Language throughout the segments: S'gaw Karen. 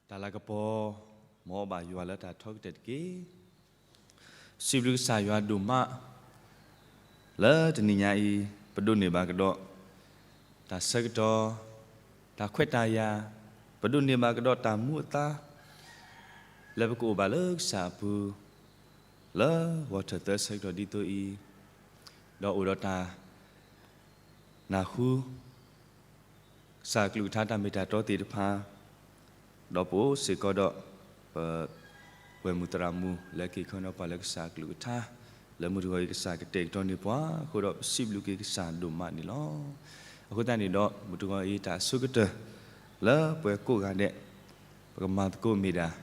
တၢ်လၤကပီၤ မ်အဘၣ်ယွၤလၢတၢ်ထီကတၢၢ်တက့ၢ်. စံးဘျုးကစၢ်ယွၤဒိၣ်မး လၢတနံၤညါအံၤ ပဒိးန့ၢ်ဘၣ်ကဒီး တၢ်ဆၢကတီၢ်, တၢ်ခွဲးတၢ်ယာ်, ပဒိးန့ၢ်ဘၣ်ကဒီးတၢ်မူအသါ လၢပကအိၣ်ဘၣ်လၢကစၢ်အပူၤ လၢဂီၤထၢၣ်သၢဆၢကတီၢ်ဒ်သိးအံၤ, ဒီးအိၣ်ဒီးတၢ် နၢ်ဟူ ကစၢ်အကလုၢ်ကထါတၢ်မ့ၢ်တၢ်တီသ့ၣ်တဖၣ်, ဒီးပအိၣ်စ့ၢ်ကီးဒီး ပ ဝဲၢ်မုၢ်သရၣ်မုၣ်လၢက့ၤခီနီၤပှၤလၢကစၢ်အကလုၢ်ကထါ, လၢမုၢ်တဂီၤအံၤကစၢ်ကတဲာ်ကတီၤန့ၢ်ပှၤအဃိဒီး ပစံးဘျုးက့ၤကစၢ်ဒိၣ်မးန့ၣ်လီၤ. အဃိသတးန့ၣ်ဒီး မုၢ်တဂီၤအံၤတၢ်အဆိကတၢၢ် လၢပှၤကိးဂၤဒဲး ပကမၤသကိးမ့ၢ်ဒၣ်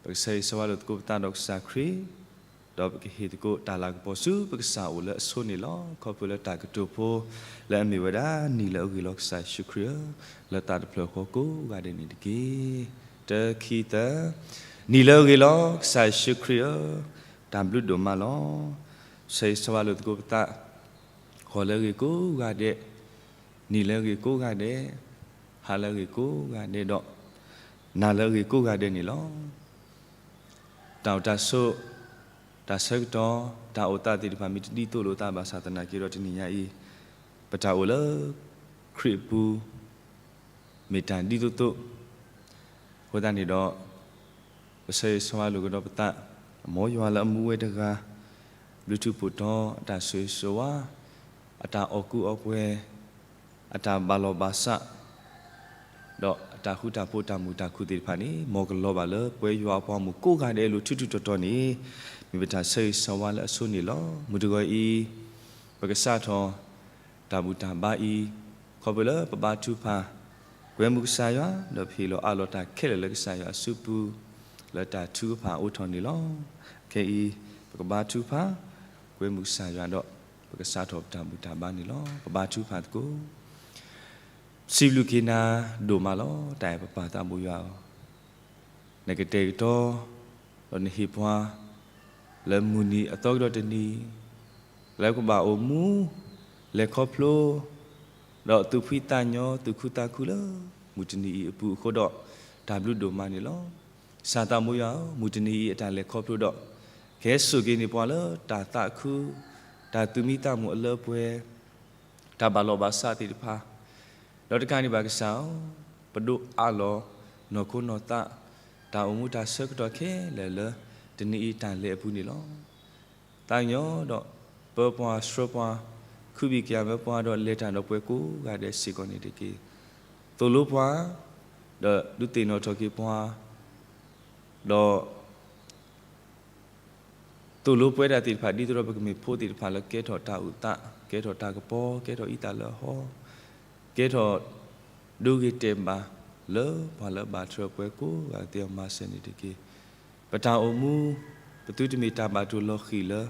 ပကဆၢဂ့ၤဆၢဝါလိာ်သကိးပသးဒီးကစၢ်ခရံာ်, ဒီးပကဟ့ၣ်သကိးတၢ်လၤကပီၤဆူပကစၢ်အအိၣ်လၢအဆိန့ၣ်လီၤ. ခီဖျိလၢတၢ်ကတိၤဖိ လၢအမ့ၢ်ဝဲဒၣ် နံၤလၢအဂ့ၤလီၤကစၢ်ယ့ၣ်ၡူးခရံာ်ဧၢ, လၢသးတဖျၢၣ်ဃီကိးဂၤဒဲးန့ၣ်တက့ၢ်. တၢ ခံ သၢ, နံၤလၢအဂ့ၤလီၤကစၢ်ယ့ၣ်ၡူးခရံာ်ဧၢ, တၢ်ဘျုးဒိၣ်မးလီၤ. ဆၢဂ့ၤဆၢဝါလိာ်သကိးပသး ဂီၤလၢအဂ့ၤကိးဂၤဒဲး, နံၤလၢအဂ့ၤကိးဂၤဒဲး, ဟါလၢအဂ့ၤကိးဂၤဒဲးဒီး နၤလၢအဂ့ၤကိးဂၤဒဲးန့ၣ်လီၤ. တၢ်အိၣ်တၢ်ဆိး, တၢ်ဆၢကတီၢ်, တၢ်အိၣ်သးသ့ၣ်တဖၣ် မ့ၢ်တဒ်သိးလိာ်သးဘၣ်ဆၣ်သနာ်က့ဒီး တနံၤညါအံၤ ပတၢ်အိၣ်လၢခရံာ်အပူၤ မ့ၢ်တၢ်ဒ်သိးသိး, အဃိသတးန့ၣ်ဒီး ပဆၢဂ့ၤဆၢဝါလိာ်ကဒီးပသး, မ်ယွၤလၢအမူဝဲတဂၤ, ဘျုးထူးဖှိၣ်တီ အတၢ်ဆိၣ်ဂ့ၤဆိၣ်ဝါ, အတၢ်အီၣ်ကူအီၣ်ပှဲၤ, အတၢ်ဘၣ်လီၢ်ဘၣ်စး ဒီးအတၢ်ဃူတၢ်ဖိးတၢ်မုာ်တၢ်ခုၣ်သ့ၣ်တဖၣ်န့ၣ် မ်ကလီၤဘၣ်လၢပဝဲယွၤအပှၤဂီၢ်မုၢ်ကိးဂၤဒဲးအလိၤထူးထူးတီၤတီၤန့ၣ် မ့ၢ်ပတၢ်ဆၢဂ့ၤဆၢဝါလၢအဆိန့ၣ်လီၤ. မုၢ်တဂီၤအံၤ ပကစးထီၣ် တၢ်ဘူၣ်တၢ်ဘါအံၤ, ခီဖျိလၢပဘါထုကဖၣ် ကွဲမုာ်ကစၢ်ယွၤ ဒီးပဟ့ၣ်လီၤအးလီၤတၢ်ခဲလၢာ်လၢကစၢ်ယွၤအစုပူၤ လၢတၢ်ထုကဖၣ်အိးထီၣ်န့ၣ်လီၤ. ခဲအံၤ ပကဘါထုကဖၣ် ကွဲမုာ်ကစၢ်ယွၤဒီး ပကစးထီၣ်ပတၢ်ဘူၣ်တၢ်ဘါန့ၣ်လီၤ. ပဘါထုကဖၣ်သကိး. စံးဘျုးက့ၤနၤဒိၣ်မးလီၤ. တၢ်အဲၣ်ပပၢ်သးဘိယွၤဧၢ, နကတဲာ်ကတီၤ ဒီးနဟ့ၣ်ပှၤ လၢမုၢ်နံၤအသီကဒီးတနံၤ လၢပကဘၣ်အိၣ်မူ လဲၤခီဖျိ ဒီးသူၣ်ဖှံသးညီ သူၣ်ခုသးခုလၢ မုၢ်တနံၤအံၤအပူၤအဃိဒီး တၢ်ဘျုးဒိၣ်မးန့ၣ်လီၤ. ကစၢ်သးဘိယွၤဧၢ, မုၢ်တနံၤအံၤအတၢ်လဲၤခီဖျိဒီး ကဟဲစိာ်က့ၤန့ၢ်ပှၤလၢတၢ်သးခု, တၢ်သူၣ်မံသးမုာ်အလၢပှဲၤ တၢ်ဘၣ်လီၢ်ဘၣ်စးသ့ၣ်တဖၣ်, ဒီးတကးန့ၣ်ဘၣ်ကစၢ်ဧၢ, ပဒိးအးလီၤ နီၢ်ခိနီၢ်သး, တၢ်အိၣ်မူတၢ်ဆၢကတီၢ်ခဲလၢာ်လၢ တနံၤအံၤတၢ်လဲၤအပူၤန့ၣ်လီၤ. သးကညီၤဒီး ပၢပှၤဆှၢပှၤ, ခုဘံၣ်ကယၤဝဲပှၤဒီးလဲၤတၢ်ဒီးပှၤကိးဂၤဒဲးစ့ၢ်ကီးန့ၣ်တက့ၢ်. သိၣ်လိပှၤ, ဒီးဒုးသ့ၣ်နီၣ်ထီၣ်က့ၤပှၤ, ဒီး သိၣ်လိပဝဲဒၣ်သ့ၣ်တဖၣ် ဒ်သိးဒီးပကမ့ၢ်ဖိသ့ၣ်တဖၣ်လၢကဲထီၣ်တၢ်အိၣ်သး, ကဲထီၣ်တၢ်ကပီၤ, ကဲထီၣ်အံသၣ်လၢအဟီ, ကဲထီၣ် ဒိဂ့ၤတဲာ်ဘၣ် လၢပှၤလၢအဘၣ်ထွဲပှဲၤကိးဂၤသ့ၣ်အမၤစၢၤန့ၣ်တက့ၢ်. ပတၢ်အိၣ်မူ ပသုတမ့ၢ်တၢ်ဘၣ်တိၢ်လီၤဃံၤလၢ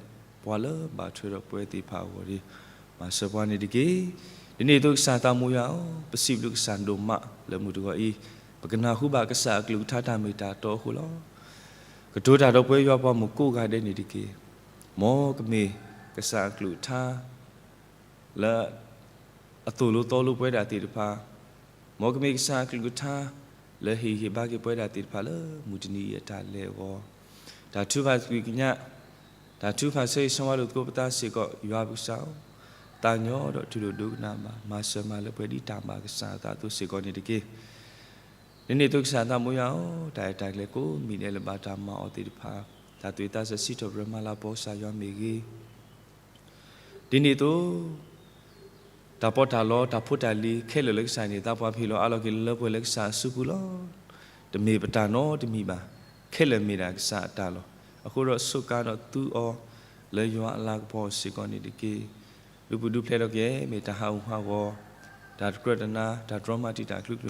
ပှၤလၢအဘၣ်ထွဲဒီးပဝဲသ့ၣ်တဖၣ်အဂီၢ်န့ၣ် မၤစၢၤပှၤန့ၣ်တက့ၢ်. ဒ်န့ၣ်အသိးကစၢ်သးဘိယွၤဧၢ, ပစံးဘျုးကစၢ်ဒိၣ်မးလၢမုၢ်တဂီၤအံၤ, ပကနၢ်ဟူဘၣ်ကစၢ်အကလုၢ်ကထါတၢ်မ့ၢ်တၢ်တီအဃိလီၤ. ကတိၤတၢ်ဒီးပဝဲယွၤပှၤဂီၢ်မုၢ်ကိးဂၤဒဲးန့ၣ်တက့ၢ်. မ်ကမ့ၢ်ကစၢ်အကလုၢ်ကထါ လၢ အသိၣ်လိသီလိပဝဲဒၣ်သ့ၣ်တဖၣ်, မ်ကမ့ၢ်ကစၢ်အကလုၢ်ကထါ လၢဟ့ၣ်ဂံၢ်ဟ့ၣ်ဘါက့ၤပဝဲဒၣ်သ့ၣ်တဖၣ်လၢမုၢ်တနံၤအံၤအတၢ်လဲၤအဂီၢ်, တၢ်ထုကဖၣ်သကွံာ်ကညး, တၢ်ထုကဖၣ်ဆၢဂ့ၤဆၢဝါလိာ်သကိးပသးစ့ၢ်ကီး ယွၤပကစၢ်ဧၢ, သးကညီၤဒီးတူၢ်လိာ်ဒိကနၣ်ဘၣ် မၤစၢၤမၤလၢပှဲၤဒ်တၢ်ဘၣ်ကစၢ်အသးအသိးစ့ၢ်ကီးန့ၣ်တက့ၢ်. ဒ်န့ၣ်အသိးကစၢ်သးဘိယွၤဧၢ, တၢ်အဲၣ်တၢ်ကျဲၤကိးမံၤဒဲးလၢဘၣ်တၢ်မၤအီၤသ့ၣ်တဖၣ်, တၢ်သူၣ်ဝံၣ်သးဆၢစံးထီၣ်ပတြၢၤမၤလၤကပီၤကစၢ်ယွၤမ့ၢ်ဂ့ၤ, ဒ်န့ၣ်အသိး တၢ်ပီးတၢ်လီတၢ်ဖိတၢ်လံၤခဲလၢာ်လၢကစၢ်န့ၣ် သးပှၢ်ပဟ့ၣ်လီၤအးလီၤက့ၤလၢလၢပှဲၤပှဲၤလၢကစၢ်အစုပူၤလီၤ. တမ့ၢ်ပတၢ်နီတမံၤဘၣ်, ခဲလၢာ်မ့ၢ်ဒၣ်ကစၢ်အတၢ်လီၤ. အဃိဒီးစူးကါဒီးသူအီၤလၢယွၤအလၤကပီၤစ့ၢ်ကီးန့ၣ်တက့ၢ်. ဒုးပူၤဒုးဖျဲးထီၣ်က့ၤ မ့ၢ်တၢ်ဟးဂူာ်ဟးဂီၤ, တၢ်တကြၢးတနါ, တၢ်တြီမၤတံာ်တာ်အကလုာ်ကလုာ်မံၤ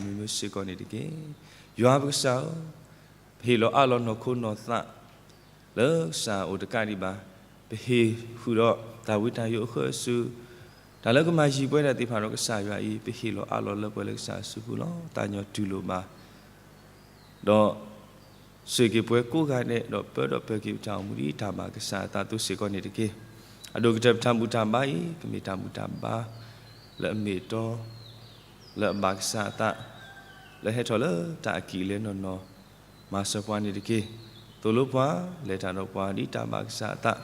မံၤစ့ၢ်ကီးန့ၣ်တက့ၢ်. ယွၤပကစၢ်ဧၢ, ပဟ့ၣ်လီၤအးလီၤနီၢ်ခိနီၢ်သး လၢကစၢ်အိၣ်တကးဒံးဘၣ်, ပဟ့ၣ်ဃုာ်ဒီးတၢ်ဝံတၢ်ယိးအဃၢအစု, တၢ်လၢကမၤယံၤပဝဲဒၣ်သ့ၣ်တဖၣ်ဒီးကစၢ်ယွၤအံၤ ပဟ့ၣ်လီၤအးလီၤလၢပှဲၤလၢကစၢ်အစုပူၤလီၤ. သးကညီၤတူၢ်လိာ်ဘၣ် ဒီး ဆိၣ်ဂ့ၤက့ၤပှၤကိးဂၤဒဲး ဒီးပၢဒီးပၢၤက့ၤပတၢ်အိၣ်မူဒ်တၢ်ဘၣ်ကစၢ်အသးအသိးစ့ၢ်ကီးန့ၣ်တက့ၢ်. အဒိၣ်ကတၢၢ်ပတၢ်ဘူၣ်တၢ်ဘါအံၤ ကမ့ၢ်တၢ်ဘူၣ်တၢ်ဘါ လၢအမ့ၢ်အတီ လၢအဘၣ်ကစၢ်အသး လၢဟဲထီၣ်လၢတၢ်အကံၣ်အလဲနီၢ်နီၢ် မၤစၢၤပှၤန့ၣ်တက့ၢ်. သိၣ်လိပှၤ, လဲၤတၢ်ဒီးပှၤဒ်တၢ်ဘၣ်ကစၢ်အသး,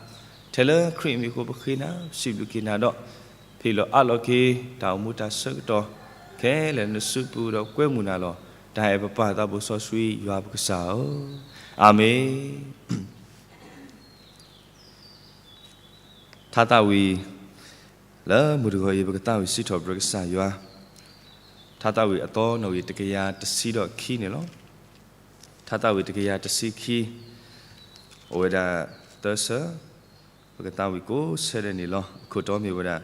ထဲလၢခရံာ်အမံၤအဃိပဃ့နၤ, ပစံးဘျုးက့ၤနၤဒီး ဖ့ၣ်လီၤအးလီၤက့ၤ တၢ်အိၣ်မူတၢ်ဆၢကတီၢ်ခဲလၢာ်နစုပူၤဒီးကွဲမုာ်နၤလီၤ. တၢ်အဲၣ်ပပၢ်သးဘိစီဆှံယွၤပကစၢ်ဧၢ, အၤမ့ၣ်. ထါသးဝံၣ်လၢမုၢ်တဂီၤအံၤ ပကသးဝံၣ်စံးထီၣ်ပတြၢၤကစၢ်ယွၤ, ထါသးဝံၣ်အသီနီၣ်ဂံၢ်တကယၤတဆံဒီးခံန့ၣ်လီၤ. ထါသးဝံၣ်တကယၤတဆံခံ, အိၣ်ဝဲဒၣ်သၢဆၢ, ပကသးဝံၣ်ကိးဆၢဒဲးန့ၣ်လီၤ. အခိၣ်တီမ့ၢ်ဝဲဒၣ်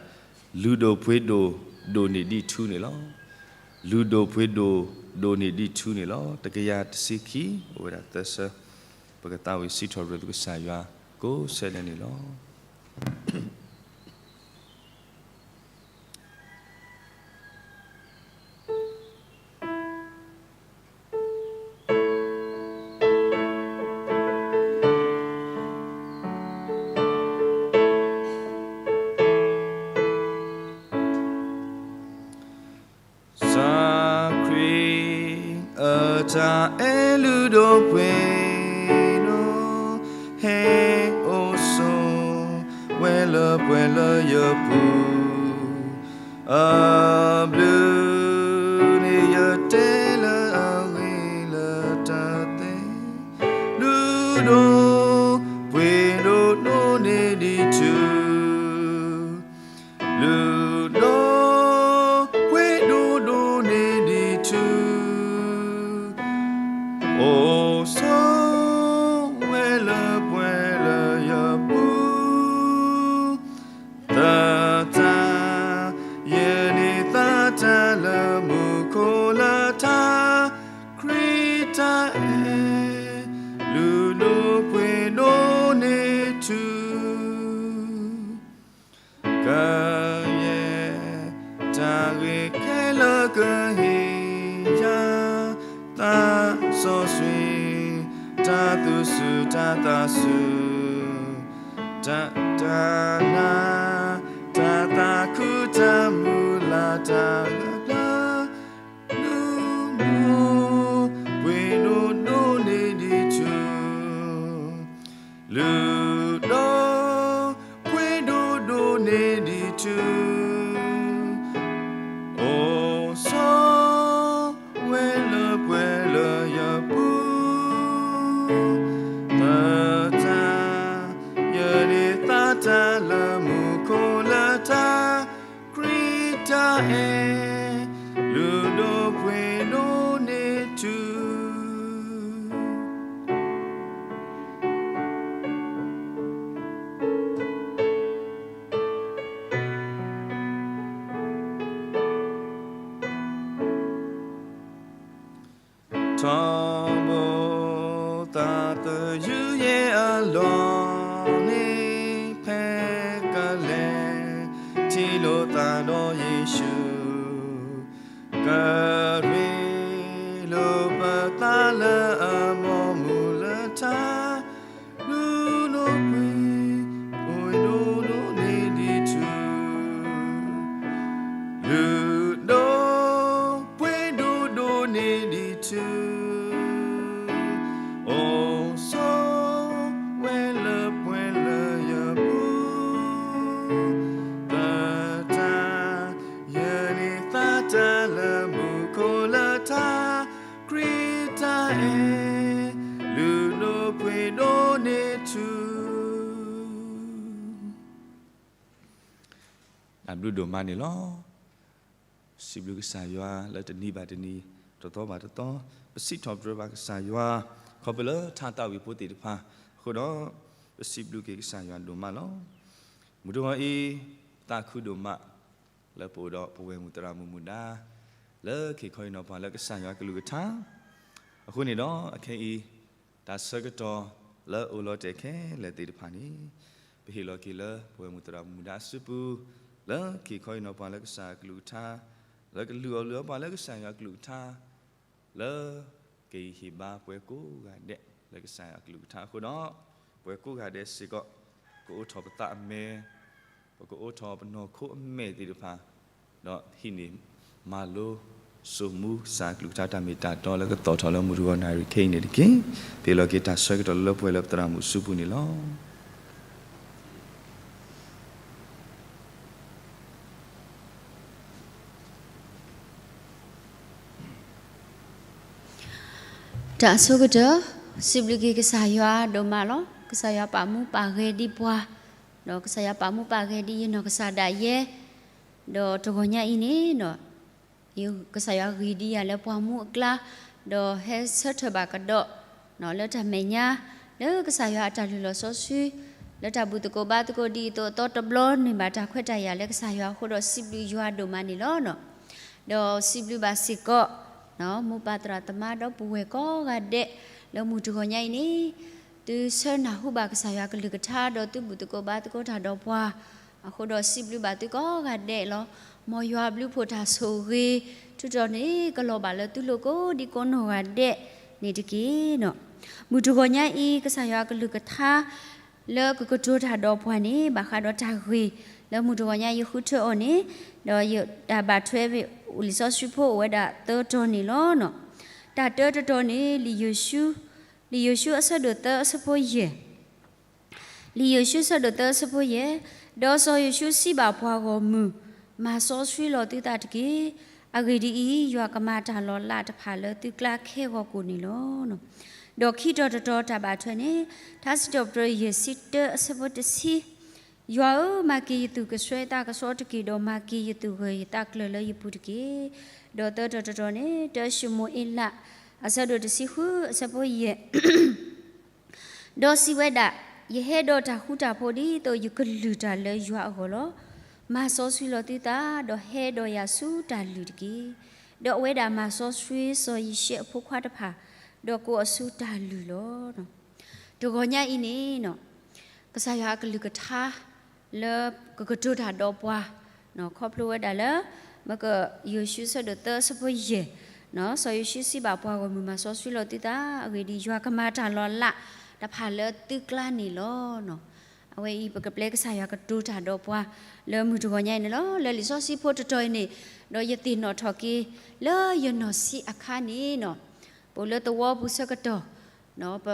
လုၢ်ဒိၣ်ပှ့ၤဒိၣ်ဒိၣ်န့ၢ်ဒံးထူန့ၣ်လီၤ. လုၢ်ဒိၣ်ပှ့ၤဒိၣ်ဒိၣ်န့ၢ်ဒံးထူန့ၣ်လီၤ. တကယၤတဆံခံ, အိၣ်ဝဲဒၣ်သၢဆၢ, ပကသးဝံၣ်စံးထီၣ်ပတြၢၤကစၢ်ယွၤကိးဆၢဒဲးန့ၣ်လီၤ. ကစၢ်ခရံာ်အတၢ်အဲၣ်လုၢ်ဒိၣ်ပှ့ၤဒိၣ် ဟဲအိၣ်ဆိးဝဲလၢပှဲၤလၢယပူၤ, အဘျုးန့ၣ်ယတဲလၢအဂ့ၤလၢတၢ်သ့, လုၢ်ဒိၣ်ပှ့ၤဒိၣ်ဒိၣ်န့ၢ်ဒံးထူ, လုၢ်ဒိၣ်ပှ့ၤဒိၣ်ဒိၣ်န့ၢ်ဒံးထူ, အိၣ်ဆိးဝဲလၢပှဲၤလၢယပူၤ, သတး ယန့ၢ်သါတၢ်လၢမူခိၣ်လၢထါ, ခရံာ်တၢ်အဲၣ်လုၢ်ဒိၣ်ပှ့ၤဒိၣ်န့ၢ်ထူ, ကယဲၢ်တၢ်ဂ့ၤခဲလၢာ်ကဟ့ၣ်ယၤ, သးစီဆှံ, တၢ်သူၣ်ဆူၣ်တၢ်သးဆူၣ်, တၢ်နာ်, တၢ်သးခုတၢ်မုၢ်လၢ်တၢ်ဂၢၢ်ကျၢၤ, လုၢ်ဒိၣ်ပှ့ၤဒိၣ်ဒိၣ်န့ၢ်ဒံးထူ, လုၢ်ဒိၣ်ပှ့ၤဒိၣ်ဒိၣ်န့ၢ်ဒံးထူ, အိၣ်ဆိးဝဲလၢပှဲၤလၢယပူၤ, သတး ယန့ၢ်သါတၢ်လၢမူခိၣ်လၢထါ, ခရံာ်တၢ်အဲၣ်လုၢ်ဒိၣ်ပှ့ၤဒိၣ်န့ၢ်ထူ. ထီဘိသးသယုၢ်ယဲၢ်အလီၢ်န့ၣ် ဖဲကလဲၤထံၣ်လိာ်သးဒီးယ့ၣ်ၡူး, ကရ့လိာ်ပသးလၢအမိၢ်မုၢ်လၢထါ, လုၢ်ဒိၣ်ပှ့ၤဒိၣ်ဒိၣ်န့ၢ်ဒံးထူ, လုၢ်ဒိၣ်ပှ့ၤဒိၣ်ဒိၣ်န့ၢ်ဒံးထူ, အိၣ်ဆိးဝဲလၢပှဲၤလၢယပူၤ, သတး ယန့ၢ်သါတၢ်လၢမူခိၣ်လၢထါ, ခရံာ်တၢ်အဲၣ် လုၢ်ဒိၣ်ပှ့ၤဒိၣ်န့ၢ်ထူ. တၢ်ဘျုးဒိၣ်မးန့ၣ်လီၤ. စံးဘျုးကစၢ်ယွၤလၢတနံၤဘၣ်တနံၤ, တသီဘၣ်တသီ, ပစံးထီၣ်ပတြၢၤဘၣ်ကစၢ်ယွၤ, ခီဖျိလၢထါသးဝံၣ်ဖိသ့ၣ်တဖၣ်အဃိဒီး, ပစံးဘျုးက့ၤကစၢ်ယွၤဒိၣ်မးလီၤ. မုၢ်တဂီၤအံၤ, ပသးခုဒိၣ်မး လၢပအိၣ်ဒီးပဝဲၢ်မုၢ်သရၣ်မုၣ်မုၣ်ဒါ, လၢကဟ့ၣ်ခီဟ့ၣ်နီၤပှၤလၢကစၢ်ယွၤကလုၢ်ကထါ, အဃိန့ၣ်ဒီး အခဲအံၤ, တၢ်ဆၢကတီၢ်လၢအအိၣ်လီၤတဲာ်ခဲလၢာ်သ့ၣ်တဖၣ်န့ၣ်, ပဟ့ၣ်လီၤက့ၤလၢပဝဲၢ်မုၢ်သရၣ်မုၣ်မုၣ်ဒါအစုပူၤ, လၢကဟ့ၣ်ခီဟ့ၣ်နီၤပှၤလၢကစၢ်ယွၤကလုၢ်ကထါ, လၢကလုၢ်အီၣ်လုၢ်အီပှၤလၢကစၢ်ယွၤကလုၢ်ကထါ, လၢကဟ့ၣ်ဘါပှၤကိးဂၤဒဲးလၢကစၢ်ယွၤကလုၢ်ကထါအဃိဒီး, ပှၤကိးဂၤဒဲးစ့ၢ်ကီး, ကအိးထီၣ်ပသးအမဲာ်, ပကအိးထီၣ်ပနီၢ်ခိအမဲာ်သ့ၣ်တဖၣ်, ဒီးဟံးန့ၢ်မၤလိ စိာ်မူစးကလုၢ်ကထါတၢ်မ့ၢ်တၢ်တီလၢကသီၣ်ထီၣ်လၢမုၢ်တဂီၤနၣ်ရံၣ်ခဲအံၤန့ၣ်တက့ၢ်. ပ့ၤလီၤက့ၤတၢ်ဆၢကတီၢ်လၢလၢပှဲၤပှဲၤလၢပသရၣ်မုၣ်စုပူၤန့ၣ်လီၤ. တၢ်အဆိကတၢၢ်, စံးဘျုးက့ၤကစၢ်ယွၤဒိၣ်မးလီၤ. ကစၢ်ယွၤပာ်မူပာ်ဂဲၤဒံးပှၤ, ဒီးကစၢ်ယွၤပာ်မူပာ်ဂဲၤဒံးယနီၢ်ကစၢ်ဒၣ်ယဲ, ဒီးတဂီၤညါအံၤန့ၣ် ကစၢ်ယွၤဂ့ၤဒံးယၤလၢပှၤမူအကျါ, ဒီးဟဲဆၢထၢၣ်ဘၣ်ကဒီး လၢတၢ်မဲာ်ညါ, လၢကစၢ်ယွၤအတၢ်လုၢ်လီၢ်စီဆှံ, လၢတၢ်ဘူၣ်သကိးဘါသကိးဒ်သိးအသီတဘျီန့ၣ်ဘၣ်တၢ်ခွဲးတၢ်ယာ်လၢကစၢ်ယွၤအဃိဒီးစံးဘျုးယွၤဒိၣ်မးန့ၣ်လီၤ. ဒီးစံးဘျုးဘၣ်စ့ၢ်ကီး မိၢ်ပၢ်သရၣ်သမါဒီပုၢ်ဝဲၢ်ကိးဂၤဒဲး လၢမုၢ်တဂီၤညါအံၤန့ၣ် သုဆၢနၢ်ဟူဘၣ်ကစၢ်ယွၤကလုၢ်ကထါ ဒီးသုဘူၣ်သကိးဘါသကိးတၢ်ဒီးပှၤ အဃိဒီးစံးဘျုးဘၣ်သုကိးဂၤဒဲးလီၤ. မ်ယွၤဘျုးဖှိၣ်တၢ်ဆိၣ်ဂ့ၤ ထုးထီၣ်န့ၢ်ကလီၤဘၣ်လၢသုလိၤကိးဒံကိးနီၢ်ဂၤဒဲးန့ၣ်တက့ၢ်. မုၢ်တဂီၤညါအံၤ ကစၢ်ယွၤကလုၢ်ကထါ လၢကကတိၤတၢ်ဒီးပှၤန့ၣ် ဘၣ်ဃးဒီးတၢ်ဂ့ၢ် လၢမုၢ်တဂီၤညါယဃုထၢအီၤန့ၣ်, ဒီးယတၢ်ဘၣ်ထွဲအိၣ်လံာ်စီဆှံဖိအိၣ်ဝဲဒၣ်သၢတီၤန့ၣ်လီၤ. တၢ်တၢတတီၤန့ၣ် လံာ်ယိၤၡူ, လံာ်ယိၤၡူအဆၢဒိၣ်သၢအဆၢဖိယဲၢ် လံာ်ယိၤၡူအဆၢဒိၣ်သၢအဆၢဖိယဲၢ်, ဒီးစီၤယိၤၡူစံးဘၣ်ပှၤဂီၢ်မုၢ်, မၤစီဆှံလီၤသုသးတက့ၢ်. အဂ့ၢ်ဒ်အံၤ, ယွၤကမၤတၢ်လီၤလးတဖၣ်လၢသုကျါခဲဂီၤကိာ်န့ၣ်လီၤ. ဒီးခံတီၤတတီၤတၢ်ဘၣ်ထွဲန့ၣ်, ထါစံးထီၣ်ပတြၢၤယဲၢ်ဆံတၢအဆၢဖိတဆံ, ယွၤဧၢ, မၤက့ၤယသူၣ်ကဆှီယသးကဆှီတက့ၢ်, ဒီးမၤက့ၤယသူၣ်ဂၢၢ်ယသးကျၢၤလၢယပူၤတက့ၢ်. ဒီးသၢတီၤတတီၤန့ၣ်, တၢၡမူၤအ့လး အဆၢဒိၣ်တဆံဃုအဆၢဖိယဲၢ် ဒီးစံးဝဲဒၣ်, ယဟဲဒီးတၢ်ဃူတၢ်ဖိးဒ်သိးယကလုၢ်တၢ်လၢယွၤအဂီၢ်လီၤ. မၤစီဆှံလီၤသုသး, ဒီးဟဲဒီးယၤဆူတၢ်လုၢ်တက့ၢ်. ဒီးအဝဲဒၣ်မၤစီဆှံစီၤယံၤၡဲအဖိခွါတဖၣ်, ဒီးကိးအီၤဆူတၢ်လုၢ်လီၤ. တဂီၤညါအံၤန့ၣ် ကစၢ်ယွၤအကလုၢ်ကထါ လၢကကတိၤတၢ်ဒီးပှၤ, ခီဖျိဝဲဒၣ်လၢ မကယိၤၡူအဆၢဒိၣ်သၢအဆၢဖိယဲၢ်, စီၤယိၤၡူစံးဘၣ်ပှၤဂီၢ်မုၢ်မၤစီဆှံလီၤသုသး, အဂ့ၢ်ဒ်အံၤ, ယွၤကမၤတၢ်လီၤလးတဖၣ်လၢသုကျါန့ၣ်လီၤ. အဝဲအံၤပကပျဲကစၢ်ယွၤကတိၤတၢ်ဒီးပှၤ လၢမုၢ်တဂီၤညါအံၤန့ၣ်လီၤ. လၢလံာ်စီဆှံဖိတတီၤအံၤန့ၣ်, ဒီးယသ့ၣ်နီၣ်ထီၣ်က့ၤ လၢယနီၢ်ဆံးအခါန့ၣ် ပအိၣ်လၢသဝီပူၤဆၢကတီၢ် ပ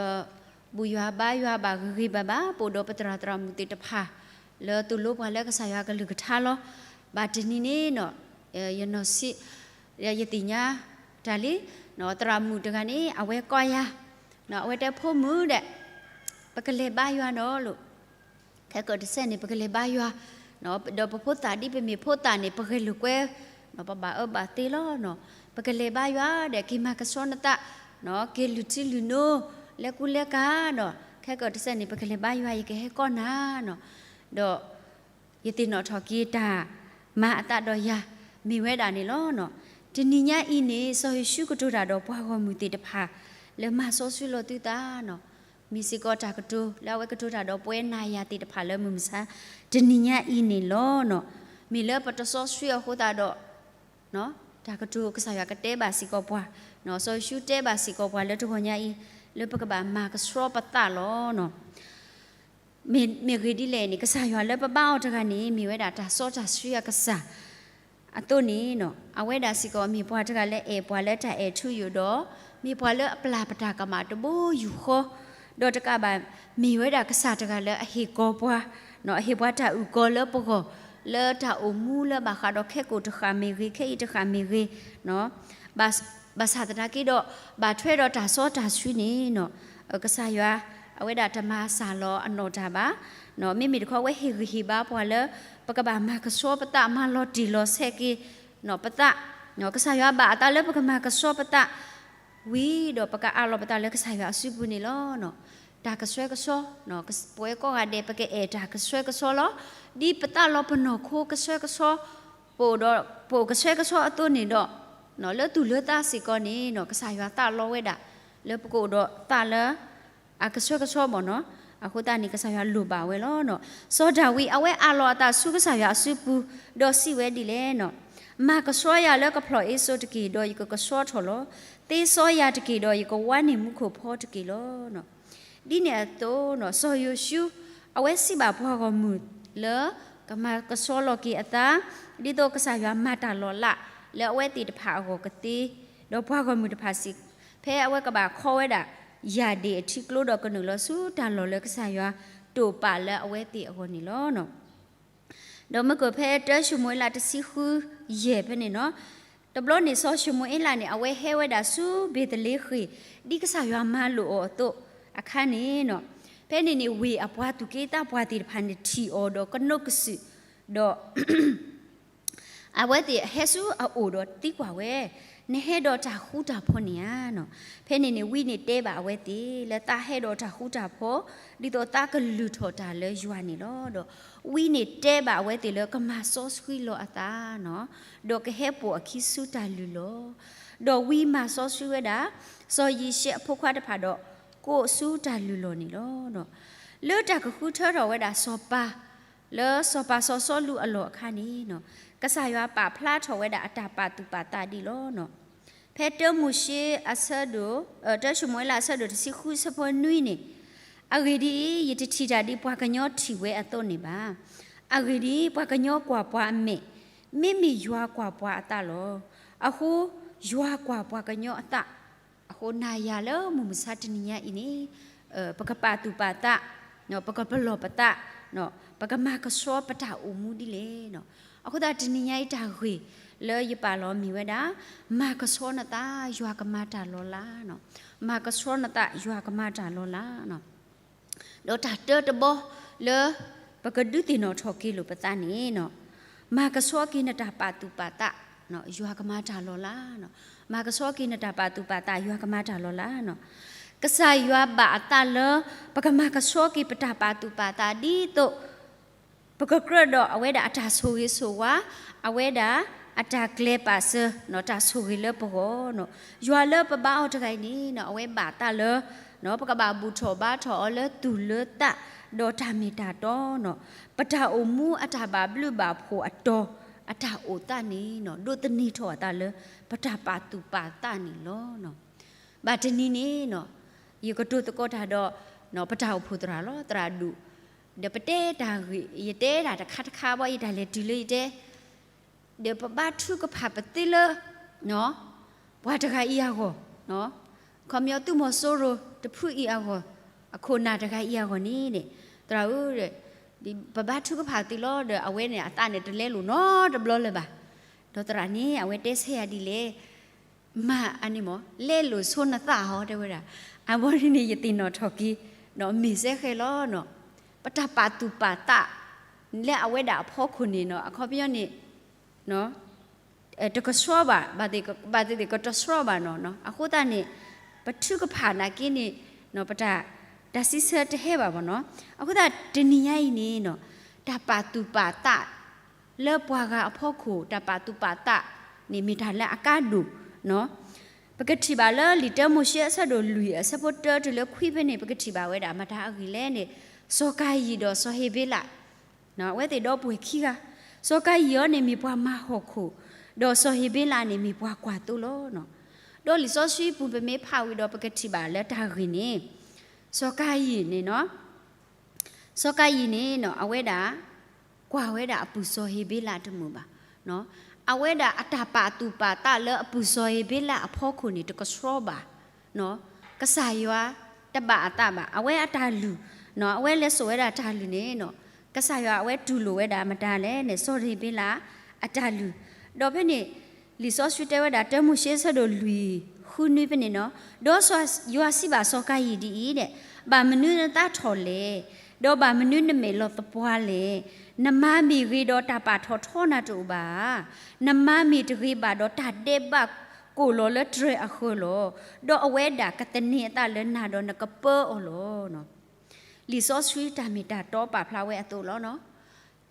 ဘူၣ်ယွၤဘါယွၤဘၣ်ဂ့ၤဂ့ၤဘၣ်ဘၣ်, ပအိၣ်ဒီးပသရၣ်သရၣ်မုၣ်သ့ၣ်တဖၣ် လၢသိၣ်လိပှၤလၢကစၢ်ယွၤကလုၢ်ကထါလီၤ. ဘၣ်တနံၤန့ၣ် ယနီၢ်ဆံး ယသ့ၣ်ညါတၢ်လံ, သရၣ်မုၣ်တဂၤန့ၣ် အဝဲကိးယၤ, အဝဲတဲ ဖိမုၣ်ဒဲး, ပကလဲၤဘါယွၤနီၤလိၤ ခဲကတဆဲန့ၣ် ပကလဲၤဘါယွၤ, ဒီးပဖိသၣ်ဒ်ပမ့ၢ်ဖိသၣ်န့ၣ် ပဂဲၤလိာ်ကွဲ, ပဘၣ်အၢဘၣ်သီလီၤ. ပကလဲၤဘါယွၤဒီး က့ၤမၤကဆှီနသး, က့ၤလုၢ်ထံလုၢ်နိ လဲၤကူလဲၤကၤဒီး ခဲကတဆဲန့ၣ် ပကလဲၤဘါယွၤ ယကဟဲကိးနၤနီၤ. ဒီးယသ့ၣ်နီၣ်ထီၣ်က့ၤတၢ်မၤအသးဒီးယၤ မ့ၢ်ဝဲဒၣ်န့ၣ်လီၤ. တနံၤညါအံၤန့ၣ် စီၤယိၤၡူကတိၤတၢ်ဒီးပှၤဂီၢ်မုၢ်သ့ၣ်တဖၣ် လၢမၤစီဆှံလီၤသုသးနီၤ, မ့ၢ်စ့ၢ်ကီးတၢ်ကတိၤလၢအဝဲကတိၤတၢ်ဒီးပဝဲနၤယၤသ့ၣ်တဖၣ်လၢမုၢ်မဆါ တနံၤညါအံၤန့ၣ်လီၤ. မ့ၢ်လၢပတစီဆှံအဃိသတးဒီး တၢ်ကတိၤကစၢ်ယွၤကတဲဘၣ်စ့ၢ်ကီးပှၤ, စီၤယိၤၡူတဲဘၣ်စ့ၢ်ကီးပှၤလၢတဂီၤညါအံၤ လၢပကဘၣ်မၤကဆှီပသးလီၤ. မ့ၢ်ဂ့ၢ်ဒ်လဲၣ်န့ၣ် ကစၢ်ယွၤလၢပဘါအီၤတဂၤန့ၣ် မ့ၢ်ဝဲဒၣ်တၢ်စီတၢ်ဆှံအကစၢ် အသိးန့ၣ် အဝဲဒၣ်စ့ၢ်ကီးမ့ၢ်ပှၤတဂၤလၢအဲၣ်ပှၤလၢတၢ်အဲၣ်ထူယိာ်ဒီး မ့ၢ်ပှၤလၢအပျၢ်ပတၢ်ကမၣ်တဘိယူၢ်ဃီ, ဒီးတကးဘၣ် မ့ၢ်ဝဲဒၣ်ကစၢ်တဂၤလၢအဟ့ၣ်ကီၤပှၤ, အဟ့ၣ်ပှၤတၢ်အုၣ်ကီၤလၢပဂီၢ်, လၢတၢ်အိၣ်မူလၢဘၣ်ဃးဒီးခဲကိာ်တဃၣ်မ့ၢ်ဂ့ၤ, ခဲအံၤတဃၣ်မ့ၢ်ဂ့ၤ, ဘၣ်ဆၣ်သနာ်က့ဒီး ဘၣ်ထွဲဒီးတၢ်စီတၢ်ဆှံန့ၣ် ကစၢ်ယွၤ အဝဲဒၣ်တမၤစၢ်လီၤအနီၢ်တၢ်ဘၣ်. မ့မ့ၢ်တခီဝဲဟ့ၣ်ဂံၢ်ဟ့ၣ်ဘါပှၤလၢ ပကဘၣ်မၤကဆှီပသး မၤလီၤတံၢ်လီၤဆဲးက့ၤပသး, ကစၢ်ယွၤဘၣ်အသးလၢပကမၤကဆှီပသး ဝံၤဒီးပကအးလီၤပသးလၢကစၢ်ယွၤအစုပူၤန့ၣ်လီၤ. တၢ်ကဆှဲကဆှီ, ပဝဲကိးဂၤဒဲး ပကအဲၣ်တၢ်ကဆှဲကဆှီလီၤ. ဒ်ပသးလီၤပနီၢ်ခိကဆှဲကဆှီ, ပအိၣ်ဒီး ပအိၣ်ကဆှဲကဆှီအသိးန့ၣ်ဒီး လၢသူၣ်လၢသးစ့ၢ်ကီးန့ၣ် ကစၢ်ယွၤသးလီဝဲဒၣ် လၢပကအိၣ်ဒီးသးလၢ အကဆှဲကဆှီဘၣ်နီၤ. အဃိသတးန့ၣ် ကစၢ်ယွၤလိၣ်ဘၣ်ဝဲလီၤ. စီၤဒၤဝံး အဝဲအးလီၤအသးဆူကစၢ်ယွၤအစုပူၤ, ဒီးစံးဝဲဒ်လဲၣ်နီၤ, မၤကဆှီယၤလၢကဖျီၣ်အ့စီတက့ၢ်, ဒီးယကကဆှီထီၣ်လီၤ. သ့စီယၤတက့ၢ်, ဒီးယကဝါန့ၢ်မူခိၣ်ဖီတက့ၢ်လီၤ. ဒ်န့ၣ်အသိးနီၤ စီၤယိၤၡူ အဝဲစံးဘၣ်ပှၤဂီၢ်မုၢ်လၢ ကမၤကဆှီလီၤက့ၤအသး ဒ်သိးကစၢ်ယွၤမၤတၢ်လီၤလး လၢအဝဲသ့ၣ်တဖၣ်အဂီၢ်ကသ့, ဒီးပှၤဂီၢ်မုၢ်တဖၣ်စ့ၢ်ကီး ဖဲအဝဲကဘၣ်ခီဝဲဒၣ် ယၢ်ဒ့ၣ်အထံကျိဒီးကနုာ်လီၤဆူတၢ်လီၢ်လၢကစၢ်ယွၤတိာ်ပာ်လၢအဝဲသ့ၣ်အဂီၢ်န့ၣ်လီၤ. ဒီးမ့ၢ်ကွၢ်ဖဲတၢၡမူၤအ့လးတဆံဃုယဲၢ်ဖဲန့ၣ်နီၤ, တဘျီန့ၣ်စီၤၡမူၤအ့လးန့ၣ် အဝဲဟဲဝဲဒၣ်ဆူဘ့းသလ့ဃ့ၣ် ဒ်ကစၢ်ယွၤမၤလိာ်အီၤအသိးအခါန့ၣ်နီၤ, ဖဲန့ၣ်န့ၣ် ဝ့ၢ်အပှၤသူၣ်က့သးပှၢ်သ့ၣ်တဖၣ်န့ၣ် ထံၣ်အီၤဒီးကနိးကစုာ်, ဒီး အဝဲသ့ၣ်ဟဲဆူအအိၣ်ဒီးသံကွၢ်ဝဲ, နဟဲဒီးတၢ်ဃူတၢ်ဖိးန့ၣ်ဧါနီၤ. ဖဲန့ၣ်န့ၣ် ဝံန့ၣ်တဲဘၣ်အဝဲသ့ၣ် လၢသးဟဲဒီးတၢ်ဃူတၢ်ဖိး, ဒ်သိးသးကလုၢ်ထီၣ်တၢ်လၢယွၤန့ၣ်လီၤ. ဒီးဝံန့ၣ်တဲဘၣ်အဝဲသ့ၣ်လၢကမၤစီဆှံလီၤအသးနီၤ, ဒီးကဟဲပိာ်အခံဆူတၢ်လုၢ်လီၢ်, ဒီးဝံမၤစီဆှံဝဲဒၣ် စီၤယံၤၡဲးအဖိခွါတဖၣ်ဒီး ကိးဆူတၢ်လုၢ်လီၢ်န့ၣ်လီၤ. လၢတၢ်ကဃုထၢထီၣ်ဝဲဒၣ်စီၤပၤ လၢစီၤပၤစီၤစီလူးအလီၢ်အခါန့ၣ်နီၤ, ကစၢ်ယွၤပာ်ဖျါထီၣ်ဝဲဒၣ်အတၢ်ပာ်သူၣ်ပာ်သးဒ်လီၤနီၤ. ဖဲတၢမိၤၡ့အဆၢဒိၣ်, တၢၡမူၤအ့လးအဆၢဒိၣ်တဆံဃု ဆၢဖိနွံန့ၣ်, အဂ့ၢ်ဒ်အံၤ, ယတထံၣ်တၢ်ဒ်ပှၤကညီထံၣ်ဝဲအသိးန့ၣ်ဘၣ်. အဂ့ၢ်ဒ်အံၤ, ပှၤကညီကွၢ်ပှၤအမဲာ်, မ့မ့ၢ်ယွၤကွၢ်ပှၤအသးလီၤ. အဃိ, ယွၤကွၢ်ပှၤကညီအသး အဃိ နၤယၤလၢမုၢ်မဆါတနံၤညါအံၤန့ၣ်, ပကပာ်သူၣ်ပာ်သး, ပကပလီၢ်ပသး, ပကမၤကဆှီပတၢ်အိၣ်မူဒ်လဲၣ်. အဃိသတးတနံၤညါအံၤတၢ်ဂ့ၢ်လၢယပာ်လီၤမ့ၢ်ဝဲဒၣ်, မၤကဆှီနသး ယွၤကမၤတၢ်လီၤလး, မၤကဆှီနသး ယွၤကမၤတၢ်လီၤလး. ဒီးတၢ်တၢတဘီလၢ ပကဒုးသ့ၣ်နီၣ်ထီၣ်က့ၤလိာ်ပသးန့ၣ်, မၤကဆှီက့ၤနတၢ်ပာ်သူၣ်ပာ်သး, ယွၤကမၤတၢ်လီၤလး, မၤကဆှီက့ၤနတၢ်ပာ်သူၣ်ပာ်သး ယွၤကမၤတၢ်လီၤလး. ကစၢ်ယွၤဘၣ်အသးလၢ ပကမၤကဆှီက့ၤပတၢ်ပာ်သူၣ်ပာ်သးဒ်သိး ပကကြၢးဒီးအဝဲဒၣ်အတၢ်ဆိၣ်ဂ့ၤဆိၣ်ဝါ, အဝဲဒၣ်အတၢ်ကျဲၤပာ်စၢၤ, တၢ်ဆိၣ်ဂ့ၤလၢပဂီၢ်, ယွၤလၢပဘါအီၤတဂၤအံၤန့ၣ် အဝဲဘၣ်သးလၢ ပကဘၣ်ဘူၣ်ထီၣ်ဘါထီၣ်အီၤလၢသူၣ်လၢသး, ဒီးတၢ်မ့ၢ်တၢ်တီ, ပတၢ်အိၣ်မူအတၢ်ဘၣ်ဘျုးဘၣ်ဖှိၣ်အတီၤ, အတၢ်အိၣ်သးန့ၣ် ဒိးသန့ၤထီၣ်အသးလၢ ပတၢ်ပာ်သူၣ်ပာ်သးန့ၣ်လီၤ. ဘၣ်တနံၤန့ၣ် ယကတိၤသကိးတၢ်ဒီး ပတၢ်အိၣ်ဖှိၣ်သရၣ်လီၤ, သရၣ်ဒိၣ်, ဒီးပတဲတၢ်ဂ့ၢ် ယတဲဒၣ်တခါတခါဘၣ် ယတၢ်လဲၤတုၤလၢယတဲ, ဒီးပဘါထုကဖၣ်ပသ့လၢ ပှၤတဂၤအံၤအဂီၢ်, ခီပညီသုးမီၤစိရိၤတဖုအံၤအဂီၢ်, အခိၣ်နၢ်တဂၤအံၤအဂီၢ်န့ၣ်, သရၣ်ဧၢ, ပဘါထုကဖၣ်သုလီၤဒီး အဝဲန့ၣ်အသးန့ၣ်တလဲလိာ်နီတဘျီလၢၤဘၣ်. ဒီးသရၣ်န့ၣ် အဝဲတဲဆၢယၤဒ်လဲၣ်, မၤအန့ၣ်မး လဲလိာ်ဆိနသးဟီ တဲဝဲဒၣ်, အဝဲန့ၣ်န့ၣ် ယသ့ၣ်နီၣ်ထီၣ်က့ၤ ဒီးမ့ၢ်စဲဃဲလီၤ. ပတၢ်ပာ်သူၣ်ပာ်သး လၢအဝဲဒၣ်အဖီခိၣ်န့ၣ်နီၤ အခီပညီန့ၣ် တကဆှီဘၣ်, ဘၣ်သ့ၣ်သ့ၣ်ကတဆှီဘၣ်နီၤ. အဃိသတးန့ၣ် ပထုကဖၣ်နာ်က့န့ၣ် ပတၢ် တၢ်စံးဆၢတဟဲဘၣ်ဘၣ်နီၤ. အဃိသတးတနံၤညါအံၤန့ၣ်နီၤ တၢ်ပာ်သူၣ်ပာ်သး လၢပှၤဂၤအဖီခိၣ် တၢ်ပာ်သူၣ်ပာ်သးန့ၣ် မ့ၢ်တၢ်လၢအကါဒိၣ်နီၤ. ပကထံၣ်ဘၣ်လၢလံာ်တၢမိၤၡ့အဆၢဒိၣ်လွံၢ်အဆၢဖိတၢတုၤလၢခွံဖဲန့ၣ် ပကထံၣ်ဘၣ်ဝဲဒၣ် မတၤအဂ့ၢ်လဲၣ်န့ၣ် စီၤကၤယံၣ်ဒီးစီၤဟ့းဘ့လး အဝဲသ့ၣ်ဒီပုၢ်ဝဲၢ်ခံဂၤ, စီၤကၤယံၣ်အံၤန့ၣ် မ့ၢ်ပှၤမၤဟီၣ်ခိၣ်, ဒီးစီၤဟ့းဘ့လးန့ၣ် မ့ၢ်ပှၤကွၢ်သိလီၤ. ဒီးလံာ်စီဆှံပူၤပမ့ၢ်ဖးဝံၤဒီး ပကထံၣ်ဘၣ်လၢတၢ်ဂ့ၢ်န့ၣ် စီၤကၤယံၣ်န့ၣ်နီၤ စီၤကၤယံၣ်န့ၣ်နီၤ အဝဲဒၣ် ကွၢ်ဝဲဒၣ်အပုၢ်စီၤဟ့းဘ့လးတမုာ်ဘၣ်. အဝဲဒၣ်အတၢ်ပာ်သူၣ်ပာ်သးလၢအပုၢ်စီၤဟ့းဘ့လးအဖီခိၣ်န့ၣ် တကဆှီဘၣ်. ကစၢ်ယွၤတဘၣ်အသးဘၣ်. အဝဲအတၢ်လုၢ်, အဝဲလဲၤစိာ်ဝဲဒၣ်တၢ်လုၢ်န့ၣ် ကစၢ်ယွၤအဝဲတူၢ်လိာ်ဝဲဒၣ်မတၤလဲၣ်န့ၣ် စီၤဟ့းဘ့လးအတၢ်လုၢ်. ဒီးဖဲန့ၣ် လံာ်စီဆှံတဲဝဲဒၣ် တၢမိၤၡ့အဆၢဒိၣ်လွံၢ် ဃုနွံဖဲန့ၣ်နီၤ, ဒီးယွၤစံးဘၣ်စီၤကၤယံၣ်ဒ်အံၤ, ဘၣ်မနုၤနသးထီၣ်လဲၣ်, ဒီးဘၣ်မနုၤနမဲာ်လီၤသပှၢ်လဲၣ်. နမၤမ့ၢ်ဂ့ၤဒီးတၢ်ပာ်ထီၣ်ထီနၤတအိၣ်ဘၣ်ဧါ. နမၤမ့ၢ်တဂ့ၤဘၣ်ဒီးတၢ်ဒဲးဘးကိၣ်လီၤလၢတြဲၤအဃၢၤလီၤ. ဒီးအဝဲဒၣ်ကသန့ၤအသးလၢနၤဒီးနကပၢအီၤလီၤ. လံာ်စီဆှံတၢ်မ့ၢ်တၢ်တီပာ်ဖျါဝဲအသိးလီၤ.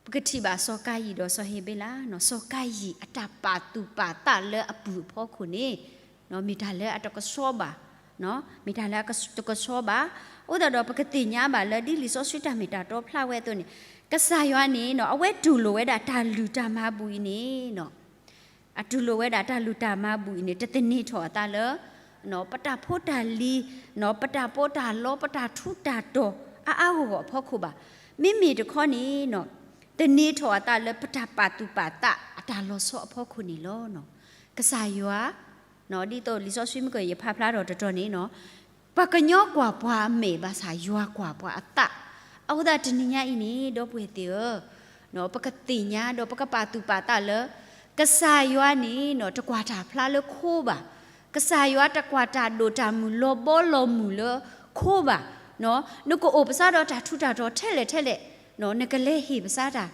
ပကထံၣ်ဘၣ်စီၤကၤယံၣ်ဒီးစီၤဟ့းဘ့လး, စီၤကၤယံၣ်အတၢ်ပာ်သူၣ်ပာ်သးလၢအပုၢ်အဖီခိၣ်န့ၣ် မ့ၢ်တၢ်လၢအတကဆှီဘၣ်, မ့ၢ်တၢ်လၢအတကဆှီဘၣ်. အဃိသတးဒီး ပကသ့ၣ်ညါဘၣ်လၢဒ်လံာ်စီဆှံတၢ်မ့ၢ်တၢ်တီဖျါဝဲအသိးန့ၣ် ကစၢ်ယွၤန့ၣ် အဝဲတူၢ်လိာ်ဝဲဒၣ်တၢ်လုၢ်တၢ်မၤဘူၣ်အံၤန့ၣ် အတူၢ်လိာ်ဝဲဒၣ်တၢ်လုၢ်တၢ်မၤဘူၣ်အံၤန့ၣ် တသန့ၤထီၣ်အသးလၢ ပတၢ်ဖိတၢ်လံၤ, ပတၢ်ပီးတၢ်လီ, ပတၢ်ထူးတၢ်တီၤအါအါဂီၢ်ဂီၢ်အဖီခိၣ်ဘၣ်. မ့မ့ၢ်တခီန့ၣ် တန့ၢ်ထီၣ်အသးလၢပတၢ်ပာ်သူၣ်ပာ်သးအတၢ်လီၤဆီအဖီခိၣ်န့ၣ်လီၤ. ကစၢ်ယွၤ ဒ်သိးလံာ်စီဆှံမုၢ်ကယဖးဖျါထီၣ်တတီၤန့ၣ်, ပှၤကညီကွၢ်ပှၤအမဲာ်ဘၣ်ဆၣ် ယွၤကွၢ်ပှၤအသး. အဃိသတးတနံၤညါအံၤန့ၣ် ဒီပုၢ်ဝဲၢ်သ့ၣ်ဧၢ, ပကသ့ၣ်ညါဒီးပကပာ်သူၣ်ပာ်သးလၢ ကစၢ်ယွၤန့ၣ် တကွၢ်တၢ်ဖျါလၢခိဘၣ်. ကစၢ်ယွၤတကွၢ်တၢ်ဒိၣ်တၢ်မုၢ်လီၤဘီလီၤမုၢ်လၢခိဘၣ်. နကအိၣ်ပသးဒီးတၢ်ထူးတၢ်တီၤထဲလဲၣ်ထဲလဲၣ်, နကလဲၤဟ့ၣ်ပသးတၢ်,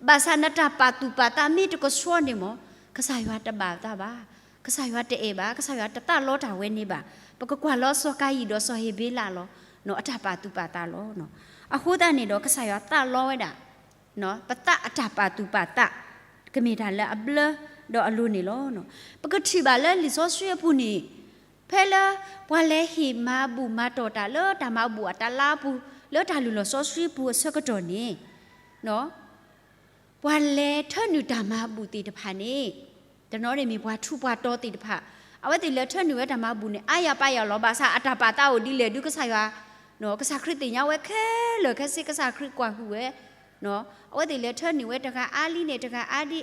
ဘၣ်ဆၣ်နတၢ်ပာ်သူၣ်ပာ်သးမ့ၢ်တကဆှီန့ၣ်မ့ၢ် ကစၢ်ယွၤတဘၣ်သးဘၣ်, ကစၢ်ယွၤတအဲၣ်ဘၣ်, ကစၢ်ယွၤတသးလီတၢ်ဝဲန့ၣ်ဘၣ်. ပကကွၢ်လီၤစီၤကၤယံၣ်ဒီးစီၤဟ့းဘ့လးလီၤ, အတၢ်ပာ်သူၣ်ပာ်သးလီၤ. အဃိသတးန့ၣ်ဒီး ကစၢ်ယွၤသးလီဝဲဒၣ် ပသးအတၢ်ပာ်သူၣ်ပာ်သး ကမ့ၢ်တၢ်လၢအဘျၢဒီးအလိၤန့ၣ်လီၤ. ပကထံၣ်ဘၣ်လၢလံာ်စီဆှံအပူၤန့ၣ်, ဖဲလၢပှၤလဲၤဟ့ၣ်မၤဘူၣ်မၤတီၢ်တၢ်လၢတၢ်မၤဘူၣ်အတၢ်လါအပူၤ လၢတၢ်လုၢ်လီၢ်စီဆှံပူၤအဆၢကတီၢ်န့ၣ်, ပှၤလဲၤထၢနုာ်တၢ်မၤဘူၣ်သ့ၣ်တဖၣ်န့ၣ်, တနီၤန့ၣ်မ့ၢ်ပှၤထူးပှၤတီၤသ့ၣ်တဖၣ်, အဝဲသ့ၣ်လဲၤထၢနုာ်ဝဲတၢ်မၤဘူၣ်န့ၣ် အါယၤပါယၤလီၤ. ဘၣ်ဆၣ်အတၢ်ပာ်သးအိၣ်ဒ်လဲၣ်ဒုး ကစၢ်ယွၤ, ကစၢ်ခရံာ်သ့ၣ်ညါဝဲခဲလၢာ်ခဲဆ့, ကစၢ်ခရံာ်ကွၢ်ဟုၣ်ဝဲ အဝဲသ့ၣ်လဲၤထၢနုာ်ဝဲတဂၤအါလံန့ၣ် တဂၤအါဒံ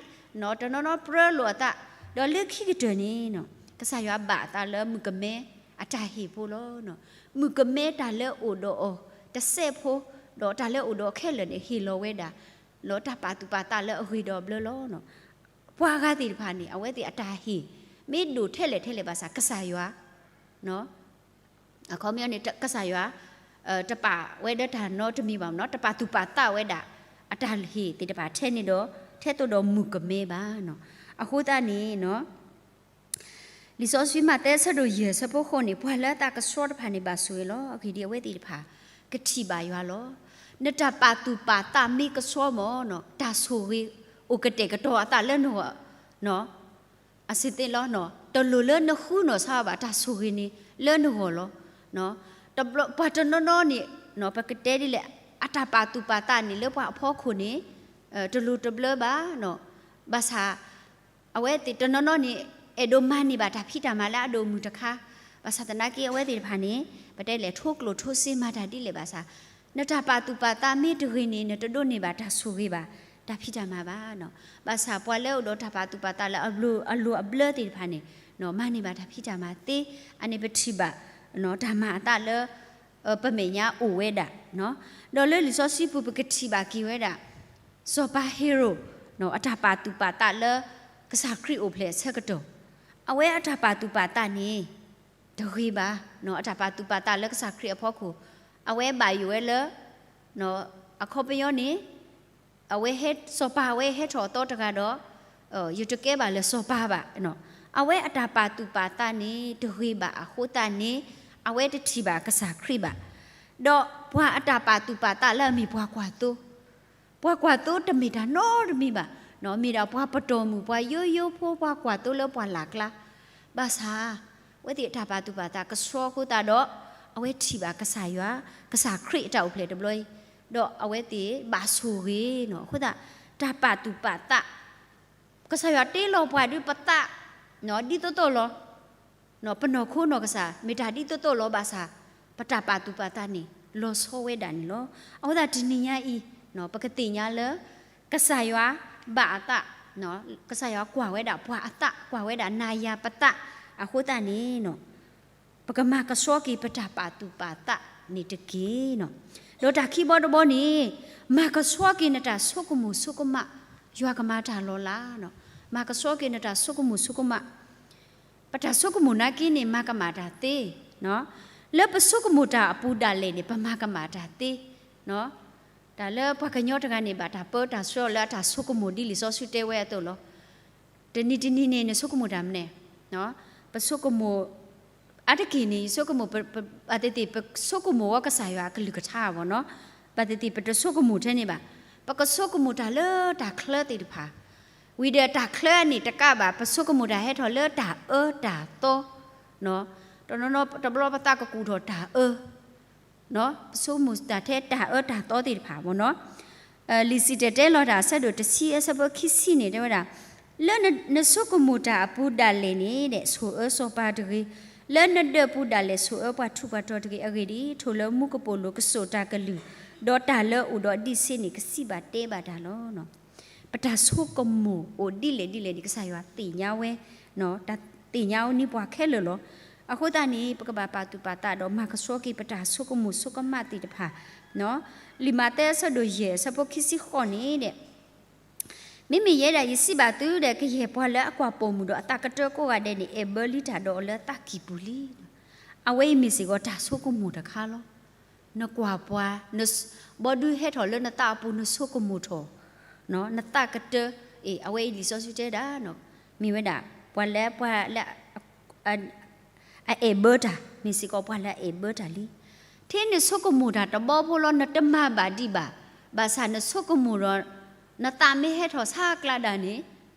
း, တနီၤနီၤပြၢလိာ်အသး, ဒီးလၢခံကတၢၢ်န့ၣ်, ကစၢ်ယွၤဘၣ်အသးလၢမုၣ်ကမဲအတၢ်ဟ့ၣ်ဖိလီၤ. မုၣ်ကမဲတၢ်လၢအိၣ်ဒီးအီၤတစဲးဖိ, ဒီးတၢ်လၢအိၣ်ဒီးအီၤခဲလၢာ်န့ၣ် ဟ့ၣ်လီၤဝဲဒၣ် လၢတၢ်ပာ်သူၣ်ပာ်သးလၢအဂ့ၤဒီးအဘျၢလီၤ. ပှၤဂၤသ့ၣ်တဖၣ်န့ၣ် အဝဲသ့ၣ်အတၢ်ဟ့ၣ် မ့ၢ်ဒိၣ်ထဲလဲၣ်ထဲလဲၣ်ဘၣ်ဆၣ် ကစၢ်ယွၤ အခီပညီန့ၣ် ကစၢ်ယွၤ တပာ်ဝဲဒၣ်တၢ်နီတမံၤဘၣ်နီၤ, တပာ်သူၣ်ပာ်သးဝဲဒၣ် အတၢ်ဟ့ၣ်သ့ၣ်တဖၣ်ထဲန့ၣ်ဒီး ထဲသိးဒီးမုၣ်ကမဲဘၣ်နီၤ. အဃိသတးန့ၣ် လံာ်စီဆှံမးသဲအဆၢဒိၣ်ယဲၢ်အဆၢဖိဃိးန့ၣ် ပှၤလၢအသးကဆှီတဖၣ်န့ၣ် ဘၣ်ဆိၣ်ဂ့ၤလီၤ. အဂ့ၢ်ဒ်အံၤ အဝဲသ့ၣ်တဖၣ် ကထံၣ်ဘၣ်ယွၤလီၤ. နတၢ်ပာ်သူၣ်ပာ်သးမ့ၢ်ကဆှီမ့ၢ် တၢ်ဆိၣ်ဂ့ၤအိၣ်ကတဲာ်ကတီၤအသးလၢနဂီၢ် အစ့သ့လီၤ. တလိၣ်လၢနဃုနီၢ်ဆါဘၣ် တၢ်ဆိၣ်ဂ့ၤန့ၣ်လၢနဂီၢ်လီၤ. ပှၤတနီၤနီၤန့ၣ် ပကတဲဒ်လဲၣ် အတၢ်ပာ်သူၣ်ပာ်သးန့ၣ် လၢပှၤအဖီခိၣ်န့ၣ် တလိၣ်တဘျၢဘၣ်. ဘၣ်ဆၣ် အဝဲသ့ၣ်တနီၤနီၤန့ၣ် အဲၣ်ဒိးမၤန့ၢ်ဘၣ်တၢ်ဖံးတၢ်မၤလၢအဒိၣ်မုၢ်တခါ, ဘၣ်ဆၣ်သနာ်က့ အဝဲသ့ၣ်တဖၣ်န့ၣ် ပတဲလဲၣ် ထိကျိၣ်ထိစ့မၤတၢ်ဒ်လဲၣ်ဘၣ်ဆၣ်, နတၢ်ပာ်သူၣ်ပာ်သးမ့ၢ်တဂ့ၤန့ၣ် နတဒိးန့ၢ်ဘၣ်တၢ်ဆိၣ်ဂ့ၤဘၣ် တၢ်ဖံးတၢ်မၤဘၣ်. ဘၣ်ဆၣ်ပှၤလၢအိၣ်ဒီးတၢ်ပာ်သူၣ်ပာ်သးလၢအလိၤအဘျၢသ့ၣ်တဖၣ်န့ၣ် မၤန့ၢ်ဘၣ်တၢ်ဖံးတၢ်မၤသ့, အန့ၣ်ပထံၣ်ဘၣ် တၢ်မၤအသးလၢ ပမဲာ်ညါအိၣ်ဝဲဒၣ်, ဒီးလၢလံာ်စီဆှံပူၤ ပကထံၣ်ဘၣ်က့ၤဝဲဒၣ် စီၤပၤဟ့ၤရိာ် အတၢ်ပာ်သူၣ်ပာ်သးလၢ ကစၢ်ခရံာ်အိၣ်ဖျဲၣ်အဆၢကတီၢ်, အဝဲအတၢ်ပာ်သူၣ်ပာ်သးန့ၣ် တဂ့ၤဘၣ်. အတၢ်ပာ်သူၣ်ပာ်သးလၢကစၢ်ခရံာ်အဖီခိၣ် အဝဲဘၣ်ယိၣ်ဝဲလၢ အခီပညီန့ၣ် အဝဲ စီၤပၤအဝဲဟဲထီၣ်အသီတဂၤဒီး ယတကဲဘၣ်လၢစီၤပၤဘၣ်. အဝဲအတၢ်ပာ်သူၣ်ပာ်သးန့ၣ် တဂ့ၤဘၣ်အဃိသတးန့ၣ် အဝဲတထံၣ်ဘၣ်ကစၢ်ခရံာ်ဘၣ်. ဒီးပှၤအတၢ်ပာ်သူၣ်ပာ်သးလၢအမ့ၢ်ပှၤကွၢ်သိ, ပှၤကွၢ်သိတမ့ၢ်တၢ်နီတမံၤဘၣ်, မ့ၢ်ဒၣ်ပှၤပတီၢ်မုၢ် ပှၤယိယိဖိ ပှၤကွၢ်သိလၢပှၢ်လၢ်ကျါ, ဘၣ်ဆၣ် အဝဲသ့ၣ်အတၢ်ပာ်သူၣ်ပာ်သးကဆှီအဃိသတးဒီး အဝဲထံၣ်ဘၣ်ကစၢ်ယွၤ, ကစၢ်ခရံာ်အတၢ်အိၣ်ဖျဲၣ်တဘျီအံၤ, ဒီးအဝဲသ့ၣ်ဘၣ်ဆိၣ်ဂ့ၤနီၤ. အဃိသတး တၢ်ပာ်သူၣ်ပာ်သး ကစၢ်ယွၤတ့လီၤပှၤဒုးပသး ဒ်သိးသိးလီၤ. ပနီၢ်ခိနီၢ်ကစၢ် မ့ၢ်တၢ်ဒ်သိးသိးလီၤဘၣ်ဆၣ် ပတၢ်ပာ်သူၣ်ပာ်သးန့ၣ် လီၤဆီဝဲဒၣ်န့ၣ်လီၤ. အဃိသတးတနံၤညါအံၤ ပကသ့ၣ်ညါလၢ ကစၢ်ယွၤဘၣ်အသး, ကစၢ်ယွၤကွၢ်ဝဲဒၣ်ပှၤအသး, ကွၢ်ဝဲဒၣ်နၤယၤပသး, အဃိသတးန့ၣ် ပကမၤကဆှီက့ၤပတၢ်ပာ်သူၣ်ပာ်သးန့ၣ်တက့ၢ်. ဒီးတၢ်ခံဘီတဘီန့ၣ် မၤကဆှီက့ၤနတၢ်ဆိကမိၣ်ဆိကမး, ယွၤကမၤတၢ်လီၤလး. မၤကဆှီက့ၤနတၢ်ဆိကမိၣ်ဆိကမး, ပတၢ်ဆိကမိၣ်နာ်က့န့ၣ် မၤကမၣ်တၢ်သ့, လၢပဆိကမိၣ်တၢ်အပူၤဒၣ်လဲာ်န့ၣ် ပမၤကမၣ်တၢ်သ့. တၢ်လၢပှၤကညီတဂၤန့ၣ် ဘၣ်တၢ်ပၢတၢ်ဆှၢလၢအတၢ်ဆိကမိၣ်ဒ်လံာ်စီဆှံတဲဝဲအသိးလီၤ. တနံၤတနံၤန့ၣ် နဆိကမိၣ်တၢ်မနုၤ, ပဆိကမိၣ် အါတက့ၢ်န့ၣ် ယဆိကမိၣ် ဘၣ်သ့ၣ်သ့ၣ် ပဆိကမိၣ်ဝဲကစၢ်ယွၤအကလုၢ်ကထါဘၣ်နီၤ, ဘၣ်သ့ၣ်သ့ၣ် ပတဆိကမိၣ်ထဲန့ၣ်ဘၣ်, ပကဆိကမိၣ်တၢ်လၢတၢ်ချၢသ့ၣ်တဖၣ်, ဝံၤဒီးတၢ်ချၢန့ၣ်တကးဘၣ် ပဆိကမိၣ်တၢ်ဟဲထီၣ်လၢတၢ်အၢတၢ်သီ, တနီၤနီၤတဘျီပသးကကူၣ်ထီၣ်တၢ်အၢ ပဆိကမိၣ်တၢ်ထဲတၢ်အၢတၢ်သီသ့ၣ်တဖၣ်မ့ၢ်နီၤ, လံာ်စံၣ်တဲၤတဲလီၤတၢ်အဆၢဒိၣ်တဆံအဆၢဖိခံဆံန့ၣ် တဲဝဲဒၣ်, လၢနဆိကမိၣ်တၢ်အပူၤဒၣ်လဲာ်န့ၣ် ဆိၣ်အၢစီၤပၤတဂ့ၤ, လၢနဒၢးပူၤဒၣ်လဲာ် ဆိၣ်အၢပှၤထူးပှၤတီၤတဂ့ၤ. အဂ့ၢ်ဒ်အံၤ, ထိၣ်လၢမူကပိာ်လိၤကစိာ်တၢ်ကလုၢ် ဒီးတၢ်လၢအိၣ်ဒီးဒံးဆ့န့ၣ် ကစံးဘၣ်တဲဘၣ်တၢ်လီၤ. ပတၢ်ဆိကမိၣ်အိၣ်ဒ်လဲၣ်ဒ်လဲၣ်န့ၣ် ကစၢ်ယွၤသ့ၣ်ညါဝဲ, တၢ်သ့ၣ်ညါဝဲန့ၢ်ပှၤခဲလၢာ်လီၤ. အဃိသတးန့ၣ် ပကဘၣ်ပာ်သူၣ်ပာ်သးဒီးမၤကဆှီက့ၤပတၢ်ဆိကမိၣ်ဆိကမးသ့ၣ်တဖၣ်, လံာ်မးသဲအဆၢဒိၣ်ယဲၢ်အဆၢဖိခံဆံဃိးန့ၣ်ဒီး မ့မ့ၢ်ယဲဒၣ်ယစံးဘၣ်သုဒီး ကယဲၢ်ပှၤလၢအကွၢ်ပိာ်မုၣ်ဒီးအသးကတၢၢ်ကိးဂၤဒဲးန့ၣ် အဲၣ်ဘၢလံတၢ်ဒီးအီၤလၢအသးကံၢ်ပူၤလံ. အဝဲအံၤမ့ၢ်စ့ၢ်ကီးတၢ်ဆိကမိၣ်တခါလီၤ. နကွၢ်ပှၤ, ဘီဒုးဟဲထီၣ်လၢနသးအပူၤ နဆိကမိၣ်ထီၣ်, နသးကတၢၢ်, အဝဲအံၤလံာ်စီဆှံတဲဒၣ်, မ့ၢ်ဝဲဒၣ် ပှၤလၢ ပှၤလၢ အအဲၣ်ဘၢတၢ်, မ့ၢ်စ့ၢ်ကီးပှၤလၢအအဲၣ်ဘၢတၢ်လံ. ထဲနဆိကမိၣ်တၢ်တဘီဖိလီၤ နတမၤဘၣ်ဒံးဘၣ်, ဘၣ်ဆၣ်နဆိကမိၣ်ဒီး နသးမ့ၢ်ဟဲထီၣ်ဆါကျါဒၣ်န့ၣ်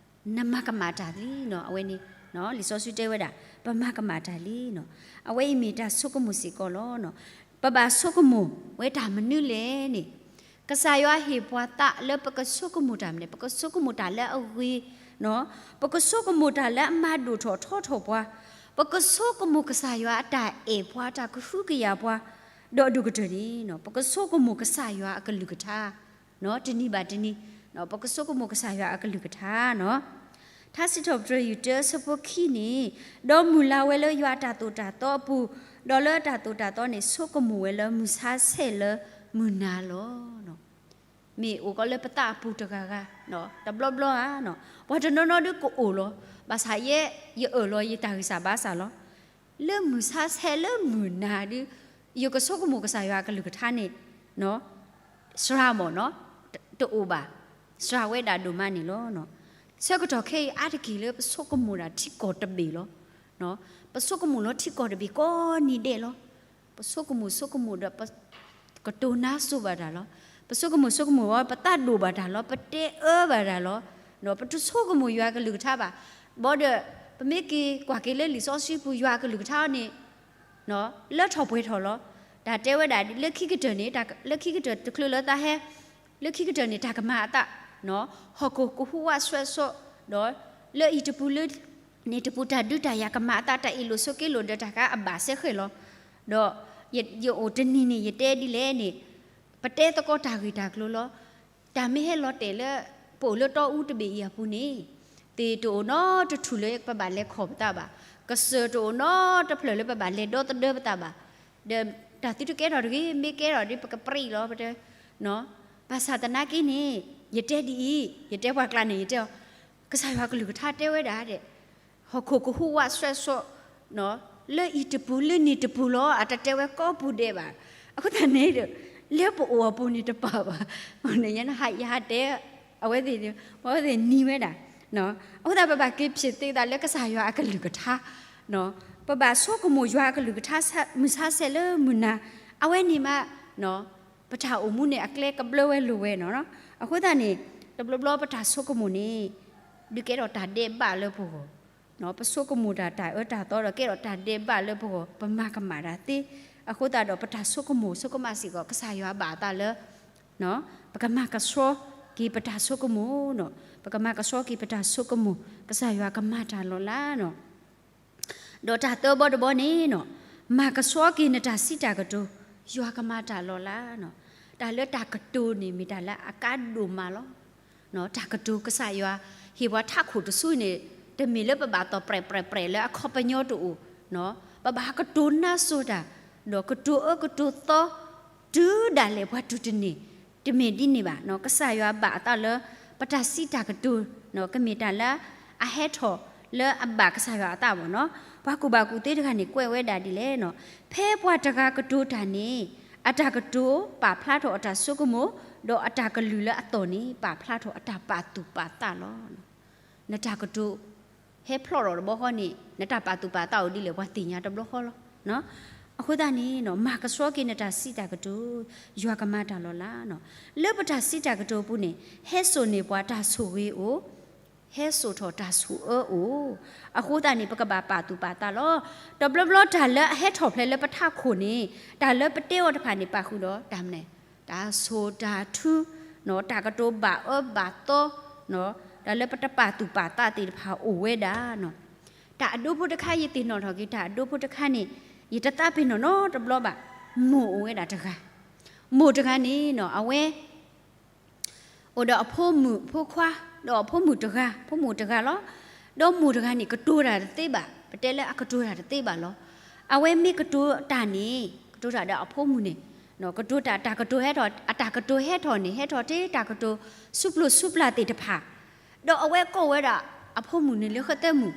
နမၤကမၣ်တၢ်လံနီၤ. အဝဲန့ၣ် လံာ်စီဆှံတဲဝဲဒၣ် ပမၤကမၣ်တၢ်လံနီၤ. အဝဲအံၤမ့ၢ်တၢ်ဆိကမိၣ်စ့ၢ်ကီးလီၤ. ပဘၣ်ဆိကမိၣ်ဝဲတၢ်မနုၤလဲၣ်န့ၣ် ကစၢ်ယွၤဟ့ၣ်ပှၤသးလၢပကဆိကမိၣ်တၢ်မနုၤလဲၣ်, ပကဆိကမိၣ်တၢ်လၢအဂ့ၤ, ပကဆိကမိၣ်တၢ်လၢအမၤဒိၣ်ထီၣ်ထီထီၣ်ပှၤ, ပကဆိကမိၣ်ကစၢ်ယွၤအတၢ်အဲၣ်ပှၤ တၢ်ကဟုကယာ်ပှၤ, ဒီးအဒိၣ်ကတၢၢ်န့ၣ် ပကဆိကမိၣ်ကစၢ်ယွၤအကလုၢ်ကထါ တနံၤဘၣ်တနံၤ, ပကဆိကမိၣ်ကစၢ်ယွၤအကလုၢ်ကထါနီၤ. ထါစံးထီၣ်ပတြၢၤ ယုၢ်တၢ အဆၢဖိခံန့ၣ်, ဒီးမုၢ်လၢ်ဝဲလၢယွၤအတၢ်သိၣ်တၢ်သီအပူၤ, ဒီးလၢအတၢ်သိၣ်တၢ်သီန့ၣ် ဆိကမိၣ်ဝဲလၢမုၢ်ဆါဆဲးလၢမုၢ်နၤလီၤ. မ့ၢ်အိၣ်ကီးလၢပသးအပူၤတဂၤဂၤ, တဘျီဘျီဧါ, ပှၤတနီၤနီၤဒုးကအိၣ်လီၤ, ဘၣ်ဆၣ်ယဲ ယအၢၣ်လီၤယတၢ်ဂံၢ်စၢ်ဘါစၢ်လီၤ. လၢမုၢ်ဆါဆဲးလၢမုၢ်နၤဒုး ယကဆိကမိၣ်ကစၢ်ယွၤအကလုၢ်ကထါန့ၣ် စှၤမၢ်နီၤ, တအိၣ်ဘၣ်, စှၤဝဲဒၣ်ဒိၣ်မးန့ၣ်လီၤ. ဆၢကတီၢ်ခဲအံၤအါတက့ၢ်လၢပဆိကမိၣ်ဒၣ်ထံကီၢ်တဘ့ၣ်လီၤ. ပဆိကမိၣ်လီၤထံကီၢ်တဘ့ၣ်ကိးနံၤဒဲးလီၤ. ပဆိကမိၣ်ဆိကမိၣ်ဒီး ပကတိၤနါစိၤဘၣ်တၢ်လီၤ. ပဆိကမိၣ်ဆိကမိၣ်ဝဲ ပသးဒိၣ်ဘၣ်တၢ်လီၤ, ပတဲအၢဘၣ်တၢ်လီၤ. ဒီးပတဆိကမိၣ်ယွၤအကလုၢ်ကထါဘၣ်. ဘၣ်ဒီး ပမ့ၢ်က့ၤကွၢ်က့ၤလၢလံာ်စီဆှံပူၤ ယွၤအကလုၢ်ကထါအီၤန့ၣ် လၢထီၣ်ပှဲၤထီၣ်လီၤ. တၢ်တဲဝဲဒၣ်လၢခံကတၢၢ်န့ၣ်, လၢခံကတၢၢ်တချုးလၢသးဟဲ, လၢခံကတၢၢ်န့ၣ် တၢ်ကမၤအသး, ဟီၣ်ခိၣ်ကဟူးဝးဆှဲးဆှီ, ဒီးလၢအံၤတပူၤလၢ န့ၣ်တပူၤ တၢ်ဒုးတၢ်ယၤကမၤအသး တၢ်အ့ၣ်လိာ်ဆိးက့လိာ်ဒီးတၢ်ကါအဘၣ်စဲဃဲၣ်လီၤ. ဒီးယအိၣ်တနံၤန့ၣ် ယတဲဒ်လဲၣ်န့ၣ်, ပတဲသကိးတၢ်ဂ့ၢ်တၢ်ကျိၤလီၤ. တၢ်မ့ၢ်ဟဲလီၤတဲာ်လၢ ပအိၣ်လၢတီအူတဘ့ၣ်အံၤအပူၤန့ၣ်, သ့ၣ်တအိၣ်နီတထူၣ်လၢပဘၣ်လဲၤခီၣ်ပသးဘၣ်, ကစၢၢ်တအိၣ်နီတဖျၢၣ်လၢပဘၣ်လဲၤဒီသဒၢပသးဘၣ်, ဒီးတၢ်သုတကဲထီၣ်တဂ့ၤ, မ့ၢ်ကဲထီၣ်ဒီးပကပြံးလီၤ, ပတဲ ဘၣ်ဆၣ်သနာ်က့န့ၣ် ယတဲဒ်အံၤ, ယတဲပှၤကျါန့ၣ် ယတဲအီၤ, ကစၢ်ယွၤကလုၢ်ကထါတဲဝဲဒၣ်ဒီး ဟီၣ်ခိၣ်ကဟူးဝးဆှဲးဆှီ, လၢအံၤတပူၤလၢန့ၣ်တပူၤလီၤ, အတတဲဝဲကိးပူၤဒဲးဘၣ်. အဃိသတးန့ၣ်ဒီး လၢပအိၣ်အပူၤန့ၣ်တပာ်ဘၣ်. ယဟးတဲ အဝဲသ့ၣ် အဝဲသ့ၣ်နံၤဝဲဒၣ်. အဃိသတး ပဘၣ်က့ၤဖျဲးသ့သးလၢကစၢ်ယွၤအကလုၢ်ကထါ, ပဘၣ်ဆိကမိၣ်ယွၤအကလုၢ်ကထါ မုၢ်ဆါဆဲးလၢမုၢ်နၤ, အဝဲန့ၣ်မး ပတၢ်အိၣ်မူန့ၣ် အကျဲကဘျၢဝဲလိၤဝဲနီၤ. အဃိသတးန့ၣ် တဘျီဘျီပတၢ်ဆိကမိၣ်န့ၣ် ဒုးကဲထီၣ်တၢ်ဒဲးဘးလၢပဂီၢ်, ပဆိကမိၣ်တၢ်တၢ်အၢတၢ်သီဒီး ကဲထီၣ်တၢ်ဒဲးဘးလၢပဂီၢ်, ပမၤကမၣ်တၢ်သ့. အဃိသတးဒီး ပတၢ်ဆိကမိၣ်ဆိကမးစ့ၢ်ကီး ကစၢ်ယွၤဘၣ်အသးလၢ ပကမၤကဆှီက့ၤပတၢ်ဆိကမိၣ်, ပကမၤကဆှီက့ၤပတၢ်ဆိကမိၣ် ကစၢ်ယွၤကမၤတၢ်လီၤလၢ်နီၤ. ဒီးတၢ်သၢဘီတဘီန့ၣ်နီၤ, မၤကဆှီက့ၤနတၢ်စံးတၢ်ကတိၤ, ယွၤကမၤတၢ်လီၤလၢ်နီၤ. တၢ်လၢတၢ်ကတိၤန့ၣ် မ့ၢ်တၢ်လၢအကါဒိၣ်မးလီၤ. တၢ်ကတိၤ ကစၢ်ယွၤဟ့ၣ်ပှၤထးခိၣ်တစုန့ၣ် တမ့ၢ်လၢပဘၣ်တီၢ်ပြဲးပြဲးပြဲးလၢအခီပညီတအိၣ်, ပဘၣ်ကတိၤနါစိၤတၢ်, ဒီးကတိၤအၢကတိၤသီ တုၤဒၣ်လဲာ်ပှၤတုၤတန့ၢ်, တမ့ၢ်ဒ်န့ၣ်ဘၣ်. ကစၢ်ယွၤဘၣ်အသးလၢ ပတၢ်စံးတၢ်ကတိၤ ကမ့ၢ်တၢ်လၢအဟဲထီၣ်လၢအဘၣ်ကစၢ်ယွၤအသးဘၣ်နီၤ. ပှၤကူၣ်ဘၣ်ကူၣ်သ့တဂၤန့ၣ် ကွဲးဝဲဒၣ်ဒ်လဲၣ်နီၤ, ဖဲပှၤတဂၤကတိၤတၢ်န့ၣ် အတၢ်ကတိၤပာ်ဖျါထီၣ်အတၢ်ဆိကမိၣ်, ဒီးအတၢ်ကလုၢ်လၢအသီၣ်န့ၣ် ပာ်ဖျါထီၣ်အတၢ်ပာ်သူၣ်ပာ်သးလီၤ. နတၢ်ကတိၤ ဟဲဖျီၣ်ထီၣ်တဘျီဃီန့ၣ် နတၢ်ပာ်သူၣ်ပာ်သးအိၣ်ဒ်လဲၣ် ပှၤသ့ၣ်ညါတဘျီဃီလီၤ. အဃိသတးန့ၣ်နီၤ, မၤကဆှီက့ၤနတၢ်စံးတၢ်ကတိၤ, ယွၤကမၤတၢ်လီၤလၢ်နီၤ. လၢပတၢ်စံးတၢ်ကတိၤအပူၤန့ၣ် ဟဲစိာ်န့ၢ်ပှၤတၢ်ဆိၣ်ဂ့ၤအိၣ်, ဟဲစိာ်ထီၣ်တၢ်ဆိၣ်အၢအိၣ်. အဃိသတးန့ၣ် ပကဘၣ်ပာ်သူၣ်ပာ်သးလီၤ. တဘျီဘျီတၢ်လၢအဟဲထီၣ်ဖျဲးလၢပထးခိၣ်န့ၣ် တၢ်လၢပတဲအီၤတဖၣ်န့ၣ် ပာ်ဃုာ်ဒီးတၢ်မနုၤလဲၣ်, တၢ်ဆိၣ်တၢ်ထု, တၢ်ကတိၤဘၣ်အၢဘၣ်သီ, တၢ်လၢပတပာ်သူၣ်ပာ်သးသ့ၣ်တဖၣ်အိၣ်ဝဲဒၣ်နီၤ. တၢ်အဒိဖိတခါ ယသ့ၣ်နီၣ်ထီၣ်က့ၤ တၢ်အဒိဖိတခါန့ၣ် ယတသးပ့ၤနီၣ်နီတဘျီဘၣ်. မိၢ်အိၣ်ဝဲဒၣ်တဂၤ, မိၢ်တဂၤန့ၣ်နီၤ အဝဲ အိၣ်ဒီးအဖိမုၣ်ဖိခွါ ဒီးအဖိမုၣ်တဂၤ ဖိမုၣ်တဂၤလီၤ. ဒီးမိၢ်တဂၤန့ၣ် ကတိၤတၢ်တသ့ဘၣ်, ပတဲလၢအကတိၤတၢ်တသ့ဘၣ်လီၤ. အဝဲမ့ၢ်ကတိၤတၢ်န့ၣ် ကတိၤတၢ်ဒီးအဖိမုၣ်န့ၣ် ကတိၤတၢ် တၢ်ကတိၤဟဲထီၣ် အတၢ်ကတိၤဟဲထီၣ်န့ၣ် ဟဲထီၣ်ထဲတၢ်ကတိၤဆူၣ်ပျိၢ်ဆူၣ်ပျၢ်သ့ၣ်တဖၣ်, ဒီးအဝဲကိးဝဲဒၣ်အဖိမုၣ်န့ၣ်လၢဃဲသဲမုၣ်,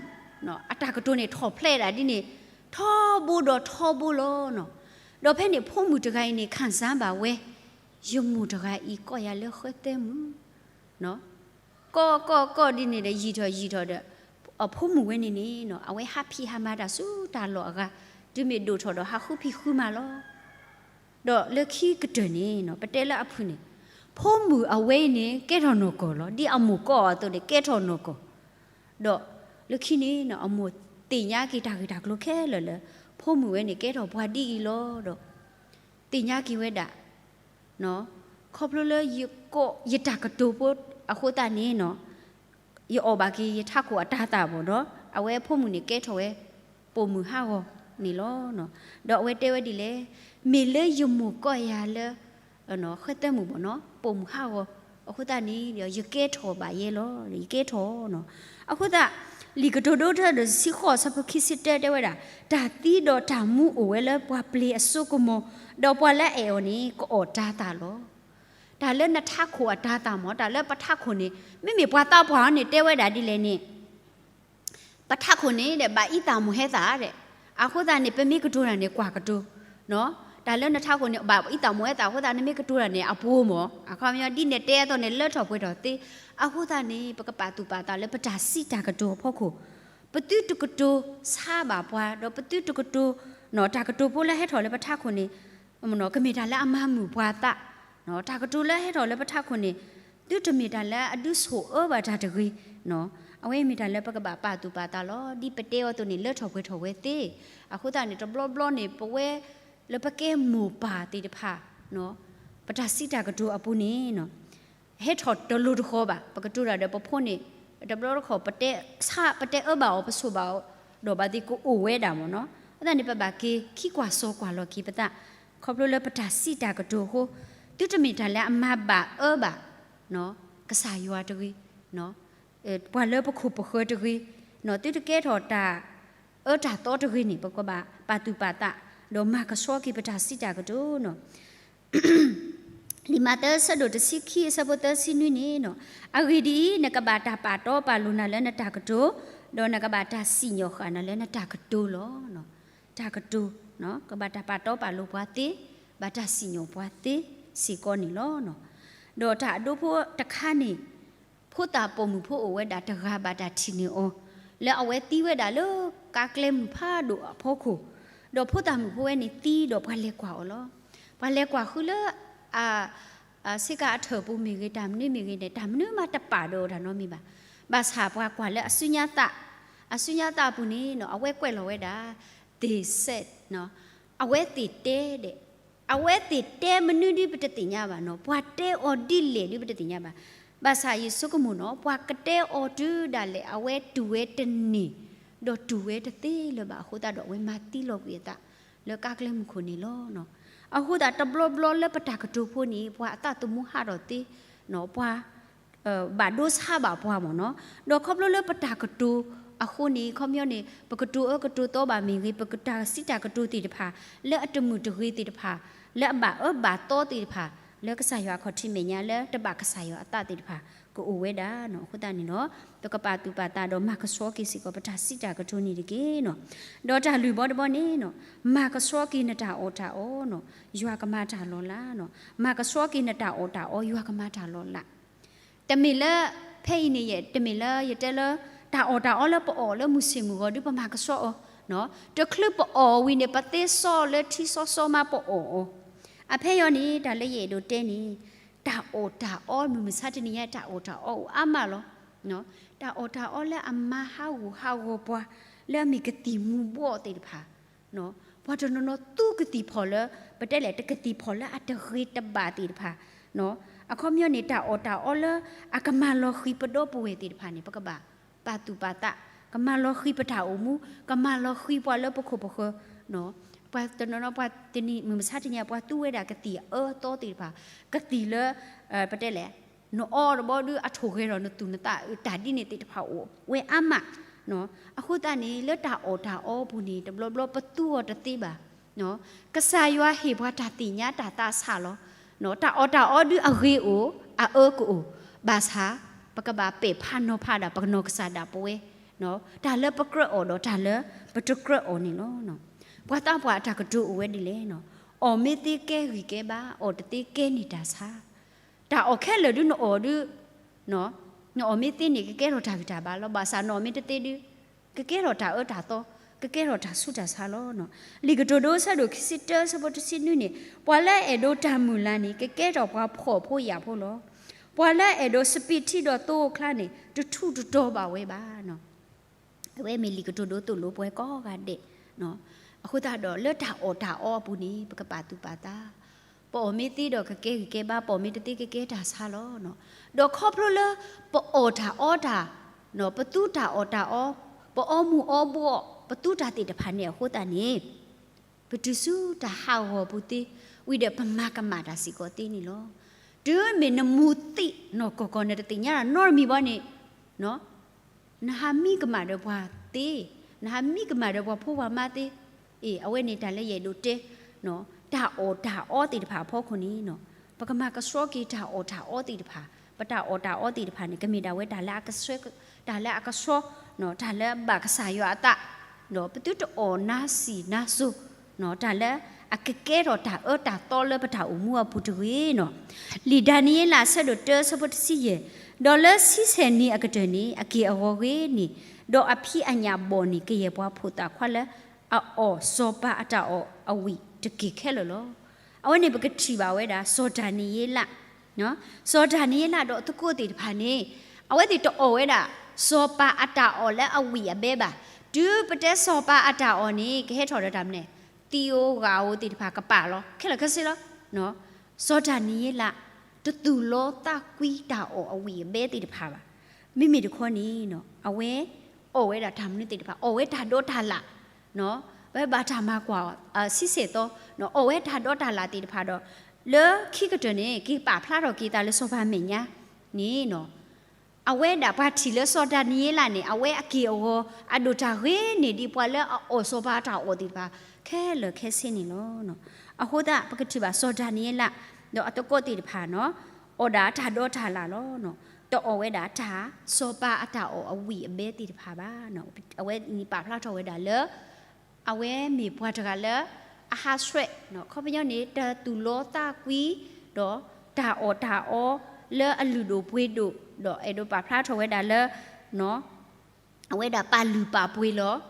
အတၢ်ကတိၤန့ၣ်ထီၣ်ဖျဲးဒၣ်ဒ်န့ၣ် ထီဘိဒီးထီဘိလီၤနီၤ. ဒီးဖဲန့ၣ်ဖိမုၣ်တဂၤအံၤန့ၣ် ခံစားဘၣ်ဝဲ ယမိၢ်တဂၤအံၤကိးယၤလၢဃဲသဲမုၣ် ကိးကိးကိးဒ်န့ၣ်ဒီး ယံာ်ထီၣ်ယံာ်ထီၣ်ဒီး အဖိမုၣ်ဝဲန့ၣ်န့ၣ်နီၤ အဝဲဟးဖံးဟးမၤတၢ်ဆူတၢ်လီၢ်အဂၤ တုၤမ့ၢ်ဒိၣ်ထီၣ်ဒီးဟးဃုဖံးဃုမၤလီၤ. ဒီးလၢခံကတၢၢ်န့ၣ်နီၤ ပတဲလၢအဖုၣ်န့ၣ် ဖိမုၣ်အဝဲအံၤန့ၣ် ကဲထီၣ်နီၢ်ကီၢ်လီၤ. ဒ်အမိၢ်ကိးအသိးန့ၣ် ကဲထီၣ်နီၢ်ကီၢ်, ဒီးလၢခံန့ၣ်နီၤ အမိၢ်သ့ၣ်ညါက့ၤတၢ်ဂ့ၢ်တၢ်ကျိၤခဲလၢာ်လၢ ဖိမုၣ်ဝဲန့ၣ် ကဲထီၣ်ပှၤဒ်အံၤလီၤဒီး သ့ၣ်ညါက့ၤဝဲဒၣ် ခီဖျိလၢယကိးယတၢ်ကတိၤဖိအဃိသတးန့ၣ်နီၤ ယအီၣ်ဘၣ်က့ၤယထးခိၣ်အတၤသၣ်မ့ၢ်နီၤ အဝဲဖိမုၣ်န့ၣ်ကဲထီၣ်ဝဲ ပိာ်မုၣ်ဟးဂီၤန့ၣ်လီၤ. ဒီးအဝဲတဲဝဲဒ်လဲၣ်, မ့ၢ်လၢယမိၢ်ကိးယၤလၢ ဃဲသဲမုၣ်မ့ၢ်နီၤ ပိာ်မုၣ်ဟးဂီၤ အဃိသတးန့ၣ် ယကဲထီၣ်ဘၣ်ယဲလီၤ ယကဲထီၣ်နီၤ. အဃိသတး လံာ်ကတိၤဒိတဆၢဒိၣ်တဆံဃိး အဆၢဖိခံဆံတၢတဲဝဲဒၣ်, တၢ်သံဒီးတၢ်မူအိၣ်ဝဲလၢပှၤပျ့ၤအစိကမီၤ, ဒီးပှၤလၢအအဲၣ်အီၤန့ၣ် ကအီၣ်တၤသၣ်လီၤ. တၢ်လၢနထးခိၣ်အတၤသၣ်မ့ၢ် တၢ်လၢပထးခိၣ်န့ၣ် မ့မ့ၢ်ပှၤသးပှၢ်အီၤန့ၣ် တဲဝဲဒၣ်ဒ်လဲၣ်န့ၣ် ပထးခိၣ်န့ၣ်ဒီး ဘၣ်အံသၣ်မိၣ်ဟဲသၣ်ဒီး အဃိသတးန့ၣ် ပမ့ၢ်ကတိၤတၢ်န့ၣ် ကွၢ်ကတိၤ တၢ်လၢနထးခိၣ်န့ၣ် ဘၣ်အံသၣ်မိၣ်ဟဲသၣ်အဃိသတး နမ့ၢ်ကတိၤတၢ်န့ၣ် အပှဲၤမ့ၢ် အခီပညီဒ်န့ၣ်တဲအသိးန့ၣ် လၢထီၣ်ပှဲၤထီၣ်သ့. အဃိသတးန့ၣ် ပကပာ်သူၣ်ပာ်သးလၢပတၢ်စံးတၢ်ကတိၤအဖီခိၣ် ပသုတကတိၤဆါဘၣ်ပှၤ ဒီးပသုတကတိၤ တၢ်ကတိၤဖိလၢဟဲထီၣ်လၢပထးခိၣ်န့ၣ် ကမ့ၢ်တၢ်လၢအမၤမုာ်ပှၤသး, တၢ်ကတိၤလၢဟဲထီၣ်လၢပထးခိၣ်န့ၣ် သုတမ့ၢ်တၢ်လၢအဒုးဆိၣ်အၢဘၣ်တၢ်တဂ့ၤ, အဝဲမ့ၢ်တၢ်လၢပကဘၣ်ပာ်သူၣ်ပာ်သးလီၤ. ဒ်ပတဲအီၤအသိးန့ၣ် လၢထီၣ်ပှဲၤထီၣ်ဝဲသ့. အဃိသတးန့ၣ် တဘျီဘျီန့ၣ် ပဝဲလၢပကဲမိၢ်ပၢ်သ့ၣ်တဖၣ် ပတၢ်စံးတၢ်ကတိၤအပူၤန့ၣ် ဟဲထီၣ်တလိၤတဃီၤဘၣ်. ပကတိၤတၢ်ဒီးပဖိန့ၣ် တဘျီတခီၣ် ပတဲဆါ ပတဲအၢဘၣ်အီၤ ပဆိၣ်ဘၣ်အီၤ ဒီးဘၣ်သ့ၣ်ကအိၣ်ဝဲဒၣ်မ့ၢ်နီၤ. အဃိသတးန့ၣ် ပဘၣ်က့ၤခံကွၢ်စိကွၢ်လီၤက့ၤပသး ခီဖျိလၢပတၢ်စံးတၢ်ကတိၤအဃိ သုတမ့ၢ်တၢ်လၢအမၤဘၣ်အၢဘၣ် ကစၢ်ယွၤတဂ့ၤ ပှၤလၢပခိၣ်ပဃၢၤတဂ့ၤ, သုတကဲထီၣ်တၢ်အၢတၢ်သီတဂ့ၤန့ၣ် ပကဘၣ်ပာ်သူၣ်ပာ်သး ဒီးမၤကဆှီက့ၤပတၢ်စံးတၢ်ကတိၤနီၤ. လံာ်မးသဲ အဆၢဒိၣ်တဆံခံ အဆၢဖိသၢဆံနွံန့ၣ်နီၤ, အဂ့ၢ်ဒ်အံၤ, နကဘၣ်တၢ်ပာ်တီပာ်လိၤနၤလၢနတၢ်ကတိၤ, ဒီးနကဘၣ်တၢ်စံၣ်ညီၣ်ဃာ်နၤလၢနတၢ်ကတိၤလီၤ. တၢ်ကတိၤ, ကဘၣ်တၢ်ပာ်တီပာ်လိၤပှၤသ့, ဘၣ်တၢ်စံၣ်ညီၣ်ပှၤသ့စ့ၢ်ကီးန့ၣ်လီၤ. ဒီးတၢ်အဒိဖိတခါန့ၣ် ဖိသၣ်ပိာ်မုၣ်ဖိအိၣ်ဝဲဒၣ်တဂၤဘၣ်တၢ်ထံၣ်န့ၢ်အီၤ လၢအဝဲသံဝဲဒၣ်လၢကါကျဲမုၢ်ဖးဒိၣ်အဖီခိၣ်, ဒီးဖိသၣ်မုၣ်ဖိဝဲန့ၣ်သံဒီးပှၤလဲၤကွၢ်အီၤလီၤ. ပှၤလဲၤကွၢ်ဃုလၢ အ ဆ့ကၤအထၢၣ်ပူၤမ့ၢ်ဂ့ၤ တၢ်မနုၤမ့ၢ်ဂ့ၤန့ၣ် တၢ်မနုၤမးတပာ်ဒီးတၢ်နီတမံၤဘၣ်. ဘၣ်ဆၣ်ပှၤကွၢ်လၢအစုညါသး, အစုညါသးအပူၤန့ၣ်နီၤ အဝဲကွဲးလီၤဝဲဒၣ် they said နီၤ, အဝဲသ့ၣ်တဲဒီး အဝဲသ့ၣ်တဲမနုၤဒ်ပတသ့ၣ်ညါဘၣ်နီၤ, ပှၤတဲအီၤဒ်လဲၣ်ဒ်ပတသ့ၣ်ညါဘၣ်. ဘၣ်ဆၣ်ယဆိကမိၣ်နီၤ ပှၤကတဲအီၤတုၤဒၣ်လဲာ် အဝဲတူၢ်ဝဲတန့ၢ် ဒီးတူၢ်ဝဲတသ့လၢၤဘၣ်အဃိသတးဒီး အဝဲမၤသံလီၤကွံာ်အသး လၢကါကျဲမုၢ်ခိၣ်န့ၣ်လီၤ. အဃိသတးတဘျီဘျီလၢပတၢ်ကတိၤဖိန့ၣ် ပှၤအသးသမူဟးထီၣ်သ့, ပှၤ ဘၣ်ဒိဆါဘၣ်ပှၤမ့ၢ်နီၤ. ဒီးခီဖျိလၢပတၢ်ကတိၤအဃိန့ၣ် ခီပညီန့ၣ် ပကတိၤအၢကတိၤသီဘၣ်မ့ၢ်ဂ့ၤ, ပကတၢ်စံးတၢ်ကတိၤသ့ၣ်တဖၣ် လၢအတမုာ်တဂ့ၤသ့ၣ်တဖၣ်, လၢအဘၣ်အၢဘၣ်သီသ့ၣ်တဖၣ် လၢကစၢ်ယွၤအခီၣ်ထံးမဲာ်ညါ လၢတဘၣ်ကစၢ်ယွၤအသးသ့ၣ်တဖၣ် ကအိၣ်ဝဲဒၣ်နီၤ. အဃိသတးန့ၣ်ဒီး ပကပာ်သူၣ်ပာ်သးဒီးမၤကဆှီက့ၤစ့ၢ်ကီး ပတၢ်စံးတၢ်ကတိၤန့ၣ်တက့ၢ်နီၤ. ဒီးတၢ်လုၢ်ဘီတဘီန့ၣ်နီၤ, မၤကဆှီက့ၤနတၢ်အီၣ်တၢ်အီနီၤ, ယွၤကမၤတၢ်လီၤလးနီၤ. မၤကဆှီက့ၤနတၢ်အီၣ်တၢ်အီ ယွၤကမၤတၢ်လီၤလး. တမ့ၢ်လၢ ဖဲအံၤန့ၣ် တမ့ၢ်လၢယတဲလၢ တၢ်အီၣ်တၢ်အီလၢပအီၣ်လၢမုၢ်ဆ့ၣ်မုၢ်ဂီၤဒုး ပမၤကဆှီအီၤ, တချုးပအီၣ်ဝံၤန့ၣ် ပသ့စီလၢထံစီစီမးပအီၣ်အီၤ. အဖဲအံၤန့ၣ် တၢ်လၢယအဲၣ်ဒိးတဲန့ၣ် တၢ်အီၣ်တၢ်အီ မုၢ်မဆါတနံၤညါ တၢ်အီၣ်တၢ်အီအိၣ်အါမးလီၤ. တၢ်အီၣ်တၢ်အီလၢအမၤဟးဂူာ်ဟးဂီၤပှၤ လၢအမ့ၢ်ကသံၣ်မူၤဘှီးသ့ၣ်တဖၣ် ပှၤတနီၤနီၤသူကသံၣ်ဖီၣ်လၢ ပတဲလဲၣ် တကသံၣ်ဖီၣ်လၢအတဂ့ၤတဘၣ်သ့ၣ်တဖၣ်, အခီပညီန့ၣ် တၢ်အီၣ်တၢ်အီလၢ အကမၤလီၤဃံၤပဒီပုၢ်ဝဲၢ်သ့ၣ်တဖၣ်န့ၣ် ပကဘၣ်ပာ်သူၣ်ပာ်သး, ကမၤလီၤဃံၤပတၢ်အိၣ်မူ, ကမၤလီၤဃံၤပှၤလၢပခိၣ်ပဃၢၤ, ပှၤတနီၤနီၤ ပှၤတနံၤမုၢ်မဆါတနံၤ ပှၤသူဝဲဒၣ်ကသံၣ်အအၢအသီသ့ၣ်တဖၣ်, ကသံၣ်လၢ ပတဲလဲၣ်, နအီတဘီဒုး အထိၣ်ဂဲၤထီၣ်နသူၣ်နသး တၢ်ဒ်န့ၣ်သ့ၣ်တဖၣ်အိၣ်ဝဲအါမး. အဃိသတးန့ၣ် လၢတၢ်အီၣ်တၢ်အီအပူၤန့ၣ် တဘျီဘျီပသူအီၤတသ့ဘၣ်. ကစၢ်ယွၤဟ့ၣ်ပှၤတၢ်သ့ၣ်ညါတၢ်သးဆးလီၤ. တၢ်အီၣ်တၢ်အီဒုးအဂ့ၤအိၣ် အအၢကအိၣ်, ဘၣ်ဆၣ် ပကဘၣ်ပဲာ်ဖးနီၤဖးဒၣ်ပနီၢ်ကစၢ်ဒၣ်ပဝဲ, တၢ်လၢပကြၢးအီၣ်ဒီးတၢ်လၢပတကြၢးအီၣ်န့ၣ်လီၤ. ပှၤသးပှၢ်အတၢ်ကတိၤအိၣ်ဝဲဒ်လဲၣ်, အီၣ်မ့ၢ်သ့ကဲဂံၢ်ကဲဘါ, အီၣ်တသ့ကဲန့ၢ်တၢ်ဆါ. တၢ်အီၣ်ခဲလၢာ်ဒုးနအီၣ်ဒုး နအီၣ်မ့ၢ်သ့န့ၣ် ကကဲထီၣ်တၢ်ဂံၢ်တၢ်ဘါလီၤ. ဘၣ်ဆၣ်နအီၣ်မ့ၢ်တသ့ဒုး ကကဲထီၣ်တၢ်အၢတၢ်သီ, ကကဲထီၣ်တၢ်ဆူးတၢ်ဆါလီၤ. လံာ်ကတိၤဒိ အဆၢဒိၣ်ခံဆံတၢ အဆၢဖိတဆံနွံန့ၣ်, ပှၤလၢအအဲၣ်ဒိးတၢ်မုၢ်လၢ်န့ၣ် ကကဲထီၣ်ပှၤဖှီၣ်ဖိယာ်ဖိလီၤ. ပှၤလၢအအဲၣ်ဒိးစပံးထံဒီးသိအကျါန့ၣ် တထူးတတီၤဘၣ်ဝဲဘၣ်. အဝဲမ့ၢ်လံာ်ကတိၤဒိသိၣ်လိပှၤကိးဂၤဒဲး. အဃိသတးဒီး လၢတၢ်အီၣ်တၢ်အီအပူၤန့ၣ် ပကပာ်သူၣ်ပာ်သး, ပအီၣ်မ့ၢ်သ့ဒီးကကဲဂံၢ်ကဲဘါ, ပအီၣ်မ့ၢ်တသ့ကကဲတၢ်ဆါလီၤ. ဒီးခီဖျိလၢပအီၣ်တၢ်အီတၢ်, ပသူတၢ်အီၣ်တၢ်အီ, ပအီမူၤအီဘှီၣ်, ပသူတၢ်သ့ၣ်တဖၣ်န့ၣ်အဃိသတးန့ၣ် ပတုၤဆူတၢ်ဟးဂီၤပူၤသ့, ဝံၤဒီးပမၤကမၣ်တၢ်စ့ၢ်ကီးသ့န့ၣ်လီၤ. တုၤမ့ၢ်နမူၤသံးနီၢ်ကီၢ်ကီၢ် နတသ့ၣ်ညါတၢ်နီတမံၤဘၣ်န့ၣ်, နဟးမံကမၣ်ဒီးပှၤသ့, နဟးမံကမၣ်ဒီးပှၤဖိပှၤမါသ့, အ့ အဝဲန့ၣ်တၢ်လၢယအဲၣ်ဒိးတဲ, တၢ်အီၣ်တၢ်အီသ့ၣ်တဖၣ်အဖီခိၣ်န့ၣ်, ပကမၤကဆှီက့ၤတၢ်အီၣ်တၢ်အီသ့ၣ်တဖၣ်, ပတၢ်အီၣ်တၢ်အီသ့ၣ်တဖၣ်န့ၣ် ကမ့ၢ်ဒၣ်ဝဲတၢ်လၢအကဆှီ, တၢ်လၢအကဆှီ, တၢ်လၢဘၣ်ကစၢ်ယွၤအသး, ပသုတအီၣ်နါစံၣ်နါစိၤ, တၢ်လၢအကကဲထီၣ်တၢ်အၢတၢ်သီလၢပတၢ်အိၣ်မူအပူၤတဂ့ၤနီၤ. လံာ်ဒၤနံးယ့လး အဆၢဒိၣ်တၢ အဆၢဖိတဆံယဲၢ်, ဒီးလၢဆံဆဲၣ်နံၤအကတၢၢ်န့ၣ် အက့ၢ်အဂီၤဂ့ၤန့ၣ်, ဒီးအဖံးအညၣ်ဘီၣ်န့ၣ် ကယဲၢ်ပှၤဖိသၣ်ခွါလၢအအီၣ်စီၤပၤအတၢ်အီၣ်အဝံၣ်တက့ၢ်ခဲလၢာ်လီၤ. အဝဲန့ၣ်ပကထံၣ်ဘၣ်ဝဲဒၣ် စီၤဒၤနံးယ့လး စီၤဒၤနံးယ့လးဒီးအသကိးသ့ၣ်တဖၣ်န့ၣ်, အဝဲသ့ၣ်တအီၣ်ဝဲဒၣ် စီၤပၤအတၢ်အီၣ်လၢအဝံၣ်အဘဲဘၣ်. တုၤပတဲစီၤပၤအတၢ်အီၣ်န့ၣ် ကဟဲထီၣ်ဒီးတၢ်မနုၤလဲၣ်, သံဧိၤဂာ်ဧိၤသ့ၣ်တဖၣ်ကပာ်လီၤ ခဲလၢာ်ခဲဆ့လီၤ. စီၤဒၤနံးယ့လး တသူၣ်လီသးကွံတၢ်အီၣ်အဝံၣ်အဘဲသ့ၣ်တဖၣ်ဘၣ်. မ့မ့ၢ်တခီန့ၣ် အဝဲအီၣ်ဝဲဒၣ်တၢ်မနုၤသ့ၣ်တဖၣ်, အီၣ်ဝဲတၢ်ဒီးတၢ်လၣ်, ဝဲဘၣ်တၢ်မၤကွၢ်အီၤ ဆံဆဲၣ်သီ, အီၣ်ဝဲတၢ်ဒီးတၢ်လၣ်သ့ၣ်တဖၣ်ဒီး လၢခံကတၢၢ်န့ၣ် က့ၤပာ်ဖျါထီၣ်က့ၤသးလၢစီၤပၤမဲာ်ညါန့ၣ်, အဝဲဒၣ်ပှၤထံၣ်လၢစီၤဒၤနံးယ့လးန့ၣ် အဝဲအက့ၢ်အဂီၤ အဒိၣ်တၢ်ဂ့ၤန့ၢ်ဒံးပှၤလၢအအီၣ်စီၤပၤအတၢ်အီၣ်သ့ၣ်တဖၣ် ခဲလၢာ်ခဲဆ့န့ၣ်လီၤ. အဃိသတး ပကထံၣ်ဘၣ်စီၤဒၤနံးယ့လး ဒီးအသကိးသ့ၣ်တဖၣ်န့ၣ် အီၣ်ဒၣ်တၢ်ဒီးတၢ်လၣ်လီၤ. တအီၣ်ဝဲဒၣ်တၢ် စီၤပၤအတၢ်အီၣ်အဝံၣ်အဘဲသ့ၣ်တဖၣ်ဘၣ်. အဝဲန့ၣ်ပာ်ဖျါထီၣ်ဝဲဒၣ်လၢ အဝဲမ့ၢ်ပှၤတဂၤလၢ အဟးဆှဲး, ခီပညီန့ၣ် တသူၣ်လီသးကွံ ဒီးတၢ်အီၣ်တၢ်အီလၢအလုၢ်ဒိၣ်ပှ့ၤဒိၣ်, ဒီးအဲၣ်ဒိးပာ်ဖျါထီၣ်ဝဲဒၣ်လၢ အဝဲဒၣ်ပာ်လုၢ်ပာ်ပှ့ၤလီၤ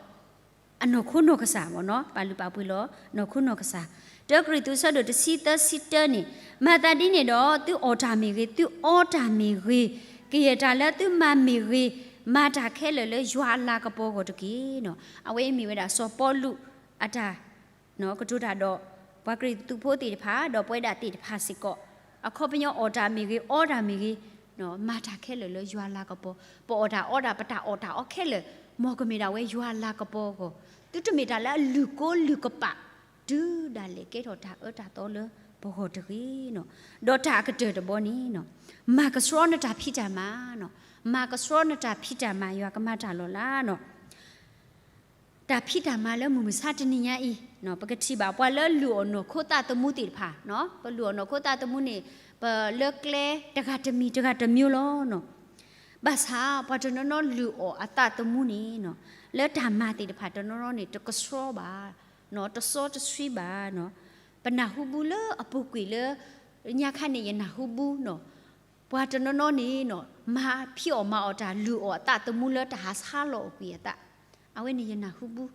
အနီၢ်ခိနီၢ်ကစၢ်မ့ၢ်နီၤ, ပာ်လုၢ်ပာ်ပှ့ၤလီၤ နီၢ်ခိနီၢ်ကစၢ်. တၢကရံၣ်သူး အဆၢဒိၣ်တဆံသၢ ဆံတၢန့ၣ်, မၤသးဒ်န့ၣ်ဒီး သုအီၣ်တၢ်မ့ၢ်ဂ့ၤ, သုအီတၢ်မ့ၢ်ဂ့ၤ, ကယဲၢ်တၢ်လၢသုမၤမ့ၢ်ဂ့ၤ, မၤတၢ်ခဲလၢာ်လၢယွၤအလၤကပီၤအဂီၢ်တက့ၢ်. အဝဲအံၤမ့ၢ်ဝဲဒၣ်စီၤပီလူးအတၢ် ကတိၤတၢ်ဒီး ပှၤကရံၣ်သူးဖိသ့ၣ်တဖၣ် ဒီးပဝဲဒၣ်သ့ၣ်တဖၣ်စ့ၢ်ကီး, အခီပညီအီၣ်တၢ်မ့ၢ်ဂ့ၤ, အီတၢ်မ့ၢ်ဂ့ၤ, မၤတၢ်ခဲလၢာ်လၢယွၤအလၤကပီၤ, ပအီၣ်တၢ်အီတၢ် ပတၢ်အီၣ်တၢ်အီခဲလၢာ် မ်ကမ့ၢ်ဒၣ်ဝဲယွၤအလၤကပီၤအဂီၢ်, သုတမ့ၢ်တၢ်လၢအလုၢ်ကိလုၢ်ကပာ်, တုၤဒၣ်လဲာ်ကဲထီၣ်တၢ်အၢတၢ်သီလၢပဂီၢ်တဂ့ၤ. ဒီးတၢ်အကတၢၢ်တဘီန့ၣ်, မၤကဆှီနတၢ်ဖံးတၢ်မၤ, မၤကဆှီနတၢ်ဖံးတၢ်မၤ ယွၤကမၤတၢ်လီၤလးနီၤ. တၢ်ဖံးတၢ်မၤလၢမုၢ်မဆါတနံၤညါအံၤ, ပကထံၣ်ဘၣ်ပှၤလၢလုၢ်အီၣ်နီၢ်ခိသးသမူသ့ၣ်တဖၣ်, ပလုၢ်အီၣ်နီၢ်ခိသးသမူန့ၣ် ပလၢကျဲတဂၤတမံၤတဂၤတမံၤလီၤ. ဘၣ်ဆၣ် ပှၤတနီၤနီၤလုၢ်အီၣ်အသးသမူန့ၣ်, လၢတၢ်မၤသ့ၣ်တဖၣ်တနီၤနီၤန့ၣ် တကဆှီဘၣ်, တစီတဆှံဘၣ်. ပနၢ်ဟူဘၣ်လၢအပူၤကွံာ်လၢ ညါခါန့ၣ် ယနၢ်ဟူဘၣ်နီၤ ပှၤတနီၤနီၤန့ၣ်နီၤ မၤဖံးအီၣ်မၤအီၣ်တၢ်လုၢ်အီၣ်အသးသမူလၢတၢ်ဟးဆါလီၤအကွံာ်အသး, အဝဲန့ၣ်ယနၢ်ဟူဘၣ်,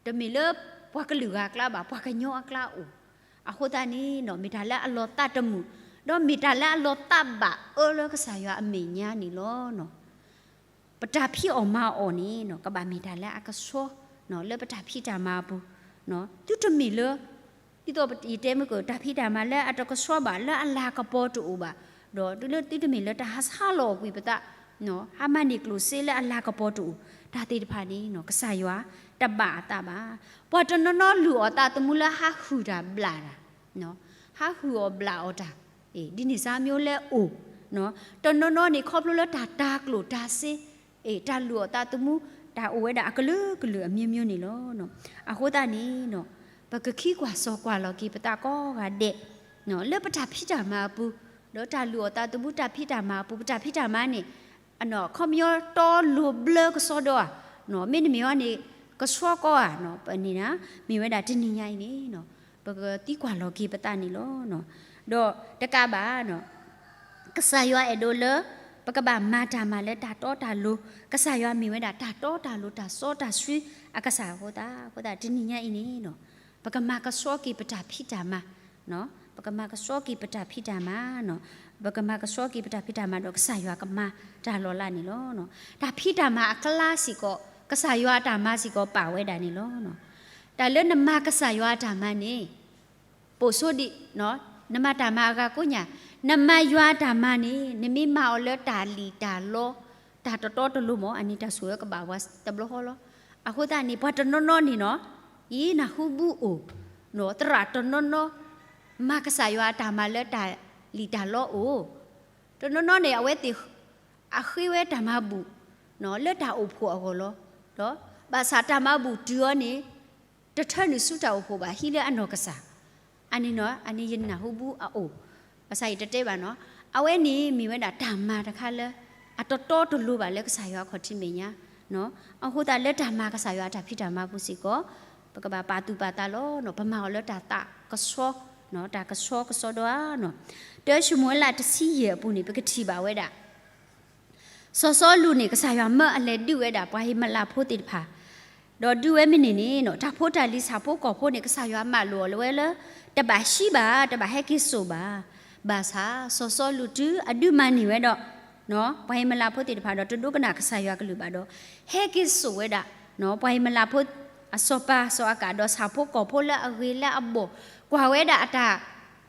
တမ့ၢ်လၢပှၤကလုာ်ဂၤအကျါဘၣ် ပှၤကညီအကျါအိၣ်, အဃိသတးန့ၣ်နီၤ မ့ၢ်တၢ်လၢအလီၤသးတမုာ်, ဒီးမ့ၢ်တၢ်လၢအလီၤသးဘၣ်အၢလၢကစၢ်ယွၤအမဲာ်ညါန့ၣ်လီၤ. ပတၢ်ဖံးအီၣ်မၤအီၣ်န့ၣ်နီၤ ကဘၣ်မ့ၢ်တၢ်လၢအကဆှီ လၢပတၢ်ဖံးတၢ်မၤအပူၤ, သုတမ့ၢ်လၢ ဒ်သိးယတဲမ့ၢ်က တၢ်ဖံးတၢ်မၤလၢအတကဆှီဘၣ် လၢအလၤကပီၤတအိၣ်ဘၣ်, ဒီးသုတမ့ၢ်လၢတၢ်ဟးဆါလီၤအကွံာ်ပသး ဟးမၤန့ၢ်ကျိၣ်စ့လၢအလၤကပီၤတအိၣ်, တၢ်သ့ၣ်တဖၣ်န့ၣ် ကစၢ်ယွၤတဘၣ်အသးဘၣ်. ပှၤတနီၤနီၤလုၢ်အီၣ်သးသမူလၢဟးဟုၣ်တၢ်ဘျးတၢ်, ဟးဟုၣ်အီၣ်ဘျးအီၣ်တၢ်, ဒ်န့ၣ်စ့ၢ်မ့ၢ်လၢအိၣ်, တနီၤနီၤန့ၣ် ခီဖျိလၢတၢ်တၤကျိၣ်တၤစ့, တၢ်လုၢ်အီၣ်သးသမူ, တၢ်အိၣ်ဝဲဒၣ်အကလုာ်ကလုာ်အမျိုးမျိုးန့ၣ်လီၤ. အဃိသတးန့ၣ် ပကခံကွၢ်စီကွၢ်လီၤက့ၤပသးကိးဂၤဒဲး လၢပတၢ်ဖံးတၢ်မၤအပူၤ, ဒီးတၢ်လုၢ်အီၣ်သးသမူတၢ်ဖံးတၢ်မၤအပူၤ, ပတၢ်ဖံးတၢ်မၤန့ၣ် အခီပညီတီလိၤဘျၢကစီဒီဧါ, မ့တမ့ၢ်ဘၣ်န့ၣ် ကဆှီကီဧါ, ပန့ၣ် မ့ၢ်ဝဲဒၣ်တနံၤညါအံၤန့ၣ် ပကသံကွၢ်လီၤက့ၤပသးန့ၣ်လီၤ. ဒီးတကးဘၣ် ကစၢ်ယွၤအဲၣ်ဒိးလၢ ပကဘၣ်မၤတၢ်မၤလၢတၢ်တီတၢ်လိၤ, ကစၢ်ယွၤမ့ၢ်ဝဲဒၣ်တၢ်တီတၢ်လိၤ တၢ်စီတၢ်ဆှံအကစၢ်အဃိသတး, အဃိသတးတနံၤညါအံၤန့ၣ် ပကမၤကဆှီက့ၤပတၢ်ဖံးတၢ်မၤ, ပကမၤကဆှီက့ၤပတၢ်ဖံးတၢ်မၤ, ပကမၤကဆှီက့ၤပတၢ်ဖံးတၢ်မၤဒီးကစၢ်ယွၤကမၤတၢ်လီၤလးန့ၣ်လီၤ. တၢ်ဖံးတၢ်မၤအကျါစ့ၢ်ကီး ကစၢ်ယွၤအတၢ်မၤစ့ၢ်ကီးပာ်ဝဲဒၣ်န့ၣ်လီၤ. တၢ်လၢနမၤကစၢ်ယွၤအတၢ်မၤန့ၣ် ပိာ်ဆိဒံး, နမၤတၢ်မၤအဂၤကိးညါ, နမၤယွၤအတၢ်မၤန့ၣ် နမ့ၢ်မၤအီၤလၢတၢ်လံၣ်တၢ်လီ, တၢ်တတီတလိၤမး အန့ၣ်တၢ်ဆိၣ်ဂ့ၤကဘၣ်ပှၤတဘျီဃီလီၤ. အဃိသတးန့ၣ် ပှၤတနီၤနီၤန့ၣ်နီၤ, အံၤနၢ်ဟူဘူအိၣ်, သရၣ်တနီၤနီၤ မၤကစၢ်ယွၤအတၢ်မၤလၢတၢ်လံၣ်တၢ်လီအိၣ်, တနီၤနီၤန့ၣ် အဝဲသ့ၣ် အဃ့ဝဲတၢ်မၤဘူၣ် လၢတၢ်အိၣ်ဖှိၣ်အဂီၢ်လီၤ. ဒီးဘၣ်ဆၣ်တၢ်မၤဘူၣ်တုၤအီၤန့ၣ် တထၢနုာ်ဆူတၢ်အိၣ်ဖှိၣ်ဘၣ် ဟံးလၢအနီၢ်ကစၢ်, အန့ၣ်နီၤ အန့ၣ်ယနၢ်ဟူဘူအအိၣ်, ဘၣ်ဆၣ်ယတတဲဘၣ်နီၤ, အဝဲန့ၣ်မ့ၢ်ဝဲဒၣ်တၢ်မၤတခါလၢ အတတီတလိၤဘၣ်လၢကစၢ်ယွၤအခီၣ်ထံးမဲာ်ညါ, အဃိသတးလၢတၢ်မၤကစၢ်ယွၤအတၢ်ဖံးတၢ်မၤပူၤစ့ၢ်ကီး ပကဘၣ်ပာ်သူၣ်ပာ်သးလီၤ, ပမၤအီၤလၢတၢ်သးကဆှီ, တၢ်ကဆှီကဆှီဒီဧါနီၤ. တၢၡမူၤအ့လးတဆံယဲၢ်အပူၤန့ၣ် ပကထံၣ်ဘၣ်ဝဲဒၣ် စီၤစီလူးန့ၣ် ကစၢ်ယွၤမၢအလဲၤဒုးဝဲဒၣ်ပှၤဟ့မလးဖိသ့ၣ်တဖၣ်, ဒီးဒုးဝဲမ့ၢ်န့ၢ်န့ၣ် တၢ်ဖိတၢ်လံၤဆၣ်ဖိကီၢ်ဖိန့ၣ် ကစၢ်ယွၤမၢလိာ်အီၤလၢဝဲလၢ တဘၣ်ဟံးဘၣ် တဘၣ်ဟဲက့ၤစိာ်ဘၣ်. ဘၣ်ဆၣ် စီၤစီလူးတုၤအဒုးမၤန့ၢ်ဝဲဒီး ပှၤဟ့မလးဖိသ့ၣ်တဖၣ်ဒီး တဒိကနၣ်ကစၢ်ယွၤကလုၢ်ဘၣ်ဒီး ဟဲက့ၤစိာ်ဝဲဒၣ် ပှၤဟ့မလးဖိ အစီၤပၤစီၤအၤကၣ်ဒီးဆၣ်ဖိကီၢ်ဖိလၢအဂ့ၤလၢအဘီၣ် ကွၢ်ဝဲဒၣ်အတၢ်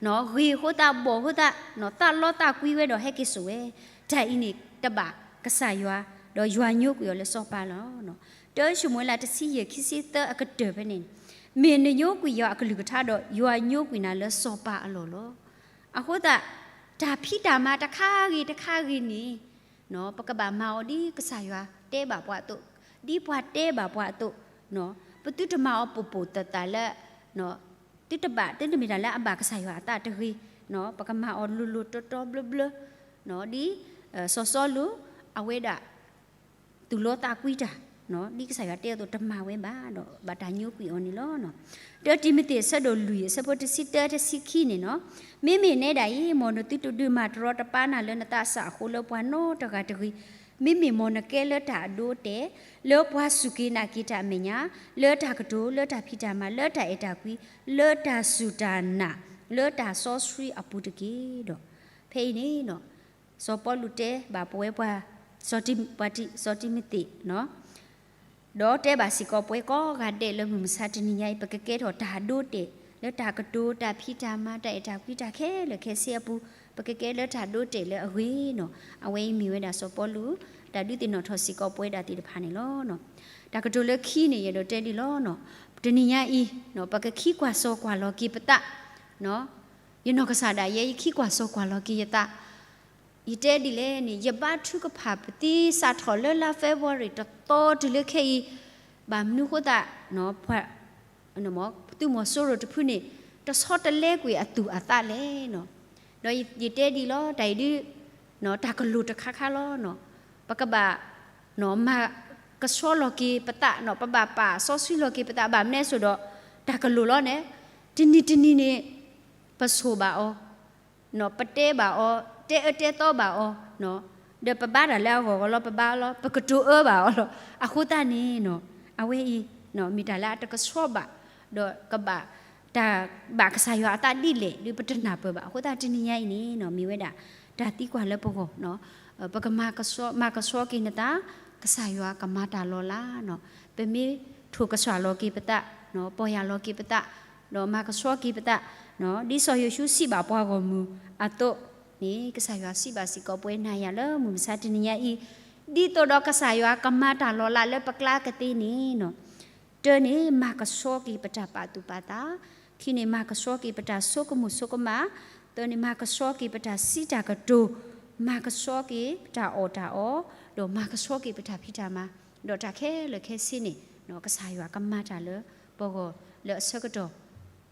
ဂ့ၤအဃိသတး ဘီၣ်အဃိသတး သးလီသးကွံဝဲဒီးဟဲက့ၤစိာ်ဝဲ, တၢ်အံၤန့ၣ် တဘၣ်ကစၢ်ယွၤ ဒီးယွၤညိကွံာ်အီၤလၢစီၤပၤလီၤ. တၢၡမူၤအ့လးတဆံယဲၢ် ခံဆံသၢအကတၢၢ်ဖဲန့ၣ်, မ့ၢ်နညိကွံာ်ယွၤအကလုၢ်ကထါဒီး ယွၤညိကွံာ်နၤလၢစီၤပၤအလီၢ်လီၤ. အဃိသတး တၢ်ဖံးတၢ်မၤတခါဂ့ၤတခါဂ့ၤန့ၣ် ပကဘၣ်မၤအီၤဒ်ကစၢ်ယွၤတဲဘၣ်ပှၤအသိး, ဒ်ပှၤတဲဘၣ်ပှၤအသိး, ပသုတမၤအီၤပိာ်ပိာ်သၣ်သၣ်လၢ သုတဘၣ် သုတမ့ၢ်တၢ်လၢအဘၣ်ကစၢ်ယွၤအသးတဂ့ၤ, ပကမၤအီၤလိၤလိၤတီတီဘျၢဘျၢ, ဒ် စီၤစီလူး အဝဲဒၣ် သူၣ်လီသးကွံတၢ်, ဒ်ကစၢ်ယွၤတဲအသိးတမၤဝဲဘၣ်ဒီး ဘၣ်တၢ်ညိကွံာ်အီၤန့ၣ်လီၤ. တၢတံၤမသ့း အဆၢဒိၣ်လွံၢ် အဆၢဖိတဆံတၢ တဆံခံန့ၣ်နီၤ, မ့မ့ၢ်နဲဒၣ်အံၤ မ်နသုတဒုးမၤတရီတပါနၤလၢနသးစၢ်အဃိလၢပှၤနီတဂၤတဂ့ၤ, မ့မ့ၢ်မ်နကဲလၢတၢ်အဒိအတဲာ်, လၢပှၤစူၢ်က့ၤနာ်က့ၤတၢ်အမဲာ်ညါ, လၢတၢ်ကတိၤ, လၢတၢ်ဖံးတၢ်မၤ, လၢတၢ်အဲၣ်တၢ်ကွံ, လၢတၢ်စူၢ်တၢ်နာ်, လၢတၢ်စီဆှံအပူၤတက့ၢ်ဒီး, ဖဲအံၤန့ၣ် စီၤပီလူးတဲဘၣ်ပဝဲပှၤ, စီၤတံၤ, ပှၤတံၤ, စီၤတံၤမသ့း, ဒီးတဲဘၣ်စ့ၢ်ကီးပဝဲကိးဂၤဒဲးလၢမုၢ်မဆါတနံၤညါအံၤ ပကကဲထီၣ်တၢ်ဒိတဲာ် လၢတၢ်ကတိၤ, တၢ်ဖံးတၢ်မၤ, တၢ်အဲၣ်တၢ်ကွံတၢ်ခဲလၢာ်ခဲဆ့အပူၤ, ပကကဲလၢတၢ်ဒိတဲာ်လၢအဂ့ၤနီၤ. အဝဲအံၤမ့ၢ်ဝဲဒၣ်စီၤပီလူး တၢ်ဒုးသ့ၣ်နီၣ်ထီၣ်စ့ၢ်ကီးပဝဲဒၣ်သ့ၣ်တဖၣ်န့ၣ်လီၤ. တၢ်ကတိၤလၢခံန့ၣ် ယအဲၣ်ဒိးတဲဒ်လီၤ. တနံၤညါအံၤ ပကခံကွၢ်စီကွၢ်လီၤက့ၤပသး, ယနီၢ်ကစၢ်ဒၣ်ယဲ ယခံကွၢ်စီကွၢ်လီၤက့ၤယသး ယတဲဒ်လဲၣ်န့ၣ် ယဘါထုကဖၣ်ပသံစးထီၣ်လၢလါ February တသီတုၤလၢခဲအံၤ, ဘၣ်မနုၤဃိသး သုးမီၤစိရိၤတဖုန့ၣ် တဆီတလဲကွံာ်အသူၣ်အသးလဲၣ်. ဒီးယတဲဒ်လီၤ တၢ်အံၤဒ် တၢ်ကလိၤတခါခါလီၤ. ပကဘၣ် မၤကဆှီလီၤက့ၤပသး, ပဘၣ်ပာ်စီဆှံလီၤက့ၤပသး ဘၣ်မနုၤအဃိဒီး တၢ်ကလိၤလီၤန့ၣ် တနံၤတနံၤန့ၣ် ပဆိၣ်ဘၣ်အီၤ ပတဲဘၣ်အီၤ, တဲအၢတဲသီဘၣ်အီၤ, ဒီးပဘါတၢ်လၢအဂီၢ်ဂီၢ်လီၤ, ပဘါလီၤ, ပကတိၤအၢဘၣ်အီၤလီၤ. အဃိသတးန့ၣ် အဝဲအံၤ မ့ၢ်တၢ်လၢအတကဆှီဘၣ်, ဒီးကဘၣ်တၢ်ဘၣ်ကစၢ်ယွၤအသးဒ်လဲၣ် ဒ်ပတနၢ်ပၢၢ်ဘၣ်. အဃိသတးတနံၤညါအံၤန့ၣ် မ့ၢ်ဝဲဒၣ် တၢ်သံကွၢ်လၢပဂီၢ်, ပကမၤကဆှီ, မၤကဆှီက့ၤနသး, ကစၢ်ယွၤကမၤတၢ်လီၤလး, ပမ့ၢ်ထိၣ်ကစၢ်လီၤက့ၤပသး, ပီၢ်ယၢ်လီၤက့ၤပသး, ဒီးမၤကဆှီက့ၤပသး, ဒ်စီၤယိၤၡူစံးဘၣ်ပှၤဂီၢ်မုၢ်အသိးန့ၣ် ကစၢ်ယွၤစံးဘၣ်စ့ၢ်ကီးပဝဲနၤယၤလၢမုၢ်မဆါတနံၤညါအံၤ ဒ်သိးဒီးကစၢ်ယွၤကမၤတၢ်လီၤလးလၢပကျါကသ့န့ၣ်, တၢန့ၣ်မၤကဆှီက့ၤပတၢ်ပာ်သူၣ်ပာ်သး, ခံန့ၣ်မၤကဆှီက့ၤပတၢ်ဆိကမိၣ်ဆိကမး, သၢန့ၣ်မၤကဆှီက့ၤပတၢ်စံးတၢ်ကတိၤ, မၤကဆှီက့ၤပတၢ်အီၣ်တၢ်အီ, ဒီးမၤကဆှီက့ၤပတၢ်ဖံးတၢ်မၤ, ဒီးတၢ်ခဲလၢာ်ခဲဆ့န့ၣ်, ကစၢ်ယွၤကမၤတၢ်လၢပဂီၢ်လၢအဆၢကတီၢ်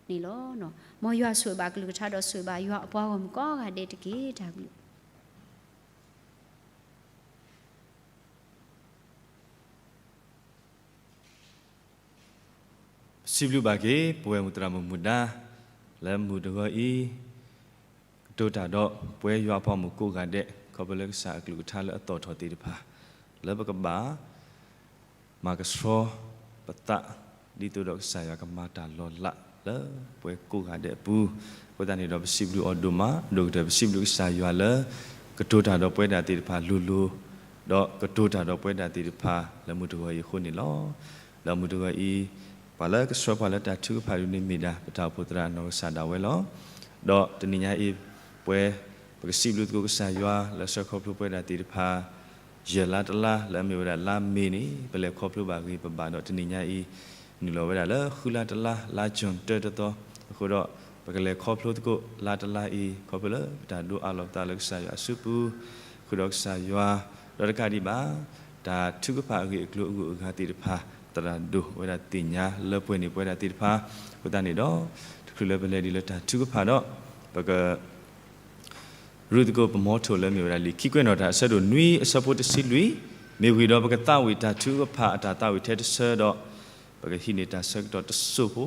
န့ၣ်လီၤ. မ်ယွၤဆိၣ်ဂ့ၤဘၣ်ကလုၢ်ကထါဒီးဆိၣ်ဂ့ၤဘၣ်ယွၤအပှၤဂီၢ်မုၢ်ကိးဂၤဒဲးတက့ၢ်. တၢ်ဘျုး ပစံးဘျုးဘၣ်က့ၤ ပဝဲမုၢ်သရၣ်မုၣ်မုၢ်ဒါ လၢမုၢ်တဂီၤအံၤ, ကတိၤတၢ်ဒီးပဝဲယွၤအပှၤဂီၢ်မုၢ်ကိးဂၤဒဲး ခီဖျိလၢကစၢ်အကလုၢ်ကထါလၢအသီၣ်ထီၣ်သ့ၣ်တဖၣ် လၢပကဘၣ် မၤကဆှီပသး ဒ်သိးဒီးကစၢ်ယွၤကမၤတၢ်လီၤလးလၢပဝဲကိးဂၤဒဲးအပူၤ, အဃိသတးန့ၣ်ဒီးပစံးဘျုးအီၤဒိၣ်မး ဒိၣ်ကတၢၢ်ပစံးဘျုးကစၢ်ယွၤလၢ ကတိၤတၢ်ဒီးပဝဲဒၣ်သ့ၣ်တဖၣ်လိၤလိၤ, ဒီးကတိၤတၢ်ဒီးပဝဲဒၣ်သ့ၣ်တဖၣ်လၢမုၢ်တဂီၤအံၤအဃိန့ၣ်လီၤ. ဒီးမုၢ်တဂီၤအံၤ ပှၤလၢကဆှၢပှၤလၢတၢ်ထုကဖၣ်ဒ်န့ၣ်မ့ၢ်ဒၣ် ပတၢ်အိၣ်ဖှိၣ်သရၣ်နီၢ်ကစၢ်ဒၣ်ဝဲလီၤ. ဒီးတနံၤညါအံၤ ပဝဲ ပကစံးဘျုးသကိးကစၢ်ယွၤလၢအဆှၢခီဖျိပဝဲဒၣ်သ့ၣ်တဖၣ် ယဲၢ်လါတလါ လၢအမ့ၢ်ဝဲဒၣ်လါမ့ၤန့ၣ် ပလဲၤခီဖျိဘၣ်ဂ့ၤပဘၣ်ဒီးတနံၤညါအံၤ နုာ်လီၤဝဲဒၣ်လၢဃုလါတလါ လါကၠူၣ်တၢတသီ, အဃိဒီး ပကလဲၤခီဖျိသကိးလါတလါအံၤ ခီဖျိလၢပတၢ်ဒိးအးလီၤပသးလၢကစၢ်ယွၤအစုပူၤ, ဃုာ်ဒီးကစၢ်ယွၤ, ဒီးတကးဒံးဘၣ် တၢ်ထုကဖၣ်အဂ့ၢ်အကျိၤအဂုၤအဂၤသ့ၣ်တဖၣ် သရၣ်ဒိၣ်ဝဲဒၣ်သ့ၣ်ညါလၢပှဲၤန့ၣ်ပဝဲဒၣ်သ့ၣ်တဖၣ်, အဃိသတးန့ၣ်ဒီး တချုးလၢပလဲၤဒ်လၢတၢ်ထုကဖၣ်ဒီး ပက ရူၢ်သကိးပမီထိၣ်လၢမ့ၢ်ဝဲဒၣ်လံာ်ခံကွဲးနီၣ်တၢ်အဆၢဒိၣ်နွံအဆၢဖိတဆံလွံၢ်, မ့ၢ်ဝံၤဒီးပကသးဝံၣ်တၢ်ထုကဖၣ်အတၢ်သးဝံၣ်ထဲတဆၢဒီး ပကဟံးန့ၢ်တၢ်ဆၢကတီၢ်တစိၢ်ဖိ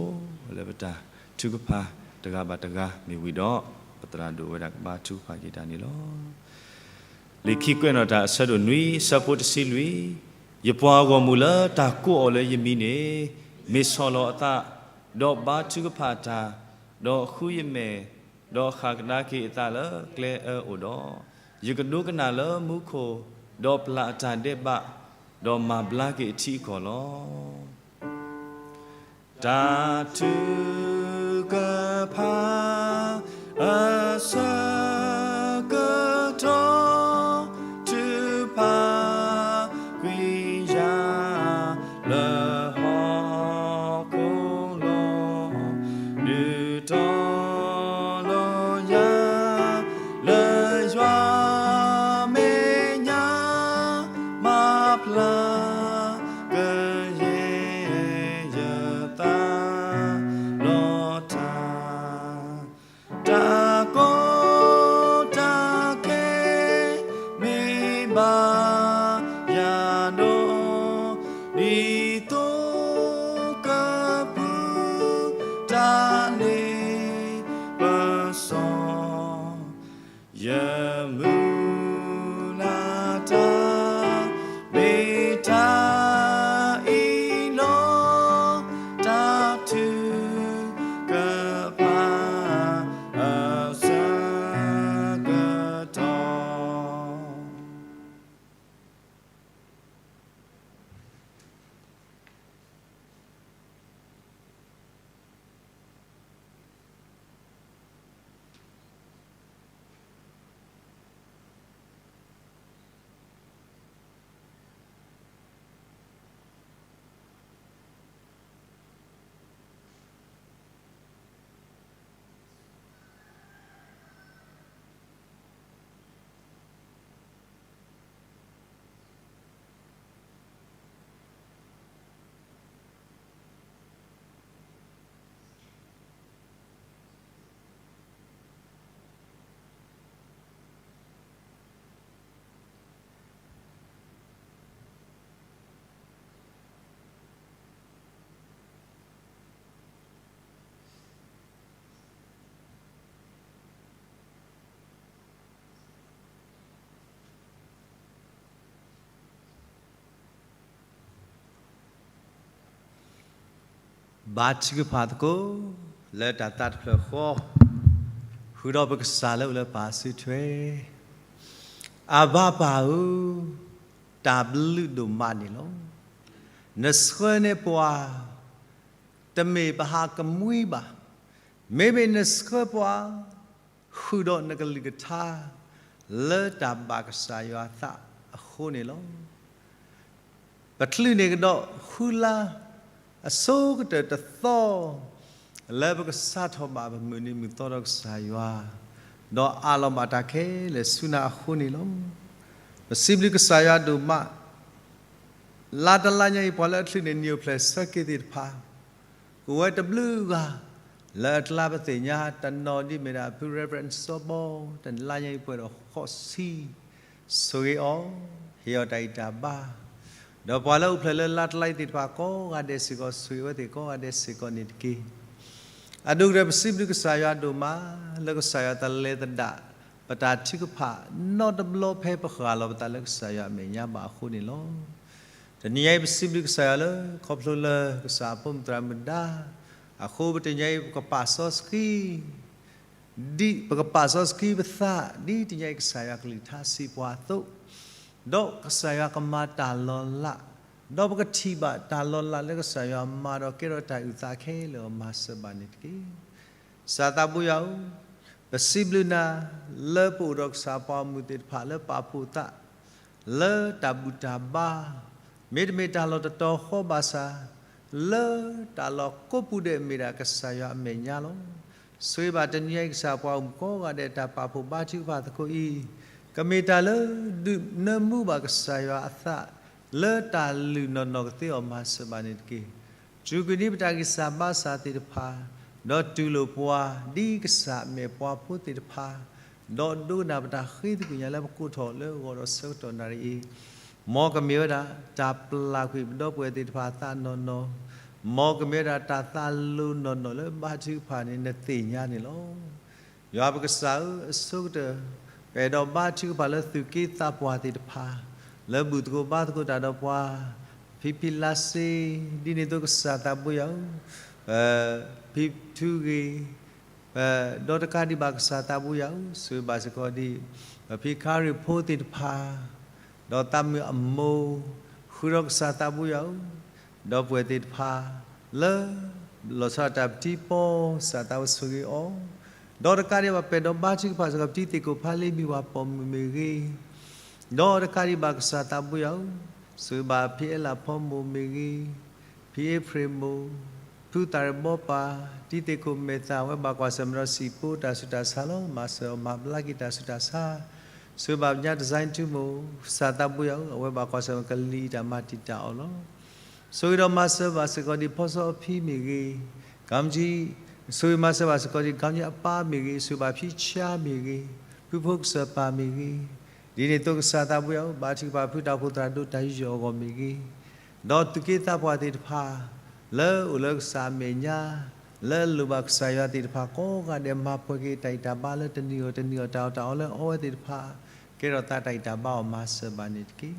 လၢပတၢ်ထုကဖၣ်တဂၤဘၣ်တဂၤမ့ၢ်ဝံၤဒီး ပသရၣ်ဒိၣ်ဝဲဒၣ်ကဘါထုကဖၣ်က့ၤတၢ်န့ၣ်လီၤ. လံာ်ခံကွဲးနီၣ်တၢ်အဆၢဒိၣ်နွံအဆၢဖိတဆံလွံၢ်, ယပှၤဂီၢ်မုၢ်လၢတၢ်ကိးအီၤလၢယမံၤန့ၣ် မ့ၢ်ဆီၣ်လီၤအသး, ဒီးဘါထုကဖၣ်တၢ်, ဒီးဃုယမဲာ်, ဒီးဃၣ်ကဒါက့ၤအသးလၢကျဲအၢအိၣ်ဒီး, ယကဒိကနၣ်လၢမူခိၣ်, ဒီးပျၢ်အတၢ်ဒဲးဘး, ဒီးမၤဘျါက့ၤအထံအကီၢ်လီၤ. တၢ်ထုကဖၣ်အဆၢကတီၢ် ထုကဖၣ်ကွံာ်ယၤလၢဟီၣ်ခိၣ်လီၤ. ဒုးတီလီၤယၤလၢယွၤမဲာ်ညါ မၤဖျါ ကယဲၢ်ယသးလီၤတၢ်, တၢ်ကီတၢ်ခဲ မ့ၢ်ဘၣ်ယၤဒီး ဒ်သိးကပူၤ တၢ်န့ၣ်ပစီ ယမုၢ်လၢ်တၢ် မ့ၢ်တၢ်အံၤလီၤ. တၢ်ထုကဖၣ်အဆၢကတီၢ်. ဘါထုကဖၣ်သကိး လၢတၢ်သးတဖျၢၣ်ဃီ, ဃုာ်ဒီးပကစၢ်လၢအိၣ်လၢပၢ်စုထွဲ, အဘၣ်ပၢ်ဧၢ, တၢ်ဘျုးဒိၣ်မးန့ၣ်လီၤ. နဆှၢန့ၢ်ပှၤ တမ့ၢ်ပဟးကမှံဘၣ်. မ့မ့ၢ်နဆှၢပှၤ ဃုာ်ဒီးနကလုၢ်ကထါ လၢတၢ်ဘၣ်ကစၢ်ယွၤသးအဃိ အဃိန့ၣ်လီၤ. ပချုးန့ၢ်ကဒီးဃုလါ အဆိကတၢၢ်တသီ လၢပကစးထီၣ်ဘၣ်ပမုၢ်နံၤမုၢ်သီဒီးကစၢ်ယွၤ, ဒီးအးလီၤဘၣ်တၢ်ခဲလၢာ်ဆူနၤအဃိန့ၣ်လီၤ. ပစံးဘျုးကစၢ်ယွၤဒိၣ်မး လါတလါညါအံၤ ပှၤလၢအချုးန့ၢ်နံၣ်အိၣ်ဖျဲၣ်ဆၢက့ၤသ့ၣ်တဖၣ် ကအိၣ်ဝဲတဘျုးဂၤ လၢအကျါပသ့ၣ်ညါ တနီၤဒ်မ့ၢ်ဒၣ်ဖု Reverend စီၤဘီ တလါညါအံၤပှဲၤဒီးဃိးဆံ ဆိၣ်ဂ့ၤအီၤ ဟ့ၣ်အီၤတၢ်ဂံၢ်တၢ်ဘါ, ဒီးပှၤလၢအအိၣ်ဖျဲၣ်လၢလါတလါအံၤသ့ၣ်တဖၣ်ကိးဂၤဒဲးစ့ၢ်ကီး ဆိၣ်ဂ့ၤအဝဲသ့ၣ်ကိးဂၤဒဲးစ့ၢ်ကီးန့ၣ်တက့ၢ်. အဒိကတၢၢ် ပစံးဘျုးကစၢ်ယွၤဒိၣ်မး လၢကစၢ်ယွၤတလဲၤသဒၣ် ပတၢ်ထုကဖၣ်နီတဘျီဖဲပဃၣ်လီၤပသးလၢကစၢ်ယွၤအမဲာ်ညါဘၣ်အဃိန့ၣ်လီၤ. တနံၤညါအံၤ ပစံးဘျုးကစၢ်ယွၤလၢ ခီဖျိလၢကစၢ်အဖိမုၣ်သရၣ်မုၣ်ဒါအဃိ ပတနံၤညါအံၤ ပကပာ်စီဆှံ ဒ်ပကပာ်စီဆှံပသး ဒ်တနံၤညါအံၤကစၢ်ယွၤကလုၢ်ကထါစံးပှၤအသိး, ဒီးကစၢ်ယွၤကမၤတၢ်လီၤလး, ဒီးပကထံၣ်ဘၣ်တၢ်လီၤလးလၢကစၢ်ယွၤမၤဒီးကဲထီၣ်တၢ်အုၣ်သးခဲလၢာ်အီၤ မၤစၢၤဘၣ်န့ၣ်တက့ၢ်. ကစၢ်သးဘိယွၤဧၢ, ပစံးဘျုးနၤ လၢပအိၣ်ဒီးကစၢ်ပှၤဂီၢ်မုၢ်သ့ၣ်တဖၣ်လၢပာ်ဖှိၣ်သး လၢတၢ်ဘူၣ်တၢ်ဘါ, မ့တမ့ၢ်တၢ်လီၢ်တတီၤဃီဘၣ်ဆၣ်, လၢတၢ်လီၢ်ကိးပူၤဒဲးမ့ၢ်ဒၣ်ကစၢ်ယွၤအမဲာ်ညါလီၤ. ဆိၣ်ဂ့ၤဘၣ်တနံၤညါအံၤကစၢ်ပှၤဂီၢ်မုၢ်ကိးဂၤဒဲး တၢ်ပာ်ဖှိၣ်ဘါထုကဖၣ်သကိးအံၤ, ကမ့ၢ်တၢ်လၢဒုးနၢမူဘၣ်ကစၢ်ယွၤအသး လၢတၢ်လုၢ်နီၢ်နီၢ်ကသ့အီၤ မၤစၢၤဘၣ်န့ၣ်တက့ၢ်. စူၢ်က့ၤန့ၢ်ပတၢ်ဂံၢ်စၢ်ဘါစၢ်သ့ၣ်တဖၣ်, ဒီးတူၢ်လိာ်ပှၤ ဒ်ကစၢ်အမဲာ်ပှၤဖိသ့ၣ်တဖၣ်, ဒီးဒိကနၣ်ပတၢ်ဃ့သကွံာ်ညါလၢပကိးထီၣ်လၢအဂီၢ်ဒီးဆၢကတီၢ်နၣ်ရံၣ်အံၤ, မ်ကမ့ၢ်ဝဲဒၣ် တၢ်ပျၢ်ကွံာ်ပဒီပုၢ်ဝဲၢ်သ့ၣ်တဖၣ်အသးနီၢ်နီၢ်, မ်ကမ့ၢ်ဝဲဒၣ်တၢ်သးလိၤနီၢ်နီၢ်လၢဘါထုကဖၣ်န့ၣ် နသ့ၣ်ညါန့ၣ်လီၤ. ယွၤပကစၢ်ဧၢ, အဆိကတၢၢ် ပအဲၣ်ဒိးဘါထုကဖၣ်လၢသူၣ်က့သးပှၢ်သ့ၣ်တဖၣ်, လၢဘူၣ်သကိးဘါသကိးတၢ်ဒီးပှၤ, ဖံဖံလါစ့, ဒ်န့ၣ်အသိးကစၢ်သးဘိယွၤဧၢ, ဖံထူဂ့ၤ, ဒီးတကးဒံးဘၣ်ကစၢ်သးဘိယွၤဧၢ, ဆိၣ်ဂ့ၤဘၣ်စ့ၢ်ကီးဒ် ပဖံခါရ့ၣ်ဖိသ့ၣ်တဖၣ်, ဒီးသးမုၢ်အမိၢ်, ဃုာ်ဒီးကစၢ်သးဘိယွၤဧၢ, ဒီပုၢ်ဝဲၢ်သ့ၣ်တဖၣ် လၢ လီၤဆီဒၣ်တၢ်ပထံပီ ကစၢ်သးဘိဆိၣ်ဂ့ၤအီၤ, ဒီးတကးဒံးဘၣ်ပအဲၣ်ဒိးဘါထုကဖၣ်စ့ၢ်ကီး ပတံၤသကိးဖးလ့ဘံၣ်ဝါပိာ်မုၣ်မ့ၢ်ဂ့ၤ, ဒီးတကးဒံးဘၣ်ကစၢ်သးဘိယွၤဧၢ, ဆိၣ်ဂ့ၤဘၣ်ဖံအဲလးဖီမိၢ်မ့ၢ်ဂ့ၤ, ဖံအ့ဖြ့ၣ်မိၢ်, ဖုသးရ့ဘီပၢ်, တံၤသကိးမဲာ်သၣ် အဝဲဘၣ်ကွၢ်ဆၢၣ်မဲာ်ဒီးစံာ်ဖိတၢ်ဆူးတၢ်ဆါလီၤ. မၤစၢၤအီၤမၤဘျါက့ၤတၢ်ဆူးတၢ်ဆါ, ဆိၣ်ဂ့ၤဘၣ်ပညါ design ထူမိၢ်, ကစၢ်သးဘိယွၤဧၢ, အဝဲဘၣ်ကွၢ်ဆၢၣ်မဲာ်ကလံၤတၢ်မၤတံာ်တာ်အီၤလီၤ. ဆိၣ်ဂ့ၤဒီးမၤစၢၤဘၣ်စ့ၢ်ကီးဒ်ဖီစီအဖံမ့ၢ်ဂ့ၤ, ကမ်ကၠံ, ဆိၣ်ဂ့ၤမၤစၢၤဘၣ်စ့ၢ်ကီးဒ် ကမ်ကၠံအပၢ်မ့ၢ်ဂ့ၤ, ဆိၣ်ဂ့ၤဘၣ်ဖံဆါမ့ၢ်ဂ့ၤ, ဖုဖိကစၢၢ်ပၢ်မ့ၢ်ဂ့ၤ, ဒ်န့ၣ်အသိးကစၢ်သးဘိယွၤဧၢ, ဘါထုကဖၣ်ဖုတၢ်အိၣ်ဖှိၣ်သရၣ်ဒိၣ်တၢ်ယူးယီၣ်အဂီၢ်မ့ၢ်ဂ့ၤ, ဒီးသူၣ်က့သးပှၢ်သ့ၣ်တဖၣ် လၢအိၣ်လၢကစၢ်အမဲာ်ညါ, လၢအလိၣ်ဘၣ်ကစၢ်ယွၤသ့ၣ်တဖၣ်ကိးဂၤဒဲး မၤပှဲၤက့ၤတၢ်ဂံၢ်တၢ်ဘါလၢတနံၤအီၤတနံၤအီၤ တၢ်အီၣ်တၢ်အီလၢအီဝဲသ့ၣ်တဖၣ်, ကဲထီၣ်သးတၢ်ဂံၢ်တၢ်ဘါအီၤ မၤစၢၤဘၣ်န့ၣ်တက့ၢ်.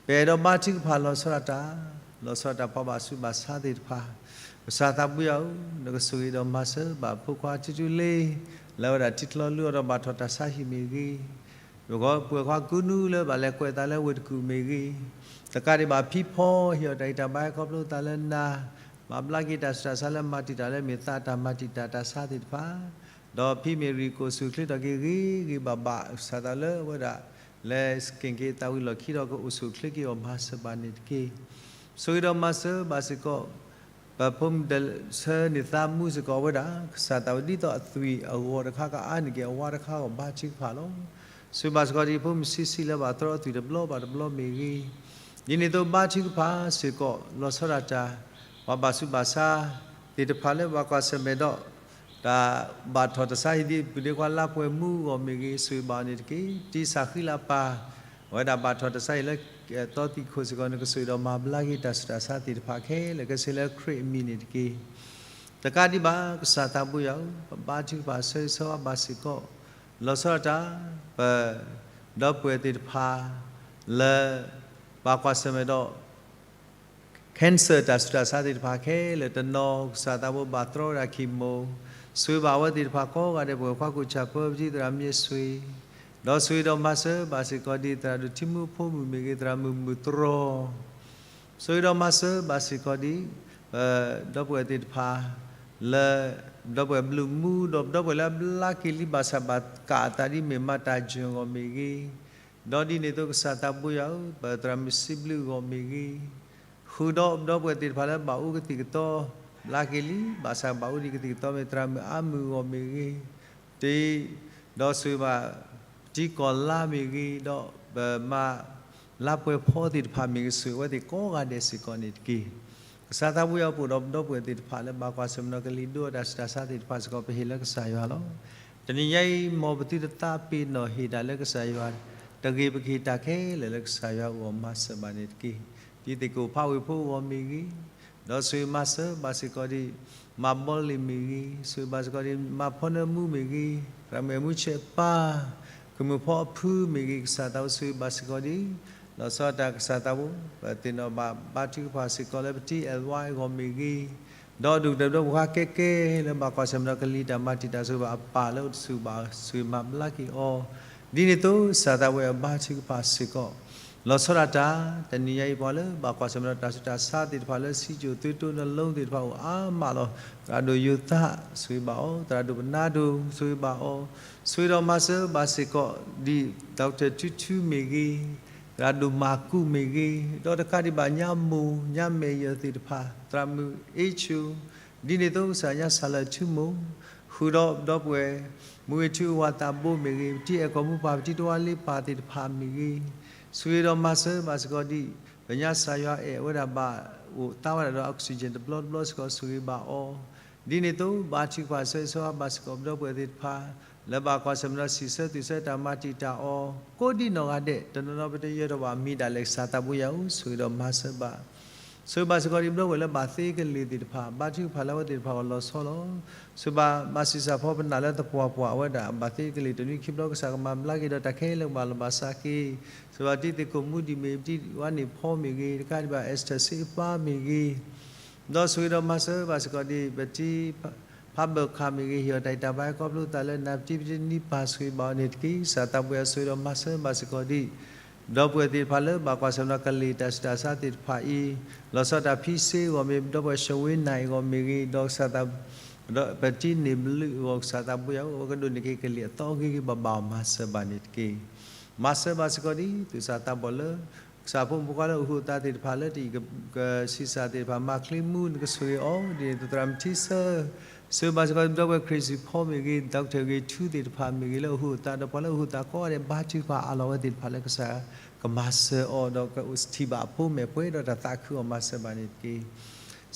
ပအဲၣ်ဒိးဘါထုကဖၣ်လီၤဆီဒၣ်တၢ်, လီၤဆီဒၣ်တၢ်ပှၤဘၣ်ဆူးဘၣ်ဆါသ့ၣ်တဖၣ်, ကစၢ်သးဘိယွၤဧၢ, နကဆိၣ်ဂ့ၤဒီးမၤစၢၤဘၣ်ဖိခွါထူထူလ့, လၢအဝဲဒၣ်ထံချီလုၢ်အီၣ်ဒီးဘၣ်ထီၣ်တၢ်ဆါဟံၣ်မ့ၢ်ဂ့ၤ, ပှၤကွဲးခွါကူနူလၢဘၣ်လဲၤကွဲးသးလၢဝ့ၢ်တကူၣ်မ့ၢ်ဂ့ၤ, တကးဒံးဘၣ်ဖံဖီဟ့ၣ်အီၤတၢ်ဂံၢ်တၢ်ဘါ ဟဲခီဖျိသးလၢနၤ, မၤဘျါက့ၤတၢ်ဆူးတၢ်ဆါလၢမၤတံာ်တာ်လၢမ့ၢ်သးတၢ်မၤတံာ်တာ်တၢ်ဆါသ့ၣ်တဖၣ်, ဒီးဖံမ့ၢ်ရံၣ်ကအိၣ်ဆူၣ်အိၣ်ချ့ထီၣ်က့ၤဂ့ၤဂ့ၤဘၣ်ဘၣ် ကစၢ်သးလၢအဝဲဒၣ် လဲၤက့ၤက့ၤသးဝံၤလီၢ်ခံဒီးကအိၣ်ဆူၣ်အိၣ်ချ့က့ၤအီၤ မၤစၢၤဘၣ်န့ၣ်တက့ၢ်. ဆိၣ်ဂ့ၤဒီးမၤစၢၤဘၣ်စ့ၢ်ကီး ပဖိမုၣ်ဒၢးဆၢန့ၣ်သးမူစ့ၢ်ကီးဝဲဒၣ် ကစၢ်သးဝဲဒ်သိးအသွံၣ်အဂီၤတခါကအါန့ၢ်က့ၤအဝါတခါအဂီၢ် ဘါထုကဖၣ်လီၤ. ဆိၣ်ဂ့ၤဘၣ်စ့ၢ်ကီးဒ်ဖိမုၣ်ဆံးဆံးလၢဘၣ်သရီအသွံၣ်တဘျီဘၣ်တဘျီမ့ၢ်ဂ့ၤ, ဒ်န့ၣ်အသိးဘါထုကဖၣ်စ့ၢ်ကီး လီၤဆီဒၣ်တၢ် ပှၤဘၣ်ဆူးဘၣ်ဆါသ့ၣ်တဖၣ်လၢဘၣ်ကွၢ်ဆၢၣ်မဲာ်ဒီး တၢ်ဘၣ်ထီၣ်တၢ်ဆါဟံၣ်ဒ်ပုၢ်ဒ့ခွါလါပှဲၤမူအဂီၢ်မ့ၢ်ဂ့ၤ ဆိၣ်ဂ့ၤဘၣ်အီၤန့ၣ်တက့ၢ်. တံၤစၢ်ဃံလၤပၢ် အဝဲဒၣ်ဘၣ်ထီၣ်တၢ်ဆါဟံၣ်လၢ သီသံၣ်ခိၣ်စ့ၢ်ကီး နကဆိၣ်ဂ့ၤဒီးမၤဘျါက့ၤတၢ်ဆူးတၢ်ဆါသ့ၣ်တဖၣ်ခဲလၢာ် ကစၢ်လၢခရံာ်အမံၤန့ၣ်တက့ၢ်. တကးဒံးဘၣ် ကစၢ်သးဘိယွၤဧၢ, ပဘါထုကဖၣ်ဆၢဂ့ၤဆၢဝါဘၣ်စ့ၢ်ကီး လီၤဆီဒၣ်တၢ် ပ ဒီပုၢ်ဝဲၢ်သ့ၣ်တဖၣ် လၢ ဘၣ်ကွၢ်ဆၢၣ်မဲာ်ဒီး cancer တၢ်ဆူးတၢ်ဆါသ့ၣ်တဖၣ်ခဲလၢာ်တနီၤ ကစၢ်သးဘိဘၣ်သရီဝဲဒၣ် chemo, ဆိၣ်ဂ့ၤဘၣ်အဝဲသ့ၣ်တဖၣ်ကိးဂၤဒဲး ပုၢ်ဝဲၢ်ခွါကူၣ်ဆၣ်ဖိပတံၤသရၣ်မ့ၢ်ဆွ့ၣ်, ဒီးဆိၣ်ဂ့ၤဒီးမၤစၢၤဘၣ်စ့ၢ်ကီးဒ်သရၣ်ဒိၣ်ထံမူဖိမုၣ်မ့ၢ်ဂ့ၤ သရၣ်မုၣ်မုၢ်တြီၤ ဆိၣ်ဂ့ၤဒီးမၤစၢၤဘၣ်စ့ၢ်ကီးဒ် ဒီပုၢ်ဝဲၢ်သ့ၣ်တဖၣ် လၢ ဒီပုၢ်ဝဲၢ်ဘျုးမူ ဒီးဒီပုၢ်ဝဲၢ်လၢအဘျါက့ၤလံဘၣ်ဆၣ်ဘၣ်ကးအသးဒ်မ့ၢ်မၤတၢ်ယွၤအဂီၢ်မ့ၢ်ဂ့ၤ, ဒီးဒ်န့ၣ်အသိးကစၢ်သးဘိယွၤဧၢ, ပသရၣ်မုၣ်စံးဘျုးအဂီၢ်မ့ၢ်ဂ့ၤ, ဃုာ်ဒီးပဒီပုၢ်ဝဲၢ်သ့ၣ်တဖၣ်လၢဘၣ်အိၣ်ကသံၣ်ကသီ, ဘျါက့ၤလံ, ဘၣ်ဆၣ်ဘၣ်အိၣ်ဒံးကသံၣ်ကသီမ့ၢ်သရၣ်မုၣ်အါမုၢ်အဂီၢ်မ့ၢ်ဂ့ၤ, တ ဒီးဆိၣ်ဂ့ၤဘၣ် ပတံၤကီၢ်လါမ့ၢ်ဂ့ၤ, ဒီးပမၤ လါပှဲၤဖီသ့ၣ်တဖၣ်မ့ၢ်ဂ့ၤ, ဆိၣ်ဂ့ၤဝဲသ့ၣ်ကိးဂၤဒဲးစ့ၢ်ကီးန့ၣ်တက့ၢ်. ကစၢ်သးဘိယွၤ ပအိၣ်ဒီးပဒီပုၢ်ဝဲၢ်သ့ၣ်တဖၣ်လၢဘၣ်ကွၢ်ဆၢၣ်မဲာ်ဒီးကလံၤဒိအတၢ်ဆူးတၢ်ဆါသ့ၣ်တဖၣ်စ့ၢ်ကီး ပဟ့ၣ်လၢကစၢ်ယွၤလီၤ. တနံၤညါအံၤ မ်ပသုတသးပ့ၤနီၣ်ဟ့ၣ်တၢ်လၢကစၢ်ယွၤ တဂ့ၤ, ပကဟ့ၣ်တၢ်ခဲလၢာ်လၢကစၢ်ယွၤအအိၣ်အီၤမၤစၢၤဘၣ်န့ၣ်တက့ၢ်. ဒ်သ့ၣ်ကိၣ်ဖးဝ့ၢ်ဖိအဂီၢ်မ့ၢ်ဂ့ၤ, ဒီးဆိၣ်ဂ့ၤမၤစၢၤဘၣ်စ့ၢ်ကီးဒံး မၤဘီလ့ၣ်မ့ၢ်ဂ့ၤ, ဆိၣ်ဂ့ၤဘၣ်စ့ၢ်ကီးဒံး မၤဖီနၢမူမ့ၢ်ဂ့ၤ, သရၣ်မုၣ်အဲၣ်မူဆဲးပၢ်, ကုၢ်မုၣ်ဖီအဖုမ့ၢ်ဂ့ၤ, ကစၢ်သးဘိဆိၣ်ဂ့ၤဘၣ်စ့ၢ်ကီးဒံး လီၤဆီဒၣ်တၢ်ကစၢ်သးဘိ, ပသ့ၣ်နီၣ်ဘၣ်ဘါထုကဖၣ်စ့ၢ်ကီးလၢပတံၤအဲၣ်ဝါအဂီၢ်မ့ၢ်ဂ့ၤ, ဒီးဒူၣ်ကတၢၢ်ဒီးပှၤကဲကဲလၢဘၣ်ကွၢ်ဆၢၣ်မဲာ်ဒီးကလံၤတၢ်မၤတံာ်တာ်ဆိၣ်ဂ့ၤဘၣ်အပၢ်လၢအိၣ်တဆူၣ်ဘၣ်ဆိၣ်ဂ့ၤမၤဘျါက့ၤအီၤ, ဒ်န့ၣ်အသိးကစၢ်သးဘိယွၤဘါထုကဖၣ်စ့ၢ်ကီး လီၤဆီဒၣ်တၢ်, တနံၤညါအံၤပှၤလၢဘၣ်ကွၢ်ဆၢၣ်မဲာ်ဒီးတၢ်ဆူးတၢ်ဆါသ့ၣ်တဖၣ်လၢစံကၠိၣ်သုးတိနလိသ့ၣ်တဖၣ်အိၣ်အါမးလီၤ. သရၣ်ဒိၣ်ယိၤသးဆိၣ်ဂ့ၤဘၣ်အီၤ, သရၣ်ဒိၣ်ပနါဒိၣ်ဆိၣ်ဂ့ၤဘၣ်အီၤ, ဆိၣ်ဂ့ၤဒီးမၤစၢၤဘၣ်စ့ၢ်ကီးဒံး ဒီကထၢၣ်ထူထူမ့ၢ်ဂ့ၤ, သရၣ်ဒိၣ်မၤကူးမ့ၢ်ဂ့ၤ, ဒီးတကးဒံးဘၣ်ညါမိၢ် ညါမဲာ်ယၢၤသ့ၣ်တဖၣ်, သရၣ်မုၣ်အ့ၣ်ဆူၣ်, ဒ်န့ၣ်အသိးကစၢ်ညါစၢ်လၢာ်ထူမိၢ်, ဃုာ်ဒီးပဒီပုၢ်ဝဲၢ် မူဝ့ၤထူအဝၤသးဘိမ့ၢ်ဂ့ၤ, ပတံၤအဲၣ်ကီၢ်မူပၢ် ပတံၤတဝါလ့ပၢ်သ့ၣ်တဖၣ်မ့ၢ်ဂ့ၤ, ဆိၣ်ဂ့ၤဒီးမၤစၢၤဘၣ်စ့ၢ်ကီးဒံး ပညါစၢ်ယွၤအဲၣ်ဝဲဒၣ်ဘၣ်အိၣ်သါဝဲဒၣ်ဒီး oxygen တဘျီတဘျီစ့ၢ်ကီးဆိၣ်ဂ့ၤဘၣ်အီၤ, ဒ်န့ၣ်အသိးဘါထုကဖၣ်ဆၢဂ့ၤဆၢဝါဘၣ်စ့ၢ်ကီးပဒီပုၢ်ဝဲၢ်သ့ၣ်တဖၣ် လၢဘၣ်ကွၢ်ဆၢၣ်မဲာ်ဒီးစံးဆၢသူၣ်ဆၢတၢ်မၤတံာ်တာ်အီၤ ကိးဒံနီၢ်ဂၤဒဲး တနီၤနီၤပတယၢၤထီၣ်ဘၣ်မံၤဒၣ်လဲာ် ကစၢ်သးဘိယွၤဧၢ ဆိၣ်ဂ့ၤဒီးမၤစၢၤဘၣ် ဆိၣ်ဂ့ၤဘၣ်စ့ၢ်ကီးဒံးပဒီပုၢ်ဝဲၢ်လၢဘၣ်သ့ကလ့ၢ်သ့ၣ်တဖၣ် ဘါထုကဖၣ်လၢအဝဲသ့ၣ်တဖၣ်အဂီၢ်လီၤဆီလီၤ. ဆိၣ်ဂ့ၤဘၣ် ဘၣ်ဆံးစၢ်ဖီပနၢ်လၢသပှၢ်ပှၢ်အဝဲဒၣ် ဘၣ်သ့ကလ့ၢ်တနွံခံဘျီ ကစၢ်ကမၤဘျါက့ၤဒီးတၢ်ခဲလၢာ်ကဘၣ်လီၤဘၣ်စးက့ၤ, ဆိၣ်ဂ့ၤဘၣ်တံၤသကိးမူဒံးမ့ၢ် ပတံၤဝါန့ၣ်ဖီမ့ၢ်ဂ့ၤ, တကးဒံးဘၣ် Esther စ့အပၢ်မ့ၢ်ဂ့ၤ ဒီးဆိၣ်ဂ့ၤဒီးမၤစၢၤဘၣ်စ့ၢ်ကီးဒံး ပတံၤ ဖးဘၢၣ်ခၣ်မ့ၢ်ဂ့ၤ ဟ့ၣ်အီၤတၢ်အံးတၢ်ဘါ ခီဖျိသးလၢနၤ ပတံၤပတံၤနံၤပၢ် ဆိၣ်ဂ့ၤဘၣ်အီၤန့ၣ်တက့ၢ်. ကစၢ်သးဘိယွၤ ဆိၣ်ဂ့ၤဒီးမၤစၢၤဘၣ်စ့ၢ်ကီးဒံး ဒီပုၢ်ဝဲၢ်သ့ၣ်တဖၣ်လၢဘၣ်ကွၢ်ဆၢၣ်မဲာ်ဒီးကလ့ၢ်တၢ်ဆူးတၢ်ဆါသ့ၣ်တဖၣ်အံၤ လီၤဆီဒၣ်တၢ်ဖံစ့အဂီၢ်မ့ၢ် ဒီပုၢ်ဝဲၢ် ရှဝ့နၢ် အဂီၢ်မ့ၢ်ဂ့ၤ ဒီးကစၢ်သး ဒီးပတံၤန့ၣ်ဘျုးအဂီၢ် ကစၢ်သးဘိယွၤဧၢ အဝဲကဒိးန့ၢ်က့ၤကလံၤအသီအဂ့ၤဂ့ၤဘၣ်ဘၣ်အီၤ မၤစၢၤဘၣ်န့ၣ်တက့ၢ်. မၤစၢၤဘၣ်စ့ၢ်ကီးဒံး သူၣ်စၢ်သးဘီၣ်လၢ ကစၢ်ဖိမုၣ်ဖိခွါလၢအဟူးအသးသ့ၣ်တဖၣ်လၢတအံၤကဆံးစၢ်သ့ၣ်တဖၣ် မၤချ့မူ နကဆိၣ်ဂ့ၤအီၤ ဒ်န့ၣ်အသိးသရၣ်မုၣ်ထံဆၢ ဆိၣ်ဂ့ၤဘၣ်စ့ၢ်ကီး ဒီပုၢ်ဝဲၢ် Crazy ဖီမ့ၢ်ဂ့ၤ Doctor ဂ့ၤထူသ့ၣ်တဖၣ်မ့ၢ်ဂ့ၤ လၢအဟူးအသး ဒီးပှၤလၢအဟူးအသးကိးဂၤဒဲး ဘါထုကဖၣ်အးလီၤဝဲသ့ၣ်တဖၣ်လၢကစၢ်ကမၤစၢၤအီၤ ဒီးကထံၣ်ဘၣ်အဖိမဲာ်ပှဲၤဒီးတၢ်သးခုအီၤ မၤစၢၤဘၣ်န့ၣ်တက့ၢ်.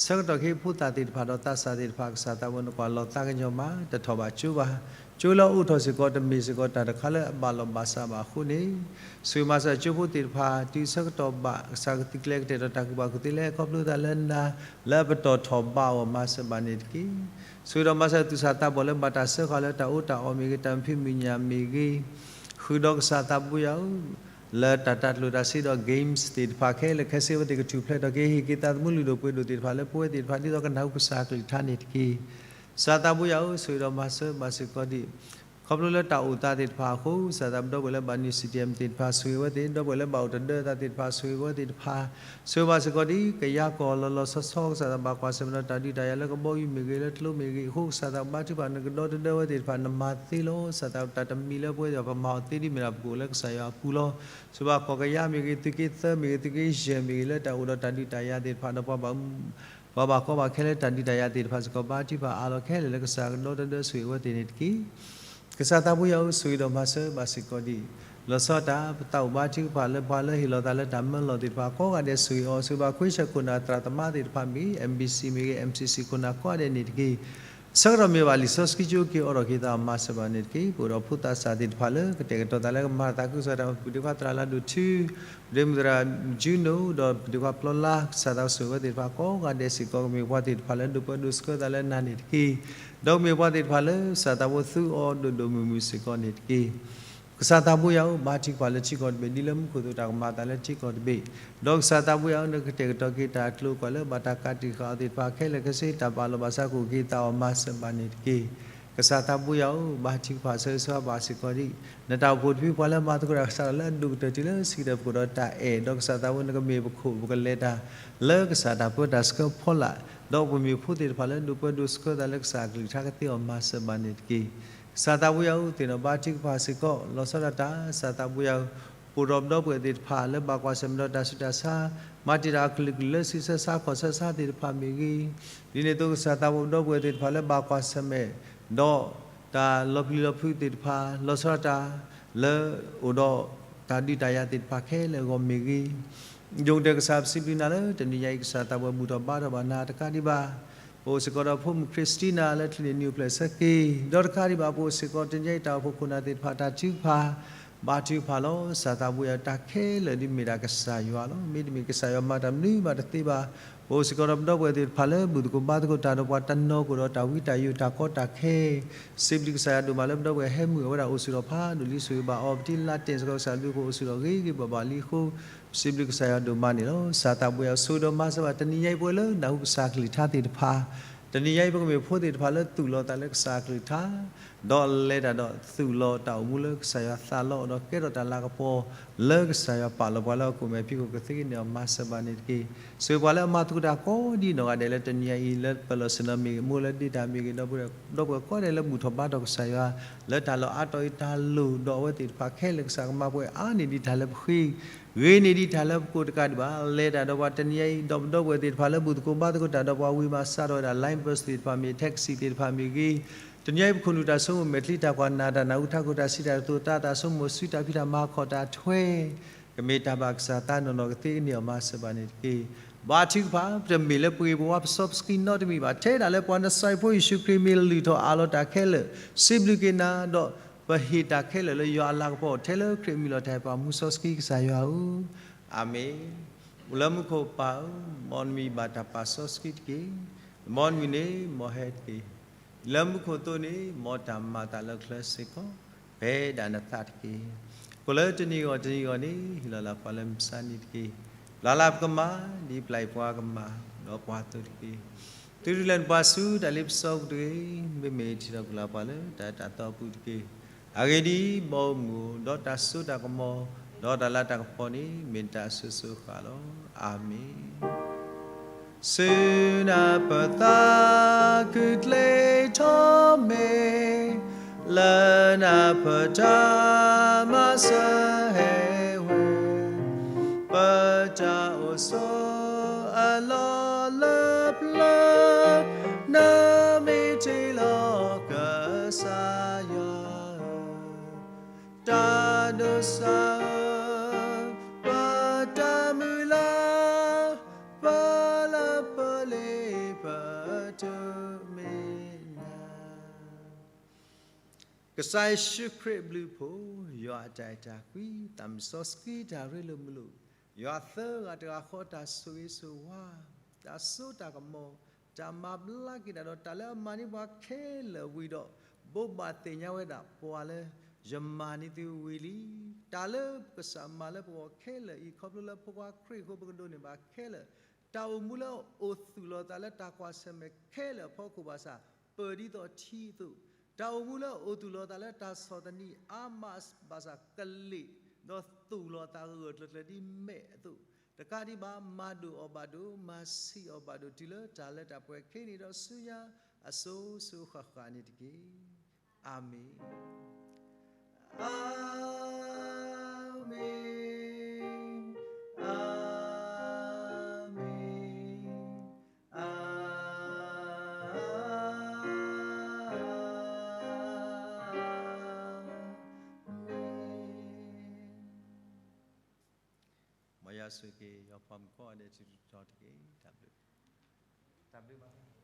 ဆၢကတီၢ်ခဲအံၤဖိသၣ်သ့ၣ်တဖၣ်ဒီးသးစၢ်သ့ၣ်တဖၣ် ကစၢ်သးဘိယွၤ နကွၢ်လီၤသးကညီၤမး တထီၣ်ဘၣ်ကၠိဘၣ်, ကၠိလၢအအိၣ်ထီၣ်စ့ၢ်ကီး တမ့ၢ်စ့ၢ်ကီးတၢ်တခါလၢအဘၣ်လီၢ်ဘၣ်စးဘၣ်အဃိန့ၣ် ဆိၣ်ဂ့ၤမၤစၢၤကၠိဖိသ့ၣ်တဖၣ် တုၤဆၢကတီၢ်ဘၣ် ကစၢ်ကသုးကျဲၤကတဲာ်ဒီးတၢ်ကူၣ်ဘၣ်ကူၣ်သ့လၢ ခီဖျိသးလၢနၤ လၢအပတီၢ်ထီၣ်ဘးအီၤ မၤစၢၤဘၣ်န့ၣ်တက့ၢ်. ဆိၣ်ဂ့ၤဒီးမၤစၢၤသူၣ်စၢ်သးဘီၣ်လၢဘၣ်တၢ်စၢဃာ်လၢတၢ်အိၣ်တၢ်အီမ့ၢ်ဂ့ၤ တၢ်မုာ်ဖံးမုာ်ညၣ်မ့ၢ်ဂ့ၤ ဃုာ်ဒီးကစၢ်သးဘိယွၤဧၢ လၢတၢ်တၢ်ကျိၣ်တၢ်စ့ဒီး games သ့ၣ်တဖၣ်ခဲလၢာ်ခဲဆ့ အဝဲသ့ၣ်ကထူၣ်ဖျဲးထီၣ်က့ၤ ဟ့ၣ်က့ၤသးသမူလုၢ်ဒိၣ်ပှ့ၤဒိၣ်သ့ၣ်တဖၣ်လၢပဝဲသ့ၣ်တဖၣ် ဒ်သိးကနၢ်ဟူကစၢ်အကလုၢ်ကထါန့ၣ်တက့ၢ်. ကစၢ်သးဘိယွၤဧၢ ဆိၣ်ဂ့ၤဒီးမၤစၢၤဘၣ်စ့ၢ်ကီးဒံး ခီဖျိလၢတၢ်အိၣ်သးသ့ၣ်တဖၣ်အဃိ ကစၢ်သးဘိဒီပုၢ်ဝဲၢ်လၢဘၣ်နုာ် စီၣ်တံၣ်အဲၣ်မ့ၣ် သ့ၣ်တဖၣ် ဆိၣ်ဂ့ၤဝဲသ့ၣ် ဒီပုၢ်ဝဲၢ်လၢဘၣ်အိၣ်တဒၢသးသ့ၣ်တဖၣ် ဆိၣ်ဂ့ၤဝဲသ့ၣ်တဖၣ် ဆိၣ်ဂ့ၤဘၣ်စ့ၢ်ကီးဒံး ကယၤကီၢ်လီၤလီၤဆီဆီ ကစၢ်သးဘၣ်ကွၢ်ဆၢၣ်မဲာ်ဒီးတၢ်ဒုးတၢ်ယၤလၢကဘီယူၤမ့ၢ်ဂ့ၤ လၢကျိမ့ၢ်ဂ့ၤအဃိ ကစၢ်သးဘၣ်ထုကဖၣ်နကဒီတဒၢဝဲသ့ၣ်တဖၣ် နမၤသ့လီၤ. ကစၢ်သးတၢ်တမံၤလၢပဝဲသ့ၣ်တဖၣ်ပမၤအီၤသ့ဒ်မ့ၢ်ဒၣ်ပကအိၣ်လၢကစၢ်ယွၤအပူၤလီၤ. ဆိၣ်ဂ့ၤဘၣ်ကီၢ်ကယၤမ့ၢ်ဂ့ၤ သုးက့သၢမ့ၢ်ဂ့ၤ သုးက့ယဲၢ်မ့ၢ်ဂ့ၤ လၢတၢ်အိၣ်ဒီးတၢ်ဒုးတၢ်ယၤသ့ၣ်တဖၣ်ဒီးပှၤဘၣ် ပှၤဘၣ်ကီဘၣ်ခဲလၢတၢ်ဒုးတၢ်ယၤသ့ၣ်တဖၣ်စ့ၢ်ကီး ဘါထုကဖၣ်အးလီၤခဲလၢာ်လၢကစၢ်ကဒီတဒၢဆိၣ်ဂ့ၤဝဲသ့ၣ်န့ၣ်တက့ၢ်. ကစၢ်သးဘိယွၤဧၢ ဆိၣ်ဂ့ၤဒီးမၤစၢၤဘၣ်စ့ၢ်ကီးဒံး လီၤဆီဒၣ်တၢ် ပသးအိၣ်ဘါထုကဖၣ်လၢပှၤလၢဟ့ၣ်လီၤသးလၢတၢ်မၢလီၤသ့ၣ်တဖၣ်ကိးဂၤဒဲး ဆိၣ်ဂ့ၤအီၤ ဆိၣ်ဂ့ၤဘၣ်ခွ့ဆၢၣ်ခိၣ်နၢ်သရၣ်သမါသ့ၣ်တဖၣ်မ့ၢ်ဂ့ၤ MBC မ့ၢ်ဂ့ၤ MCC ခိၣ်နၢ်ကိးဂၤဒဲးန့ၣ်တက့ၢ်. ဆၢကတီၢ်မ့ၢ်ဘၣ်လံာ်စီဆှံကၠိက့ၤအိးထီၣ်က့ၤသး မၤစၢၤဘၣ်န့ၣ်တက့ၢ်. ပအိၣ်ဒီးဖိသၣ်စၢ်သ့ၣ်တဖၣ်လၢကတဲာ်ကတီၤသးလၢကမၤတၢ်သးခုကစီၣ်တၢ် ပဒုးခွါသရၣ်လၢဒိၣ်ထူ ပဒုးမုၢ်သရၣ် Juno ဒီးပဒုးခွါပျီလါ ကစၢ်သးဆိၣ်ဂ့ၤဝဲသ့ၣ်တဖၣ်ကိးဂၤဒဲးစ့ၢ်ကီး ကမ့ၢ်ပှၤသ့ၣ်တဖၣ်လၢဒိးပၢဒိးဆှၢသးလၢနၤန့ၣ်တက့ၢ်. ဒီးကမ့ၢ်ပှၤသ့ၣ်တဖၣ်လၢကစၢ်သးဘိသူအီၤဒိၣ်ဒိၣ်မုၢ်မုၢ်စ့ၢ်ကီးန့ၣ်တက့ၢ်. ကစၢ်သးဘိယွၤဧၢ ဘါထုကဖၣ်လၢထံကီၢ်တဘ့ၣ် ဒ်လၢမူခိၣ်သ့ၣ်တၢ်ကမၤအသးလၢထံကီၢ်တဘ့ၣ်, ဒီးကစၢ်သးဘိယွၤဧၢ နကတဲာ်ကတီၤက့ၤတၢ်အကျိၤအကွာ်လၢဘၣ်တၢ်ကးတံာ်ဃာ်အီၤသ့ၣ်တဖၣ်ခဲလၢာ်ခဲဆ့ တၢ်ဘၣ်လီၤဘၣ်စးကအိၣ်က့ၤသးအီၤ မၤစၢၤဘၣ်န့ၣ်တက့ၢ်. ကစၢ်သးဘိယွၤဧၢ ဘါထုကဖၣ်ဆၢဂ့ၤဆၢဝါဘၣ်စ့ၢ်ကီးဒံး နတၢ်အိၣ်ဖှိၣ်တဖု ပှၤလၢမၤသကိးတၢ်ကစၢ်ဒီးလၢအဒိၣ်ကတၢၢ်တုၤလၢဆံးကတၢၢ်ပကိးဒီးတၢ်အဲၣ် ဒီးကစၢ်သးဘိ နကမ့ၢ်ပခိၣ်ပကလဲၤတၢ် လၢကစၢ်တၢ်ပၢတၢ်ဆှၢဖီလာ်, ဒီးပမ့ၢ်ဖိသ့ၣ်တဖၣ်လၢဒိးပၢဒိးဆှၢသးလၢကစၢ်အကလုၢ်ကထါကသ့အီၤ မၤစၢၤဘၣ်န့ၣ်တက့ၢ်. ကစၢ်သးဘိယွၤဧၢ သ့ၣ်နီၣ်ဘါထုကဖၣ်စ့ၢ်ကီး လီၤဆီဒၣ်တၢ် ကစၢ်သးဘိယွၤဧၢ ပိာ်ထီၣ်ပဒီပုၢ်ဝဲၢ်သ့ၣ်တဖၣ်လၢဘၣ်ကွၢ်ဆၢၣ်မဲာ်ဒီးတၢ်ဆူးတၢ်ဆါ, မၤတ့ၢ်တၢ်အကလုာ်ကလုာ်လၢဆံဆၢဆါခီၣ်ဆၢဆါသ့ၣ်တဖၣ်မ့ၢ်ဂ့ၤ, ဒ်န့ၣ်အသိးကစၢ်သးဘိပဒီပုၢ်ဝဲၢ်သ့ၣ်တဖၣ်လၢဘၣ်ကွၢ်ဆၢၣ်မဲာ် ဒီးတၢ်လီၤပျံၤလီၤဖုးသ့ၣ်တဖၣ် လီၤဆီဒၣ်တၢ် လၢအိၣ်ဒီးတၢ်ဒုးတၢ်ယၤသ့ၣ်တဖၣ်ခဲလၢာ်အဂီၢ်မ့ၢ်ဂ့ၤ, ယိၣ်ကတၢၢ်ကစၢ်ပစံးဘျုးနၤလၢတနံၤညါအံၤ ကစၢ်သးဘိဘူၣ်ထီၣ်ဘါထီၣ်ဘၣ်နၤတကးဒံးဘၣ် ပအိၣ်စ့ၢ်ကီးဒီးဖိမုၣ်ခရံစတံနၤလၢချံးန့ၣ်နံၣ်အိၣ်ဖျဲၣ်ဆၢက့ၤ, ဒီးတကးဒံးဘၣ် ပအိၣ်စ့ၢ်ကီးတနံၤညါအံၤတၢ်အိၣ်ဖှိၣ်ခိၣ်နၢ်သ့ၣ်တဖၣ်တၢ်ထုကဖၣ် ဘါထုကဖၣ်လီၤ. ကစၢ်သးဘိယွၤတၢ်ခဲလၢာ်ဒ်မ့ၢ်ဒၣ်ကစၢ်ယွၤလီၤ. မ့တမ့ၢ်ကစၢ်ယွၤမၤတၢ်မနုၤမးတသ့ဘၣ်. ပအိၣ်စ့ၢ်ကီးဒီးပဒီပုၢ်ဝဲၢ်သ့ၣ်တဖၣ်လၢဘူၣ်သကိးဘါသကိးတၢ်ဒီးပှၤတနီၤကအိၣ်ဒီးတၢ်ဝံတၢ်ယိာ်တၢ်ကီတၢ်ခဲ စံးဘျုးကစၢ်ယွၤဒိၣ်မးလၢပဒီပုၢ်ဝဲၢ်ဟဲမုာ်အဝဲဒၣ်အိၣ်ဆူၣ်ထီၣ်ဖးဒိၣ်လံဆိၣ်ဂ့ၤဘၣ်အီၤ ပတံၤလါတ့ၢ်စ့ၢ်ကီးကစၢ်ဘျုးကအိၣ်ဆူၣ်ထီၣ်ဂ့ၤဂ့ၤဘၣ်ဘၣ်လံအဃိ ပစံးဘျုးကစၢ်ယွၤဒိၣ်မးန့ၣ်လီၤ. ကစၢ်သးဘိယွၤဆိၣ်ဂ့ၤဒီးမၤစၢၤဘၣ်တနံၤညါအံၤပဝဲလၢနၢ်ဟူကစၢ်ကလုၢ်ကထါသ့ၣ်တဖၣ် တနံၤညါအံၤပကမ့ၢ်ဖိသ့ၣ်တဖၣ်လၢသူၣ်လီၤသးလၢကစၢ်ကလုၢ်ကထါ ဒီးလဲၤတၢ်ဒီးသူၣ်လီၤတၢ်အိၣ်မူလၢကစၢ်ယွၤသးလီအီၤဒီးကဲထီၣ်တၢ်လၤကပီၤ လၢကစၢ်ယွၤပာ်လီၤပှၤလၢဟီၣ်ခိၣ်မဲာ်ဖံးခိၣ်ကသ့ကန့ၢ်အီၤမၤစၢၤဘၣ်န့ၣ်တက့ၢ်. ဆိၣ်ဂ့ၤပှၤလၢအမၤသကိးတၢ်ကိးဒ်နီၢ်ဂၤဒဲးလၢတနံၤညါအံၤ လၢပလီၢ်ဆ့ၣ်နီၤမ့ၢ်ဂ့ၤ မိၢ်လၢဒ့တၢ်မ့ၢ်ဂ့ၤ ဒီပုၢ်ဝဲၢ်ကိးဂၤဒဲးလၢဘူၣ်ထီၣ်ဘါထီၣ်ကစၢ်ယွၤ လၢတၢ်လီၢ်အါတီၢ်အံၤတၢ်လိၣ်ဒီးအဝဲသ့ၣ်တဖၣ်ခဲလၢာ် ကစၢ်ကမၤပှဲၤအါန့ၢ်ဒံးတၢ်လၢပဃ့ ဂ့ၤန့ၢ်ဒံးတၢ်လၢပကိးတကးဒံးဘၣ် လဲၤတၢ်ဒီးပှၤတနံၤညါအံၤ ဒီးပဒီပုၢ်ဝဲၢ်သ့ၣ်တဖၣ်လၢဘူၣ်သကိးဘါသကိးတၢ်ဒီးပှၤဝံၤမးစးထီၣ်ဝဲဒၣ် line bus သ့ၣ်တဖၣ်မ့ၢ် taxi သ့ၣ်တဖၣ်မ့ၢ်ဂ့ၤ တနံၤညါအံၤပခိၣ်နူာ်တၢ်ဆိကမိၣ်မဲာ်ချံတၢ်ကွၢ်နၢ်တၢ်နၢ်ဟူထးခိၣ်တၢ်စံးတၢ်ကတိၤတၢ်တၢ်ဆိကမိၣ်စုတၢ်ဖံးတၢ်မၤ ခီၣ်တၢ်ထွဲ ကမ့ၢ်တၢ်ဘၣ်ကစၢ်သးနီၢ်နီၢ်ကသ့ကန့ၢ်အီၤမၤစၢၤဘၣ်န့ၣ်တက့ၢ်. ဘါထုကဖၣ် ပတမ့ၢ်လၢပှ့ၤပဝါပစီပစကံနီတမံၤဘၣ် ထဲဒၣ်လၢပှၤနစၤရ့းဖိယ့ၣ်ၡူးခရံာ် မ့ၢ်လုၢ်ထီၣ်အးလီၤတၢ်ခဲလၢာ် စံးဘျုးက့ၤနၤ ဒီးပဟ့ၣ်တၢ်ခဲလၢာ်လၢယွၤအလၤကပီၤ ထဲလၢခရံာ်မံၤလီၤတၢ်ဟ့ၣ်ပှၤမူစီဆှံကစၢ်ယွၤဧၢ, အၤမ့ၣ်. အိၣ်လၢမူခိၣ်ပၢ်ဧၢ, မ်နမံၤဘၣ်တၢ်ပာ်စီဆှံတက့ၢ်. မ်နမုၢ်န့ၣ်မ်ဟဲတက့ၢ်. လၢမူခိၣ်အသိးန့ၣ် မ်တၢ်မၤအသးလၢချၢစ့ၢ်ကီး ပှဲၤဒၣ်နသးတက့ၢ်. ကိးလၢတနံၤဂီၢ်တနံၤဂီၢ်န့ၣ် ဟ့ၣ်လီၤလၢပှၤလၢမုၢ်မဆါနံၤတက့ၢ်. ပျၢ်လၢပကမၤ ဒ်ပျၢ်အံၤပှၤကမၤဒီးပှၤအသိးတက့ၢ်. သုတလဲၤနုာ်ပှၤဆူတၢ်လ့ပစီပူၤတဂ့ၤ. မ့မ့ၢ်ထံၣ်ထီၣ်ပှၤလၢတၢ်အၢတၢ်သီအပူၤတက့ၢ်. အဂ့ၢ်ဒ်အံၤ, မ်အအိၣ်မုာ်အိၣ်ဒီးတၢ်စိတၢ်ကမီၤ, ဒီးတၢ်လၤတၢ်ကပီၤန့ၣ် မ့ၢ်နတၢ်အစိၤစိၤအဃၣ်လီၤ. အၤမ့ၣ်. စုနၢ်ပၢၢ်သးခုကျ့ထီၣ်မ့ၢ်, လၢနၢ်ပၢၢ်တၢ်မၤစၢၤဟဲဝဲ, ပတၢ်အိၣ်ဆိးအလီၢ်လၢပျၢၤ, နမ့ၢ်တ့လီၤကစၢ်ယွၤဧၢ, တၢ်ဒိးစၢ်ဧၢ, ပတၢ်မုၢ်လၢ်, ပလၢပလ့ပတမ့ၢ်နၤ ကစၢ်ယ့ၣ်ၡူးခရံာ်အဘျုးအဖှိၣ်, ယွၤအတၢ်အဲၣ်တၢ်ကွံ, သးမုၢ်စီဆှံတၢ်ရ့လိာ်မုာ်လိာ်, ယွၤသၢဂၤတဂၤဃီတၢ်ဆိၣ်ဂ့ၤဆိၣ်ဝါ, တၢ်စိတၢ်ကမီၤ, တၢ်မၤဘျါက့ၤတၢ်ဒီးတၢ်လၢအမၤန့ၢ်ပှၤခဲလၢာ်ဝံၤဒီး, ဘိးဘၣ်သ့ၣ်ညါဝဲဒၣ်ပှၤလၢ ယမၤန့ၢ်သုဝံၤလံ. တၢ်လၢကစၢ်မၤလၢပဂီၢ်ခဲလၢာ်အံၤ ခီဖျိလၢဖိခွါခရံာ်အဃိ ပကဒိးန့ၢ်ဘၣ်ခဲလၢာ် တၢ်အိၣ်မူလၢအိၣ်သူၣ်လီၤသးလၢတၢ်ကွၢ်ဆၢၣ်မဲာ်ခဲလၢာ်အဖီခိၣ်ဘၣ်ဆၣ်, ပၢၢ်ဒ်သိးထံအသိး, တၢ်အိၣ်မူလၢအိၣ်သူၣ်လီၤသးလၢတၢ်ဆီၣ်သနံးအါမးဘၣ်ဆၣ်ကလ့ၢ်, ဒီးသူၣ်လီၤသးဂၢၢ်ဂၢၢ်ကျၢၤကျၢၤဒ်မဲးအသိး, တကးဒံးဘၣ် မၤဒိၣ်အီၤဘၣ်ဒိၣ်, မၤဆံးအီၤဘၣ်ဒိၣ် တုၤလၢတၢ်လၢတၢ်ပှဲၤခဲအံၤန့ၣ်ဒီးဆူညါအစိၤစိၤဃၣ်ဃၣ်န့ၣ်တက့ၢ်. အၤမ့ၣ်, အၤမ့ၣ်, အၤမ့ၣ်, အၤမ့ၣ်. မ်ယွၤဆိၣ်ဂ့ၤက့ၤ ယွၤပှၤမုၣ်ကိးဂၤဒဲး တံၤသကိးတက့ၢ်. တၢ်ဘျုး, တၢ်ဘျုးဘၣ်.